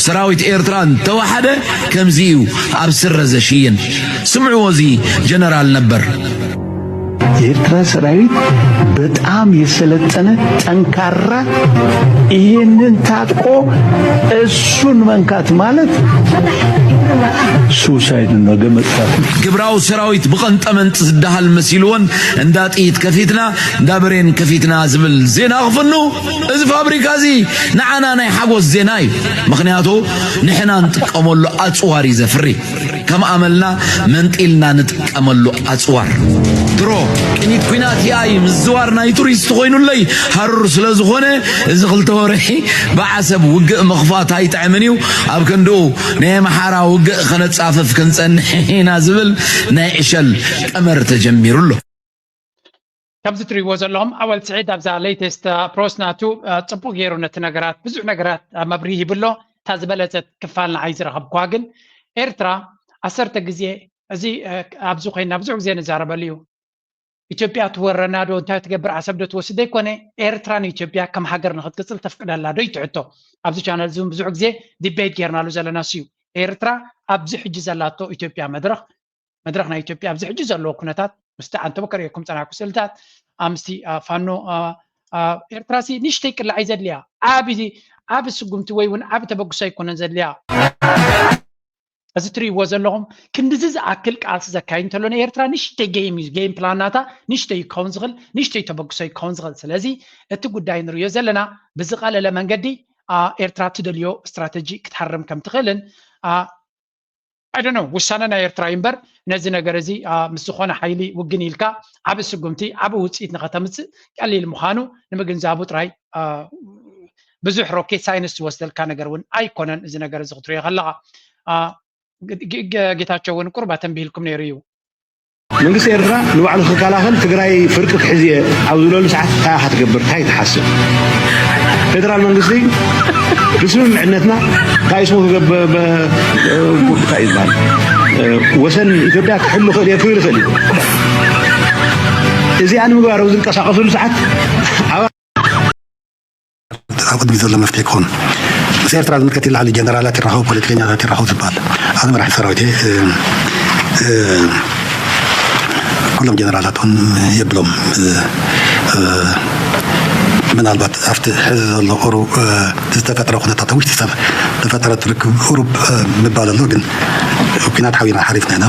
ሰራዊት ኤርትራ እንተወሓደ ከምዚ እዩ ኣብ ስረ ዘሽይን። ስምዕዎ እዚ ጀነራል ነበር። የኤርትራ ሰራዊት በጣም የሰለጠነ ጠንካራ፣ ይሄንን ታጥቆ እሱን መንካት ማለት ሱሳይድ ነው፣ ገመጥፋት። ግብራዊ ሰራዊት ብቐንጠመንጢ ዝደሃል መሲልዎን እንዳ ጥይት ከፊትና እንዳ ብሬን ከፊትና ዝብል ዜና ክፍኑ፣ እዚ ፋብሪካ እዚ ንዓና ናይ ሓጎስ ዜና እዩ። ምኽንያቱ ንሕና ንጥቀመሉ ኣፅዋር እዩ ዘፍሪ። ከም ኣመልና መንጢልና ንጥቀመሉ ኣፅዋር። ድሮ ቅኒት ኲናት የኣይ ምዝዋር ናይ ቱሪስት ኮይኑለይ ሃሩር ስለ ዝኾነ እዚ ክልተ ወርሒ ብዓሰብ ውግእ ምኽፋት ኣይጥዕምን እዩ። ኣብ ክንድኡ ናይ ኣምሓራ ውግእ ከነፃፍፍ ክንፀንሕ ኢና ዝብል ናይ ዕሸል ቀመር ተጀሚሩ ኣሎ። ከምዚ ትሪእዎ ዘለኹም ኣወል ስዒድ ኣብዛ ሌተስት ፕሮስ ናቱ ፅቡቅ ገይሩ ነቲ ነገራት ብዙሕ ነገራት መብርሂ ሂብሎ። እታ ዝበለፀት ክፋል ንዓይ ዝረኸብኩዋ ግን ኤርትራ ዓሰርተ ግዜ እዚ ኣብዚ ኮይና ብዙሕ ግዜ ንዛረበሉ እዩ። ኢትዮጵያ ትወረና ዶ እንታይ ትገብር፣ ዓሰብ ዶ ትወስድ ዘይኮነ፣ ኤርትራ ንኢትዮጵያ ከም ሃገር ንክትቅፅል ተፍቅደላ ዶ ይትሕቶ። ኣብዚ ቻነል እዚ እውን ብዙሕ ግዜ ዲቤት ጌርናሉ ዘለና እሱ እዩ። ኤርትራ ኣብዚ ሕጂ ዘላቶ ኢትዮጵያ መድረኽ መድረኽ ናይ ኢትዮጵያ ኣብዚ ሕጂ ዘለዎ ኩነታት ምስቲ ኣንተቦ ከርእየኩም ፀናሕኩ ስእልታት ኣምስቲ ፋኖ ኤርትራ ሲ ንሽተይ ቅላዕ እዩ ዘድልያ። ዓብ ዓብ ስጉምቲ ወይ እውን ዓብ ተበግሶ ኣይኮነን ዘድልያ። እዚ ትርእይዎ ዘለኹም ክንድዚ ዝኣክል ቃልሲ ዘካይድ እንተሎ ንኤርትራ ንሽተይ ጌም እዩ ጌም ፕላናታ ንሽተይ እዩ ክኸውን ዝኽእል ንሽተይ ተበግሶ እዩ ክኸውን ዝኽእል። ስለዚ እቲ ጉዳይ ንርእዮ ዘለና ብዝቐለለ መንገዲ ኤርትራ ትደልዮ ስትራተጂ ክትሃርም ከም ትኽእልን ኣይደኖ ውሳነ ናይ ኤርትራ እዩ እምበር ነዚ ነገር እዚ ምስ ዝኾነ ሓይሊ ውግን ኢልካ ዓብ ስጉምቲ ዓብ ውፅኢት ንኸተምፅእ ቀሊል ምዃኑ ንምግንዛቡ ጥራይ ብዙሕ ሮኬት ሳይንስ ዝወስደልካ ነገር እውን ኣይኮነን። እዚ ነገር እዚ ክትሪኦ ከለኻ ጌታቸው እውን ቁርብ ኣተንቢህልኩም ነይሩ እዩ። መንግስቲ ኤርትራ ንባዕሉ ክከላኸል ትግራይ ፍርቂ ክሕዝ እየ ኣብ ዝብለሉ ሰዓት እንታይ ኢኻ ትገብር? እንታይ ትሓስብ? ፌደራል መንግስቲ ብስምምዕነትና እንታይ ስሙ ክገብር እንታይ እዩ ዝበሃል ወሰን ኢትዮጵያ ክሕሉ ክእል እየ ክብል ይኽእል እዩ። እዚኣ ንምግባር ኣብ ዝንቀሳቐስሉ ሰዓት ኣብ ኣብ ቅድሚት ዘሎ መፍትሒ ክኾን ምስ ኤርትራ ዝምልከት ይለዓሉ ጀነራላት ይራኸቡ ፖለቲከኛታት ይራኸቡ ዝበሃል ኣነ መራሒ ሰራዊት እየ ኩሎም ጀነራላት እውን የብሎም ምናልባት ኣብቲ ሕዚ ዘሎ ቁሩብ ዝተፈጥረ ኩነታት ውሽጢ ሰብ ተፈጠረ ትርክብ ቁሩብ ምባል ኣሎ ግን ኩናት ሓቢርና ሓሊፍና ኢና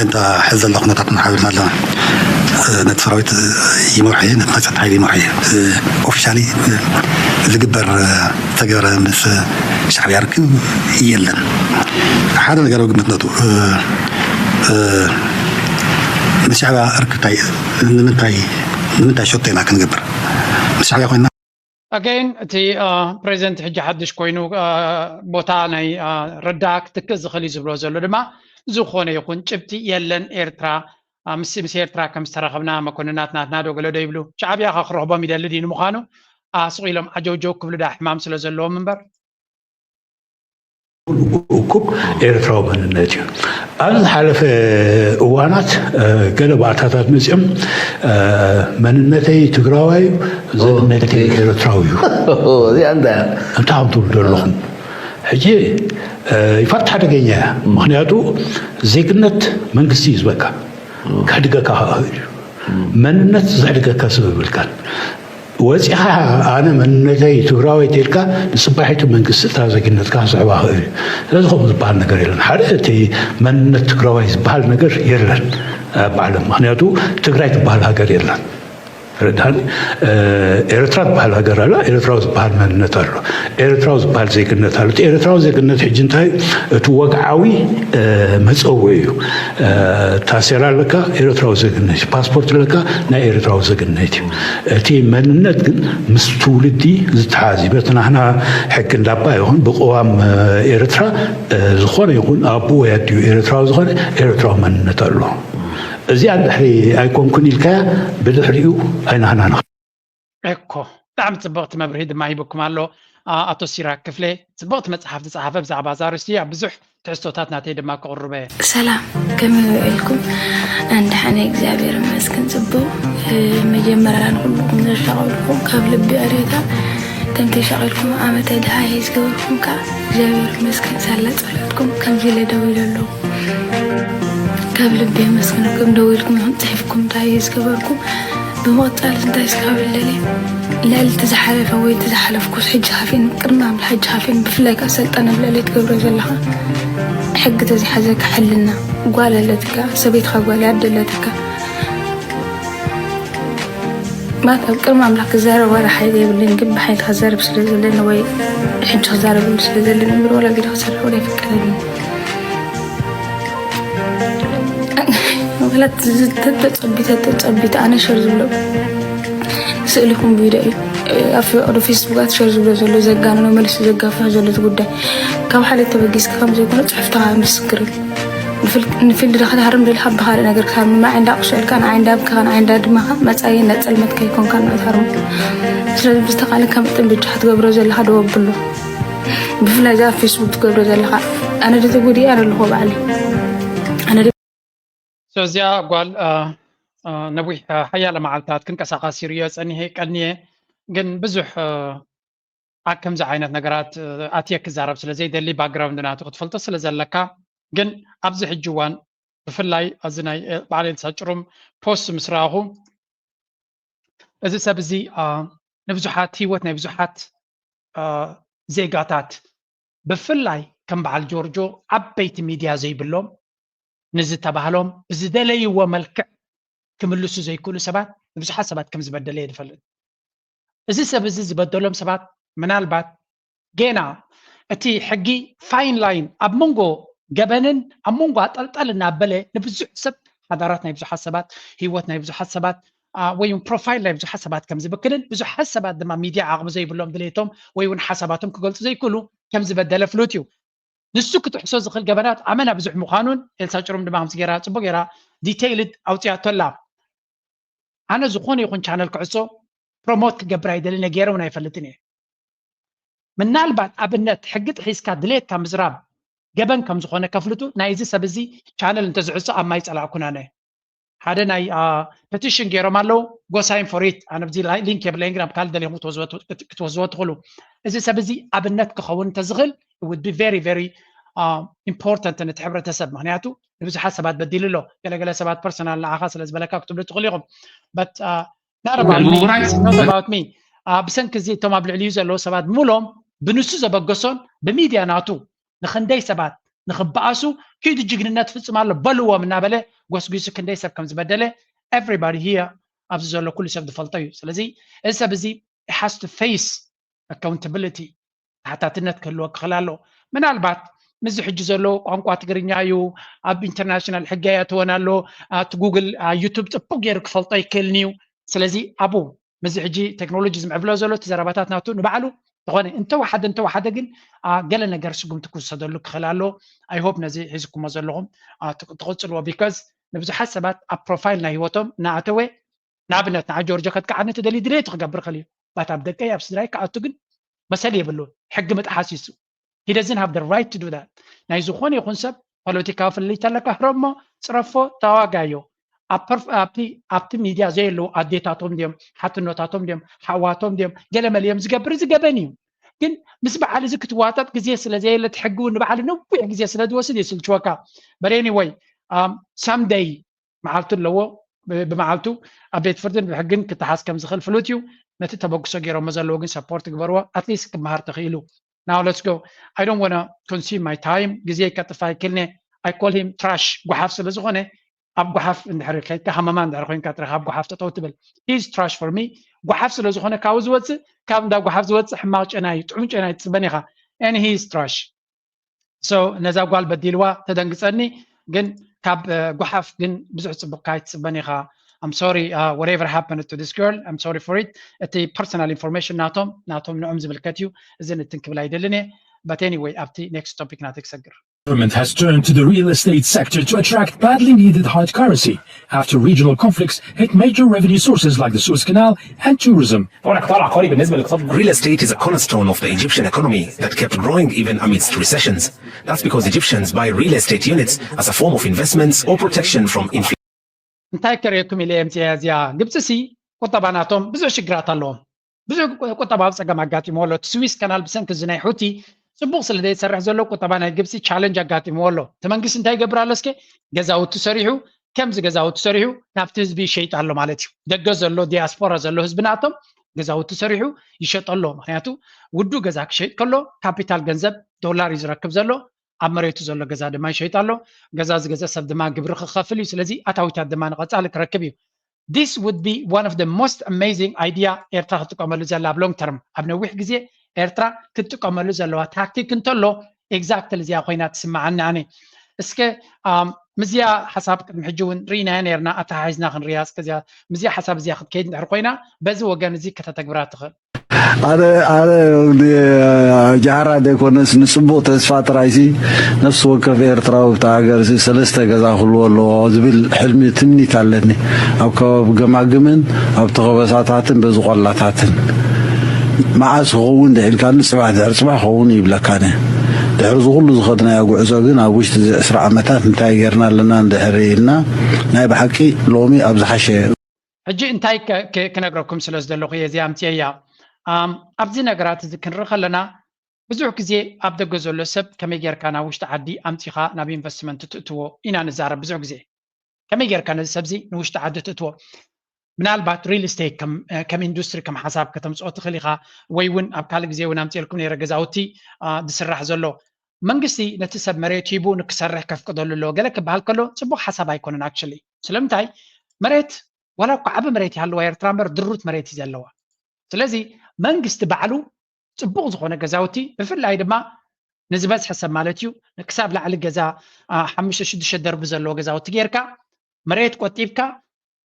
እንታ ሕዚ ዘሎ ኩነታት ሓቢርና ኣለና ነቲ ሰራዊት ይመርሖ እየ ነቲ ናይ ፀጥታ ሓይሊ ይመርሖ እየ ኦፊሻሊ ዝግበር ዝተገበረ ምስ ሻዕብያ ርክብ የለን ሓደ ነገር ግምት ነቱ ምስ ሻዕብያ ርክብታይ ንምንታይ ንምንታይ ሸቶ ኢና ክንገብር ምስ ሻዕብያ ኮይና ኣገይን እቲ ፕሬዚደንት ሕጂ ሓድሽ ኮይኑ ቦታ ናይ ረዳ ክትክእ ዝኽእል እዩ ዝብሎ ዘሎ ድማ ዝኾነ ይኹን ጭብጢ የለን ኤርትራ ምስ ምስ ኤርትራ ከም ዝተረኸብና መኮንናት ናትና ዶ ገለ ዶ ይብሉ ሻዕብያ ኸ ክረኽቦም ይደሊ ድዩ ንምዃኑ ስቕ ኢሎም ዓጀውጀው ክብሉ ዳ ሕማም ስለ ዘለዎም እምበር እኩብ ኤርትራዊ መንነት እዩ። ኣብ ዝሓለፈ እዋናት ገለ ባእታታት መፅኦም መንነተይ ትግራዋይ እዩ፣ ዘእነተይ ኤርትራዊ እዩ። እዚኣ እንታይ እያ? እንታይ ከም ትብሉ ዘለኹም? ሕጂ ይፋት ሓደገኛ እያ። ምክንያቱ ዜግነት መንግስቲ እዩ ዝበካ፣ ከሕድገካ ከኣ ይኽእል እዩ። መንነት ዘሕድገካ ሰብ የብልካን። ወፂኻ ኣነ መንነተይ ትግራወይ ተልካ ንፅባሒቱ መንግስቲ እታ ዜግነትካ ክስዕባ ክእል እዩ። ስለዚ ከምኡ ዝበሃል ነገር የለን። ሓደ እቲ መንነት ትግራዋይ ዝበሃል ነገር የለን ኣብ ዓለም። ምክንያቱ ትግራይ ትበሃል ሃገር የለን። ረድሃኒ ኤርትራ ዝበሃል ሃገር ኣላ፣ ኤርትራዊ ዝበሃል መንነት ኣሎ፣ ኤርትራዊ ዝበሃል ዜግነት ኣሎ። እቲ ኤርትራዊ ዜግነት ሕጂ እንታይ እቲ ወግዓዊ መፀውዒ እዩ። ታሴራ ኣለካ ኤርትራዊ ዜግነት እዩ፣ ፓስፖርት ኣለካ ናይ ኤርትራዊ ዜግነት እዩ። እቲ መንነት ግን ምስ ትውልዲ ዝተሓዝ እዩ። በቲ ናህና ሕጊ እንዳባ ይኹን ብቅዋም ኤርትራ ዝኾነ ይኹን ኣቦ ወይ ኣዲኡ ኤርትራዊ ዝኾነ ኤርትራዊ መንነት ኣሎ። እዚኣ ድሕሪ ኣይኮንኩን ኢልካያ ብድሕሪኡ ኣይናህናን እኮ ብጣዕሚ ፅብቕቲ መብርሂ ድማ ሂብኩም ኣሎ ኣቶ ሲራክ ክፍሌ። ፅብቕቲ መፅሓፍ ዝፀሓፈ ብዛዕባ እዛ ኣርእስቲ እያ። ብዙሕ ትሕዝቶታት ናተይ ድማ ክቕርበ እየ። ሰላም ከመይ ውዒልኩም? ኣንድሓነ እግዚኣብሔር ይመስገን ፅቡቕ። መጀመርያ ንኩልኩም ዘሻቐልኩም ካብ ልቢ ኣሬታ ከምቲ ሻቒልኩም ኣመተ ድሃይ ዝገበርኩም ከዓ እግዚኣብሔር ይመስገን ሳላ ጸሎትኩም ከምዚ ኢለ ደው ኢለ ኣለኹ። ካብ ልቢ የመስግነኩም ደው ኢልኩም ኢኹም ፅሒፍኩም እንታይ እዩ ዝገበርኩም ብምቕፃል እንታይ ስካብል ደልየ ልዕሊ እቲ ዝሓለፈ ወይ እቲ ዝሓለፍኩስ ሕጂ ሃፊን ቅድሚ ኣምላኽ ሕጂ ሃፊን ብፍላይ ከዓ ሰልጠነ ብልዕሊ ትገብሮ ዘለኻ ሕጊ ተዝሓዘካ ሕልና ጓል ኣለትካ ሰበይትኻ ጓል ኣደ ኣለትካ ማለት ኣብ ቅድሚ ኣምላኽ ክዛረብ ዋላ ሓይሊ የብለይን ግን ብሓይሊ ክዛረብ ስለ ዘለኒ ወይ ሕጂ ክዛረበሉ ስለ ዘለኒ እምበር ዋላ ግደ ክሰርሕ እውን ኣይፍቀደልኒ ማለት ተፀቢተ ተፀቢተ ኣነ ሸር ዝብሎ ስእልኹም ቪድዮ እዩ ኣብ ፌስቡካት ሸር ዝብሎ ዘሎ ዘጋንኖ መልሲ ዘጋፍሕ ዘሎ እቲ ጉዳይ ካብ ሓልዮት ተበጊስካ ከም ዘይኮነ ፅሑፍትኻ ምስክር እዩ ንፊልድ ዶ ክትሃርም ደሊኻ ብኻልእ ነገር ክትሃርም ንዓይ እንዳቕሸልካ ንዓይ እንዳብክኻ ንዓይ እንዳድማኻ መፃኢ እንዳፀልመትካ ይኮንካ ንዓ ትሃርሞ ስለዚ ብዝተኻእለካ መጠን ብጃኻ ትገብሮ ዘለኻ ደው ኣብሎ ብፍላይ እዛ ኣብ ፌስቡክ ትገብሮ ዘለኻ ኣነ ዶ ተጎዲኣ ኣለኹ ባዕለይ ኣነ ዶ So እዚኣ ጓል አ፣ አ፣ ነዊሕ አ፣ ሓያለ መዓልታት ክንቀሳቐስ ይርእዮ ጸኒሐ ቀንየ ግን ብዙሕ አ፣ ኣብ ከምዚ ዓይነት ነገራት አ፣ ኣትየ ክዛረብ ስለ ዘይደሊ ባክግራውንድ ናቱ ክትፈልጦ ስለ ዘለካ ግን ኣብዚ ሕጂ እዋን ብፍላይ ኣብዚ ናይ አ፣ በዓል ኤልሳ ጭሩም ፖስት ምስ ረኣኹ እዚ ሰብ እዚ አ፣ ንብዙሓት ህይወት ናይ ብዙሓት አ፣ ዜጋታት ብፍላይ ከም በዓል ጆርጆ ዓበይቲ ሚድያ ዘይብሎም ንዝተባህሎም ብዝደለይዎ መልክዕ ክምልሱ ዘይክእሉ ሰባት ንብዙሓት ሰባት ከም ዝበደለ እየ ዝፈልጥ። እዚ ሰብ እዚ ዝበደሎም ሰባት ምናልባት ጌና እቲ ሕጊ ፋይን ላይን ኣብ መንጎ ገበንን ኣብ መንጎ ኣጠልጠል እናበለ ንብዙሕ ሰብ ሓዳራት ናይ ብዙሓት ሰባት ህይወት ናይ ብዙሓት ሰባት አ፣ ወይ እውን ፕሮፋይል ናይ ብዙሓት ሰባት ከም ዝብክልን ብዙሓት ሰባት ድማ ሚድያ ዓቕሚ ዘይብሎም ድሌቶም ወይ እውን ሓሳባቶም ክገልፁ ዘይክእሉ ከም ዝበደለ ፍሉጥ እዩ። ንሱ ክትሕሶ ዝኽእል ገበናት ኣመና ብዙሕ ምዃኑን ኤልሳ ጭሩም ድማ ከምዚ ገይራ ፅቡቅ ገይራ ዲቴይልድ ኣውፅያቶ ኣላ። ኣነ ዝኾነ ይኹን ቻነል ክሕሶ ፕሮሞት ክገብር ኣይደልን፣ ነገይረ እውን ኣይፈልጥን እየ። ምናልባት ኣብነት ሕጊ ጥሒስካ ድሌትካ ምዝራብ ገበን ከም ዝኾነ ከፍልጡ ናይ እዚ ሰብ እዚ ቻነል እንተዝሕሶ ኣብ ማይ ጸላእኩን ኣነ። ሓደ ናይ አ፣ ፐቲሽን ገይሮም ኣለዉ። Go sign for it። ኣነ ኣብዚ ላይ- ሊንክ የብለይን ግን ኣብ ካልእ ደሊኹም ክትወስዎ- ክትወስዎ ትኽእሉ። እዚ ሰብ እዚ ኣብነት ክኸውን እንተዝኽእል it would be very very important ነቲ ሕብረተሰብ፣ ምክንያቱ ንብዙሓት ሰባት በዲሉ ኣሎ። ገለገለ ሰባት ፐርሰናል ንዓኻ ስለ ዝበለካ ክትብሉ ትኽእሉ ኢኹም። But uh, not about me. It's not about me. Uh, ብሰንኪ እዚ እቶም ኣብ ልዕሊኡ ዘለዉ ሰባት ብምሎም ብንሱ ዘበገሶን ብሚድያ ናቱ ንክንደይ ሰባት ንክበኣሱ ኪዱ ጅግንነት ፍፅም ኣሎ በልዎም እናበለ ጎስጒሱ ክንደይ ሰብ ከም ዝበደለ everybody here ኣብዚ ዘሎ ኩሉ ሰብ ዝፈልጦ እዩ። ስለዚ እዚ ሰብ እዚ has to face accountability፣ ተሓታትነት ክህልዎ ክኽእል ኣሎ። ምናልባት ምዚ ሕጂ ዘሎ ቋንቋ ትግርኛ እዩ፣ ኣብ ኢንተርናሽናል ሕጊ ኣየእተወን ኣሎ። እቲ ጉግል ዩቱብ ፅቡቅ ገይሩ ክፈልጦ ኣይክእልን እዩ። ስለዚ ኣብኡ ምዚ ሕጂ ቴክኖሎጂ ዝምዕብሎ ዘሎ እቲ ዘረባታት ናቱ ንባዕሉ ዝኾነ እንተወሓደ እንተወሓደ ግን አ፣ ገለ ነገር ስጉምቲ ክውሰደሉ ክኽእል ኣሎ። I hope ነዚ ሒዝኩሞ ዘለኹም አ፣ ትቅ- ትቕጽልዎ because ንብዙሓት ሰባት ኣብ ፕሮፋይል ናይ ህይወቶም እናኣተወ ንኣብነት ንዓ ጆርጆ ከጥቅዓኒ ትደሊ ድሌቱ ክገብር ይኽእል እዩ ባት ኣብ ደቀይ ኣብ ስድራይ ክኣቱ ግን መሰል የብሉን። ሕጊ ምጥሓስ እዩ እሱ። He doesn't have the right to do that። ናይ ዝኾነ ይኹን ሰብ ፖለቲካዊ ፍልልይ ተለካ ህረሞ፣ ፅረፎ፣ ተዋጋዮ። ኣብ ፐርፍ- ኣብቲ ኣብቲ ሚድያ ዘየለዉ ኣዴታቶም ድዮም ሓትኖታቶም ድዮም ሓዋቶም ድዮም ገለ መለ እዮም ዝገብር እዚ ገበን እዩ። ግን ምስ በዓል እዚ ክትዋጠጥ ግዜ ስለ ዘየለ እቲ ሕጊ እውን ንባዕሉ ነዊሕ ግዜ ስለ ዝወስድ የስልችወካ። But anyway some day መዓልቱ ኣለዎ። ብ- ብመዓልቱ ኣብ ቤት ፍርድን ብሕግን ክተሓዝ ከም ዝኽእል ፍሉጥ እዩ። ነቲ ተበግሶ ገይሮሞ ዘለዉ ግን ሰፖርት ግበርዎ። ኣትሊስት ክመሃር ተኽኢሉ። Now let's go. I don't want to consume my time. ግዜ ከጥፋ ኣይክልነ። I call him trash፣ ጓሓፍ ስለ ዝኾነ ኣብ ጓሓፍ እንድሕር ከይድካ ሃመማ እንድሕር ኮይንካ ጥራሕ ኣብ ጓሓፍ ጠጠው ትብል። He's trash for me። ጓሓፍ ስለ ዝኾነ ካብኡ ዝወፅእ ካብ እንዳ ጓሓፍ ዝወፅእ ሕማቕ ጨና እዩ። ጥዑም ጨና እዩ ትፅበን ኢኻ። And he is trash። So ነዛ ጓል በዲልዋ ተደንግፀኒ፣ ግን ካብ እ፣ ጓሓፍ ግን ብዙሕ ፅቡቅ ካይትፅበን ኢኻ። I'm sorry uh, whatever happened to this girl, I'm sorry for it። እቲ personal information ናቶም ናቶም ንዕም ዝምልከት እዩ። እዚ ንትን ክብል ኣይደልን እየ። But anyway ኣብቲ next topic ናተይ ክሰግር። Government has turned to the real estate sector to attract badly needed hard currency after regional conflicts hit major revenue sources like the Suez Canal and tourism. Real estate is a cornerstone of the Egyptian economy that kept growing even amidst recessions. That's because Egyptians buy real estate units as a form of investments or protection from inflation. እንታይ ከርእየኩም ኢለ እየ ምፅያ እዚኣ። ግብፂ ሲ ቁጠባ ናቶም ብዙሕ ሽግራት ኣለዎም። ብዙሕ ቁጠባዊ ፀገም ኣጋጢሞ ኣሎ። እቲ ስዊስ ካናል ብሰንኪ እዚ ናይ ሑቲ ፅቡቅ ስለ ዘይሰርሕ ዘሎ ቁጠባ ናይ ግብፂ ቻለንጅ ኣጋጢምዎ ኣሎ። እቲ መንግስቲ እንታይ ይገብር ኣሎ? እስከ ገዛውቲ ሰሪሑ ከምዚ ገዛውቲ ሰሪሑ ናብቲ ህዝቢ ይሸይጥ ኣሎ ማለት እዩ። ደገ ዘሎ ዲያስፖራ ዘሎ ህዝቢ ናቶም ገዛውቲ ሰሪሑ ይሸጥ ኣሎ። ምክንያቱ ውዱ ገዛ ክሸይጥ ከሎ ካፒታል ገንዘብ ዶላር እዩ ዝረክብ ዘሎ። ኣብ መሬቱ ዘሎ ገዛ ድማ ይሸይጥ ኣሎ። ገዛ ዝገዘ ሰብ ድማ ግብሪ ክኸፍል እዩ። ስለዚ ኣታዊታት ድማ ንቐፃሊ ክረክብ እዩ። This would be one of the most amazing idea ኤርትራ ክትጥቀመሉ ዘላ ኣብ long term ኣብ ነዊሕ ግዜ ኤርትራ ክትጥቀመሉ ዘለዋ ታክቲክ እንተሎ exactly እዚኣ ኮይና ትስምዓኒ ኣነ። እስከ ምስዚኣ ሓሳብ ቅድሚ ሕጂ እውን ርኢናያ ነርና ኣተሓሒዝና ክንሪኣ እስከ እዚኣ ምስዚኣ ሓሳብ እዚኣ ክትከይድ እንድሕር ኮይና በዚ ወገን እዚ ከተተግብራ ትኽእል። ኣነ ኣነ ጃህራ ዘይኮነስ ንፅቡቅ ተስፋ ጥራይሲ ነፍሲ ወከፍ ኤርትራዊ ኣብታ ሃገርሲ ሰለስተ ገዛ ክህልዎ ኣለዎ ዝብል ሕልሚ ትምኒት ኣለኒ። ኣብ ከባቢ ገማግምን ኣብቲ ከበሳታትን በዚ ቆላታትን መዓስ ክኸውን ድዒልካኒ፣ ጽባሕ ድሕሪ ጽባሕ ክኸውን ይብለካኒ። ድሕሪ እዚ ኩሉ ዝኸድናዮ ጉዕዞ ግን ኣብ ውሽጢ እዚ ዕስራ ዓመታት እንታይ ጌርና ኣለና እንድሕር ኢልና፣ ናይ ብሓቂ ሎሚ ኣብ ዝሓሸ። ሕጂ እንታይ ክነግረኩም ስለ ዝደለኹ እየ እዚኣ ኣምፅኤያ። ኣብዚ ነገራት እዚ ክንርኢ ከለና ብዙሕ ግዜ ኣብ ደገ ዘሎ ሰብ ከመይ ጌርካ ናብ ውሽጢ ዓዲ ኣምፂኻ ናብ ኢንቨስትመንት ትእትዎ ኢና ንዛረብ ብዙሕ ግዜ። ከመይ ጌርካ ነዚ ሰብዚ ንውሽጢ ዓዲ ትእትዎ? ምናልባት ሪል ስቴት ከም ኢንዱስትሪ ከም ሓሳብ ከተምፅኦ ትኽእል ኢኻ፣ ወይ እውን ኣብ ካልእ ግዜ እውን ኣምፅኤልኩም ነይረ ገዛውቲ ዝስራሕ ዘሎ መንግስቲ ነቲ ሰብ መሬት ሂቡ ንክሰርሕ ከፍቅደሉ ኣለዎ ገለ ክበሃል ከሎ ፅቡቅ ሓሳብ ኣይኮነን። ኣክቹሊ ስለምንታይ መሬት ዋላ እኳ ዓቢ መሬት ይሃለዋ ኤርትራ እምበር ድሩት መሬት እዩ ዘለዋ። ስለዚ መንግስቲ ባዕሉ ፅቡቅ ዝኾነ ገዛውቲ ብፍላይ ድማ ንዝበዝሐ ሰብ ማለት እዩ ክሳብ ላዕሊ ገዛ ሓሙሽተ ሽዱሽተ ደርቢ ዘለዎ ገዛውቲ ጌርካ መሬት ቆጢብካ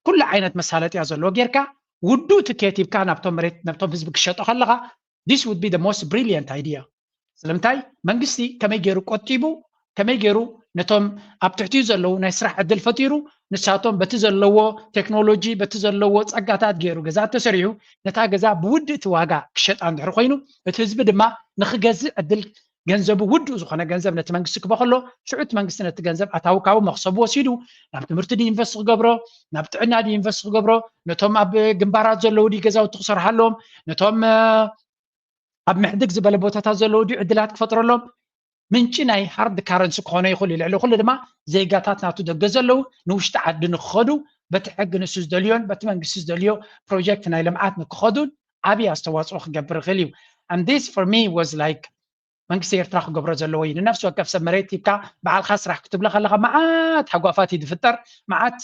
ኩሉ ዓይነት መሳለጥያ ዘለዎ ጌርካ ውዱእ ትኬት ሂብካ ናብቶም መሬት ናብቶም ህዝቢ ክሸጦ ከለኻ this would be the most brilliant idea። ስለምንታይ መንግስቲ ከመይ ገይሩ ቆጢቡ ከመይ ገይሩ ነቶም ኣብ ትሕቲኡ ዘለዉ ናይ ስራሕ ዕድል ፈጢሩ ንሳቶም በቲ ዘለዎ ቴክኖሎጂ በቲ ዘለዎ ፀጋታት ገይሩ ገዛ ተሰሪሑ ነታ ገዛ ብውድእቲ ዋጋ ክሸጣ እንድሕር ኮይኑ እቲ ህዝቢ ድማ ንክገዝእ ዕድል ገንዘቡ ውዱእ ዝኾነ ገንዘብ ነቲ መንግስቲ ክበ ከሎ ሽዑ እቲ መንግስቲ ነቲ ገንዘብ ኣታዊ ካብኡ መክሰቡ ወሲዱ ናብ ትምህርቲ ድዩ ኢንቨስት ክገብሮ ናብ ጥዕና ድዩ ኢንቨስት ክገብሮ ነቶም ኣብ ግንባራት ዘለዉ ድዩ ገዛውቲ ክሰርሓሎም ነቶም ኣብ ምሕድግ ዝበለ ቦታታት ዘለዉ ድዩ ዕድላት ክፈጥረሎም ምንጪ ናይ ሃርድ ካረንሲ ክኾኖ ይኽእሉ እዩ። ልዕሊ ኩሉ ድማ ዜጋታት ናቱ ደገ ዘለዉ ንውሽጢ ዓዲ ንክኸዱ በቲ ሕጊ ንሱ ዝደልዮን በቲ መንግስቲ ዝደልዮ ፕሮጀክት ናይ ልምዓት ንክኸዱን ዓብዪ ኣስተዋፅኦ ክገብር ይኽእል እዩ። And this for me was like መንግስቲ ኤርትራ ክገብሮ ዘለዎ እዩ። ንነፍሲ ወከፍ ሰብ መሬት ሂብካ ባዕልካ ስራሕ ክትብሎ ከለካ መዓት ሃጓፋት እዩ ዝፍጠር፣ መዓት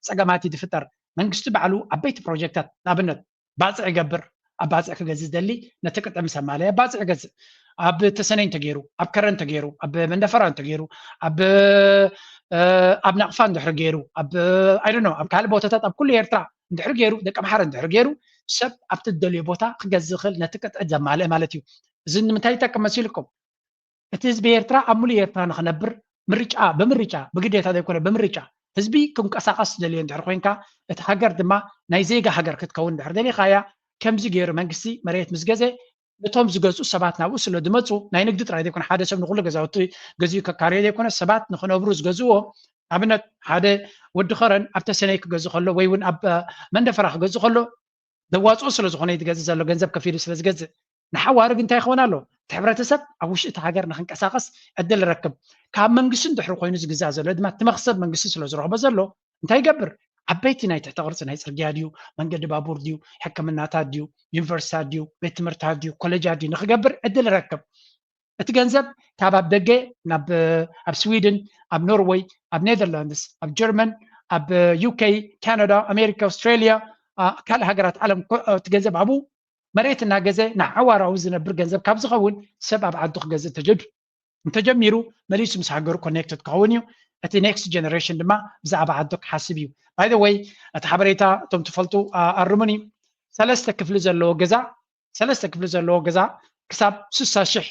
ፀገማት እዩ ዝፍጠር። መንግስቲ ባዕሉ ዓበይቲ ፕሮጀክታት ንኣብነት ባፅዕ ይገብር ኣብ ባፅዕ ክገዝእ ዝደሊ ነቲ ቅጥዒ ምስ ኣማለየ ባፅዕ ይገዝእ ኣብ ተሰነይ እንተገይሩ ኣብ ከረን እንተገይሩ ኣብ መንደፈራ እንተገይሩ ኣብ ኣብ ናቕፋ እንድሕር ገይሩ ኣብ ኣይዶ ኣብ ካልእ ቦታታት ኣብ ኩሉ ኤርትራ እንድሕር ገይሩ ደቂ ኣምሓራ እንድሕር ገይሩ ሰብ ኣብቲ ዝደልዮ ቦታ ክገዝእ ይኽእል ነቲ ቅጥዒ ዘማልአ ማለት እዩ። እዚ ንምንታይ ይጠቅም መሲልኩም? እቲ ህዝቢ ኤርትራ ኣብ ሙሉእ ኤርትራ ንኽነብር ምርጫ ብምርጫ ብግዴታ ዘይኮነ ብምርጫ ህዝቢ ክንቀሳቐስ ዝደልዮ እንድሕር ኮይንካ እቲ ሃገር ድማ ናይ ዜጋ ሃገር ክትከውን እንድሕር ደሊኻያ ከምዚ ገይሩ መንግስቲ መሬት ምስ ገዘ ነቶም ዝገዝኡ ሰባት ናብኡ ስለ ዝመፁ ናይ ንግዲ ጥራይ ዘይኮነ ሓደ ሰብ ንኩሉ ገዛውቲ ገዚኡ ከካርዮ ዘይኮነ ሰባት ንክነብሩ ዝገዝእዎ ኣብነት ሓደ ወዲ ከረን ኣብ ተሰነይ ክገዝእ ከሎ ወይ እውን ኣብ መንደፈራ ክገዝእ ከሎ ዘዋፅኦ ስለ ዝኾነ እዩ ዝገዝእ ዘሎ ገንዘብ ከፊሉ ስለ ዝገዝእ ንሓዋርግ እንታይ ይኸውን ኣሎ እቲ ሕብረተሰብ ኣብ ውሽጢ እቲ ሃገር ንክንቀሳቀስ ዕድል ይረክብ ካብ መንግስቲ እንድሕሪ ኮይኑ ዝግዛእ ዘሎ ድማ እቲ መክሰብ መንግስቲ ስለ ዝረኽቦ ዘሎ እንታይ ይገብር ዓበይቲ ናይ ትሕተ ቅርፂ ናይ ፅርግያ ድዩ መንገዲ ባቡር ድዩ ሕክምናታት ድዩ ዩኒቨርሲታት ድዩ ቤት ትምህርታት ድዩ ኮሌጃት ድዩ ንክገብር ዕድል ይረክብ እቲ ገንዘብ ካብ ኣብ ደገ ናብ ኣብ ስዊድን ኣብ ኖርወይ ኣብ ኔዘርላንድስ ኣብ ጀርመን ኣብ ዩኬ ካናዳ ኣሜሪካ ኣውስትራሊያ ካልእ ሃገራት ዓለም እቲ ገንዘብ ኣብኡ መሬት እናገዘ ንዓዋራዊ ዝነብር ገንዘብ ካብ ዝኸውን ሰብ ኣብ ዓዱ ክገዝእ ተጀዱ እንተጀሚሩ መሊሱ ምስ ሃገሩ ኮኔክትድ ክኸውን እዩ እቲ ኔክስት ጀነሬሽን ድማ ብዛዕባ ዓዱ ክሓስብ እዩ ባይ ወይ እቲ ሓበሬታ እቶም ትፈልጡ ኣርሙኒ ሰለስተ ክፍሊ ዘለዎ ገዛ ሰለስተ ክፍሊ ዘለዎ ገዛ ክሳብ ስሳ ሽሕ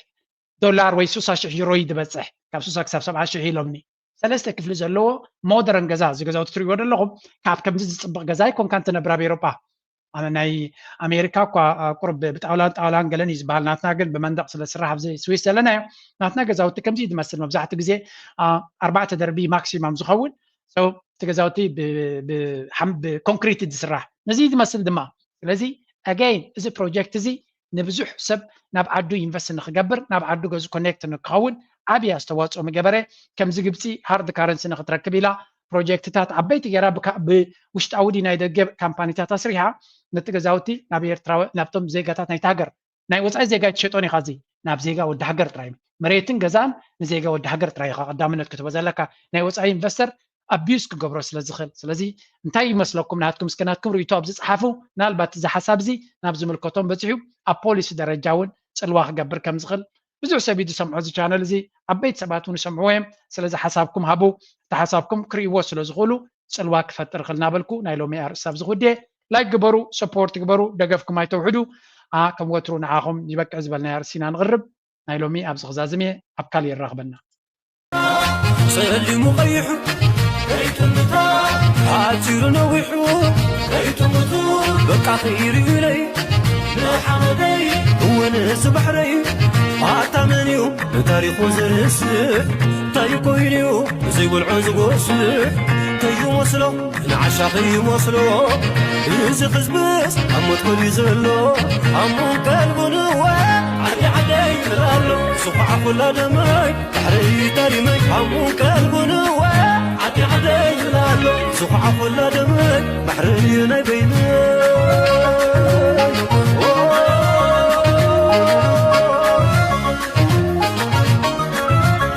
ዶላር ወይ ስሳ ሽሕ ዩሮ እዩ ዝበፅሕ ካብ ስሳ ክሳብ ሰብዓ ሽሕ ኢሎምኒ ሰለስተ ክፍሊ ዘለዎ ሞደርን ገዛ እዚ ገዛውቲ ትሪእዎ ዘለኹም ካብ ከምዚ ዝፅብቕ ገዛ ኣይኮንካን ትነብር ኣብ ኤሮጳ ኣነ ናይ ኣሜሪካ እኳ ቁርብ ብጣውላን ጣውላን ገለን እዩ ዝበሃል ናትና ግን ብመንደቕ ስለ ዝስራሕ ኣብዚ ስዊስ ዘለናዮ ናትና ገዛውቲ ከምዚ እዩ ዝመስል መብዛሕትኡ ግዜ ኣርባዕተ ደርቢ ማክሲማም ዝኸውን እቲ ገዛውቲ ብኮንክሪት ዝስራሕ ነዚ ዝመስል ድማ ስለዚ ኣገይን እዚ ፕሮጀክት እዚ ንብዙሕ ሰብ ናብ ዓዱ ኢንቨስት ንክገብር ናብ ዓዱ ገዙ ኮኔክት ንክኸውን ዓብዪ ኣስተዋፅኦ ምገበረ ከምዚ ግብፂ ሃርድ ካረንሲ ንክትረክብ ኢላ ፕሮጀክትታት ዓበይቲ ገይራ ብውሽጣዊ ድዩ ናይ ደገ ካምፓኒታት ኣስሪሓ ነቲ ገዛውቲ ናብ ኤርትራዊ ናብቶም ዜጋታት ናይቲ ሃገር ናይ ወፃኢ ዜጋ ኣይትሸጦን ኢኻ እዚ ናብ ዜጋ ወዲ ሃገር ጥራይ መሬትን ገዛን ንዜጋ ወዲ ሃገር ጥራይ ኢኻ ቀዳምነት ክትቦ ዘለካ ናይ ወፃኢ ኢንቨስተር ኣቢዩዝ ክገብሮ ስለ ዝኽእል ስለዚ እንታይ ይመስለኩም ናትኩም እስከ ናትኩም ርእይቶ ኣብዚ ፀሓፉ ምናልባት እዚ ሓሳብ እዚ ናብ ዝምልከቶም በፂሑ ኣብ ፖሊሲ ደረጃ እውን ፅልዋ ክገብር ከም ዝኽእል ብዙሕ ሰብ እዩ ዝሰምዖ እዚ ቻነል እዚ ዓበይቲ ሰባት እውን ይሰምዕዎ እዮም ስለዚ ሓሳብኩም ሃቡ እቲ ሓሳብኩም ክርእይዎ ስለ ዝኽእሉ ፅልዋ ክፈጥር ይኽእል እናበልኩ ናይ ሎሚ ኣርእስቲ ኣብዚ ክውድየ ላይክ ግበሩ ሰፖርት ግበሩ ደገፍኩም ኣይተውሕዱ ከም ወትሩ ንዓኹም ይበቅዕ ዝበልናዮ ኣርእስቲ ኢና ንቕርብ ናይ ሎሚ ኣብዚ ክዛዝም እየ ኣብ ካልእ የራኽበና ጸሊሙ ቀይሑ ከይትምታ ሓጺሩ ነዊሑ ከይትምቱ በቃ ከይርዩለይ ንሓመደይ እውን እዚ ባሕረይ ኣታ መን እዩ ንታሪኹ ዝርስዕ? እንታይ ኮይኑ እዩ ዘይበልዖ ዝጎስዕ? ከይመስሎ ንዓሻ ከይመስሎ እዚ ህዝብስ ኣብ ሞት ኮልዩ ዘሎ። ኣሙን ቀልቡን እወ ዓዲ ዓደይ ይብል ኣሎ። ዝኹዓ ኩላ ደመይ ባሕረይ ታሪመይ። ኣሙን ቀልቡን እወ ዓዲ ዓደይ ይብል ኣሎ። ዝኹዓ ኩላ ደመይ ባሕረይ ናይ በይነይ።